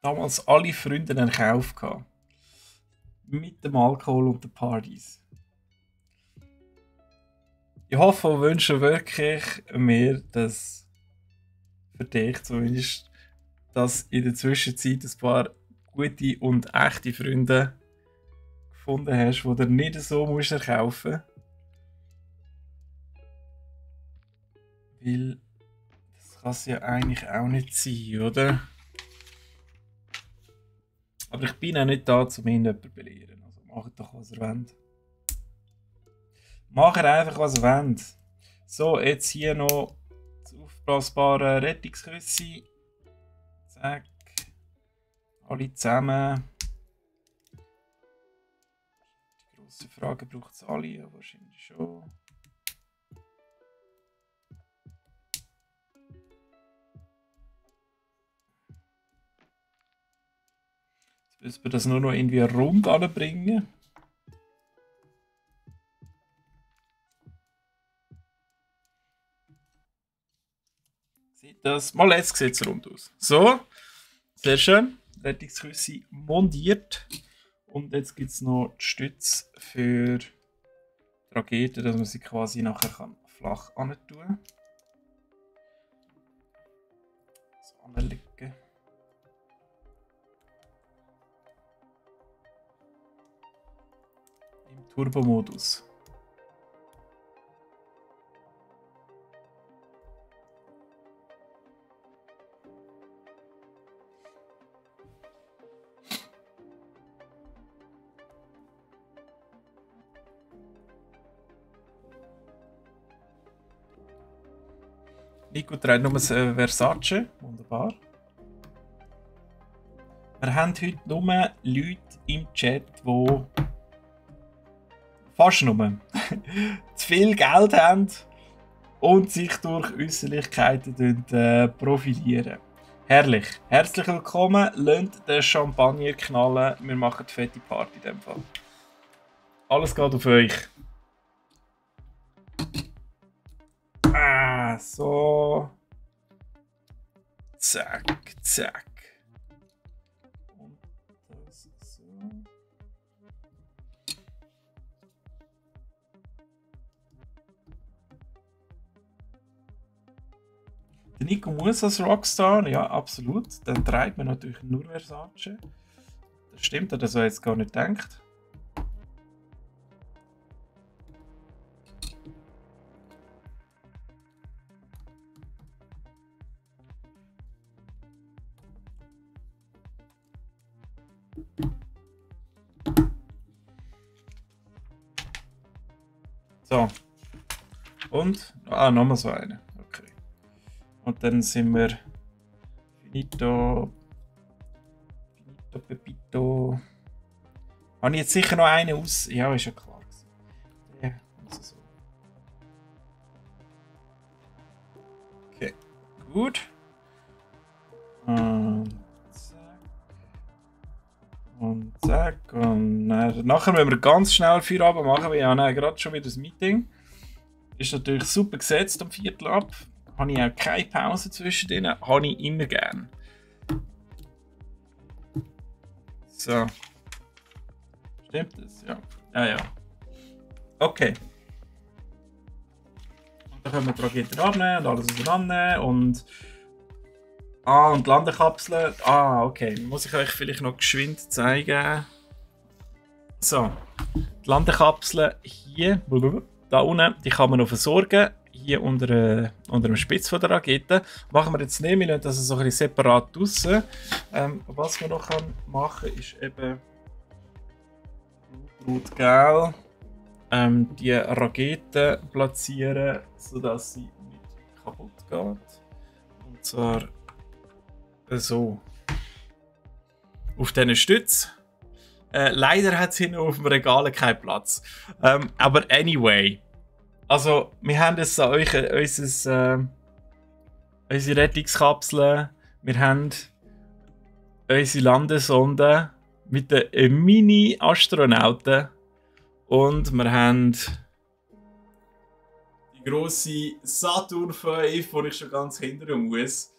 Damals alle Freunde einen Kauf gehabt. Mit dem Alkohol und den Partys. Ich hoffe und wünsche wirklich mir, dass für dich zumindest, dass in der Zwischenzeit ein paar gute und echte Freunde gefunden hast, die du nicht so musst erkaufen. Weil das kann es ja eigentlich auch nicht sein, oder? Aber ich bin auch nicht da, um irgendjemanden zu belehren. Also macht doch, was ihr wollt. Macht einfach, was ihr wollt. So, jetzt hier noch das aufblasbare Rettungsküssi. Zack. Alle zusammen. Die grosse Frage, braucht es alle? Ja, wahrscheinlich schon. Jetzt müssen wir das nur noch irgendwie rund anbringen. Sieht das? Mal jetzt sieht es rund aus. So, sehr schön. Rettungsküsse montiert. Und jetzt gibt es noch die Stütze für die Rakete, dass man sie quasi nachher flach an tun kann. So anlegen. Im Turbo-Modus. Nico trägt nur das Versace. Wunderbar. Wir haben heute nur Leute im Chat, die fast nur zu viel Geld haben und sich durch Äußerlichkeiten profilieren. Herrlich. Herzlich willkommen. Lasst den Champagner knallen. Wir machen die fette Party in dem Fall. Alles geht auf euch. So. Zack, zack. Und das so. Der Nico muss als Rockstar, ja, absolut. Dann treibt man natürlich nur Versace. Das stimmt, hat er so jetzt gar nicht gedacht. So. Und? Nochmal so eine. Okay. Und dann sind wir. Finito. Finito Pepito. Habe ich jetzt sicher noch einen aus. Ja, ist ja klar. Ja, also so. Okay. Gut. Und zack. Und zack. Und nachher, wenn wir ganz schnell Feierabend machen, weil ja gerade schon wieder das Meeting. Ist natürlich super gesetzt am Viertel ab. Habe ich auch keine Pause zwischen denen. Habe ich immer gern. So. Stimmt das? Ja. Ja. Okay. Und dann können wir die Raketen abnehmen und alles auseinandernehmen und. Und die Landekapseln. Okay. Muss ich euch vielleicht noch geschwind zeigen. So. Die Landekapseln hier. Da unten, die kann man noch versorgen. Hier unter dem Spitz von der Rakete. Machen wir jetzt nicht, wir lassen das so ein bisschen separat draussen. Was man noch machen kann, ist eben rot-gelb die Rakete platzieren, sodass sie nicht kaputt geht. Und zwar so. Auf diesen Stützen. Leider hat es hier auf dem Regal keinen Platz. Aber anyway. Also, wir haben jetzt unsere Rettungskapseln. Wir haben unsere Landesonde mit den Mini-Astronauten. Und wir haben die grosse Saturn 5, die ich schon ganz hindern muss,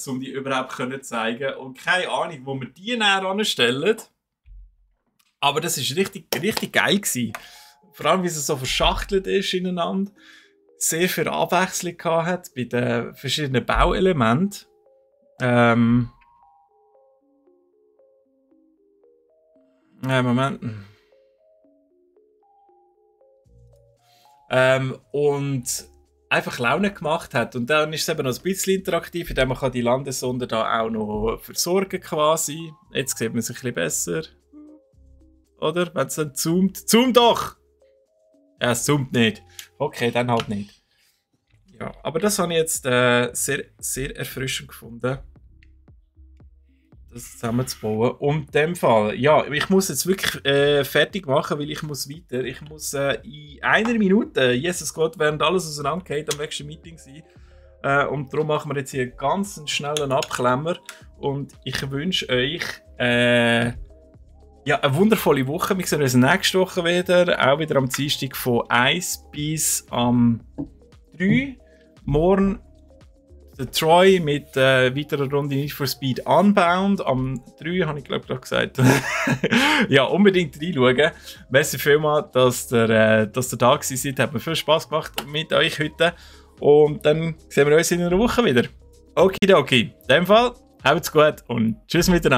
um die überhaupt zu zeigen. Und keine Ahnung, wo wir die näher anstellen. Aber das war richtig geil gewesen. Vor allem, wie es so verschachtelt ist ineinander. Sehr viel Abwechslung hat bei den verschiedenen Bauelementen. Moment. Und einfach Laune gemacht hat. Und dann ist es eben noch ein bisschen interaktiv, indem man die Landesonde da auch noch versorgen quasi. Jetzt sieht man es ein bisschen besser. Oder? Wenn es dann zoomt. Zoom doch! Ja, es zoomt nicht. Okay, dann halt nicht. Ja, aber das habe ich jetzt sehr erfrischend gefunden. Das zusammenzubauen. Und in dem Fall, ja, ich muss jetzt wirklich fertig machen, weil ich muss weiter. Ich muss in einer Minute, Jesus Gott, während alles auseinandergeht, am nächsten Meeting sein. Und darum machen wir jetzt hier ganz einen schnellen Abklemmer. Und ich wünsche euch ja, eine wundervolle Woche. Wir sehen uns nächste Woche wieder. Auch wieder am Dienstag von 1 bis am 3. Morgen der Troy mit weiterer Runde Need for Speed Unbound. Am 3 habe ich glaube ich gesagt. Ja, unbedingt reinschauen. Merci vielmals, dass ihr da gewesen seid. Hat mir viel Spaß gemacht mit euch heute. Und dann sehen wir uns in einer Woche wieder. Okidoki. In dem Fall, habt's gut und tschüss miteinander.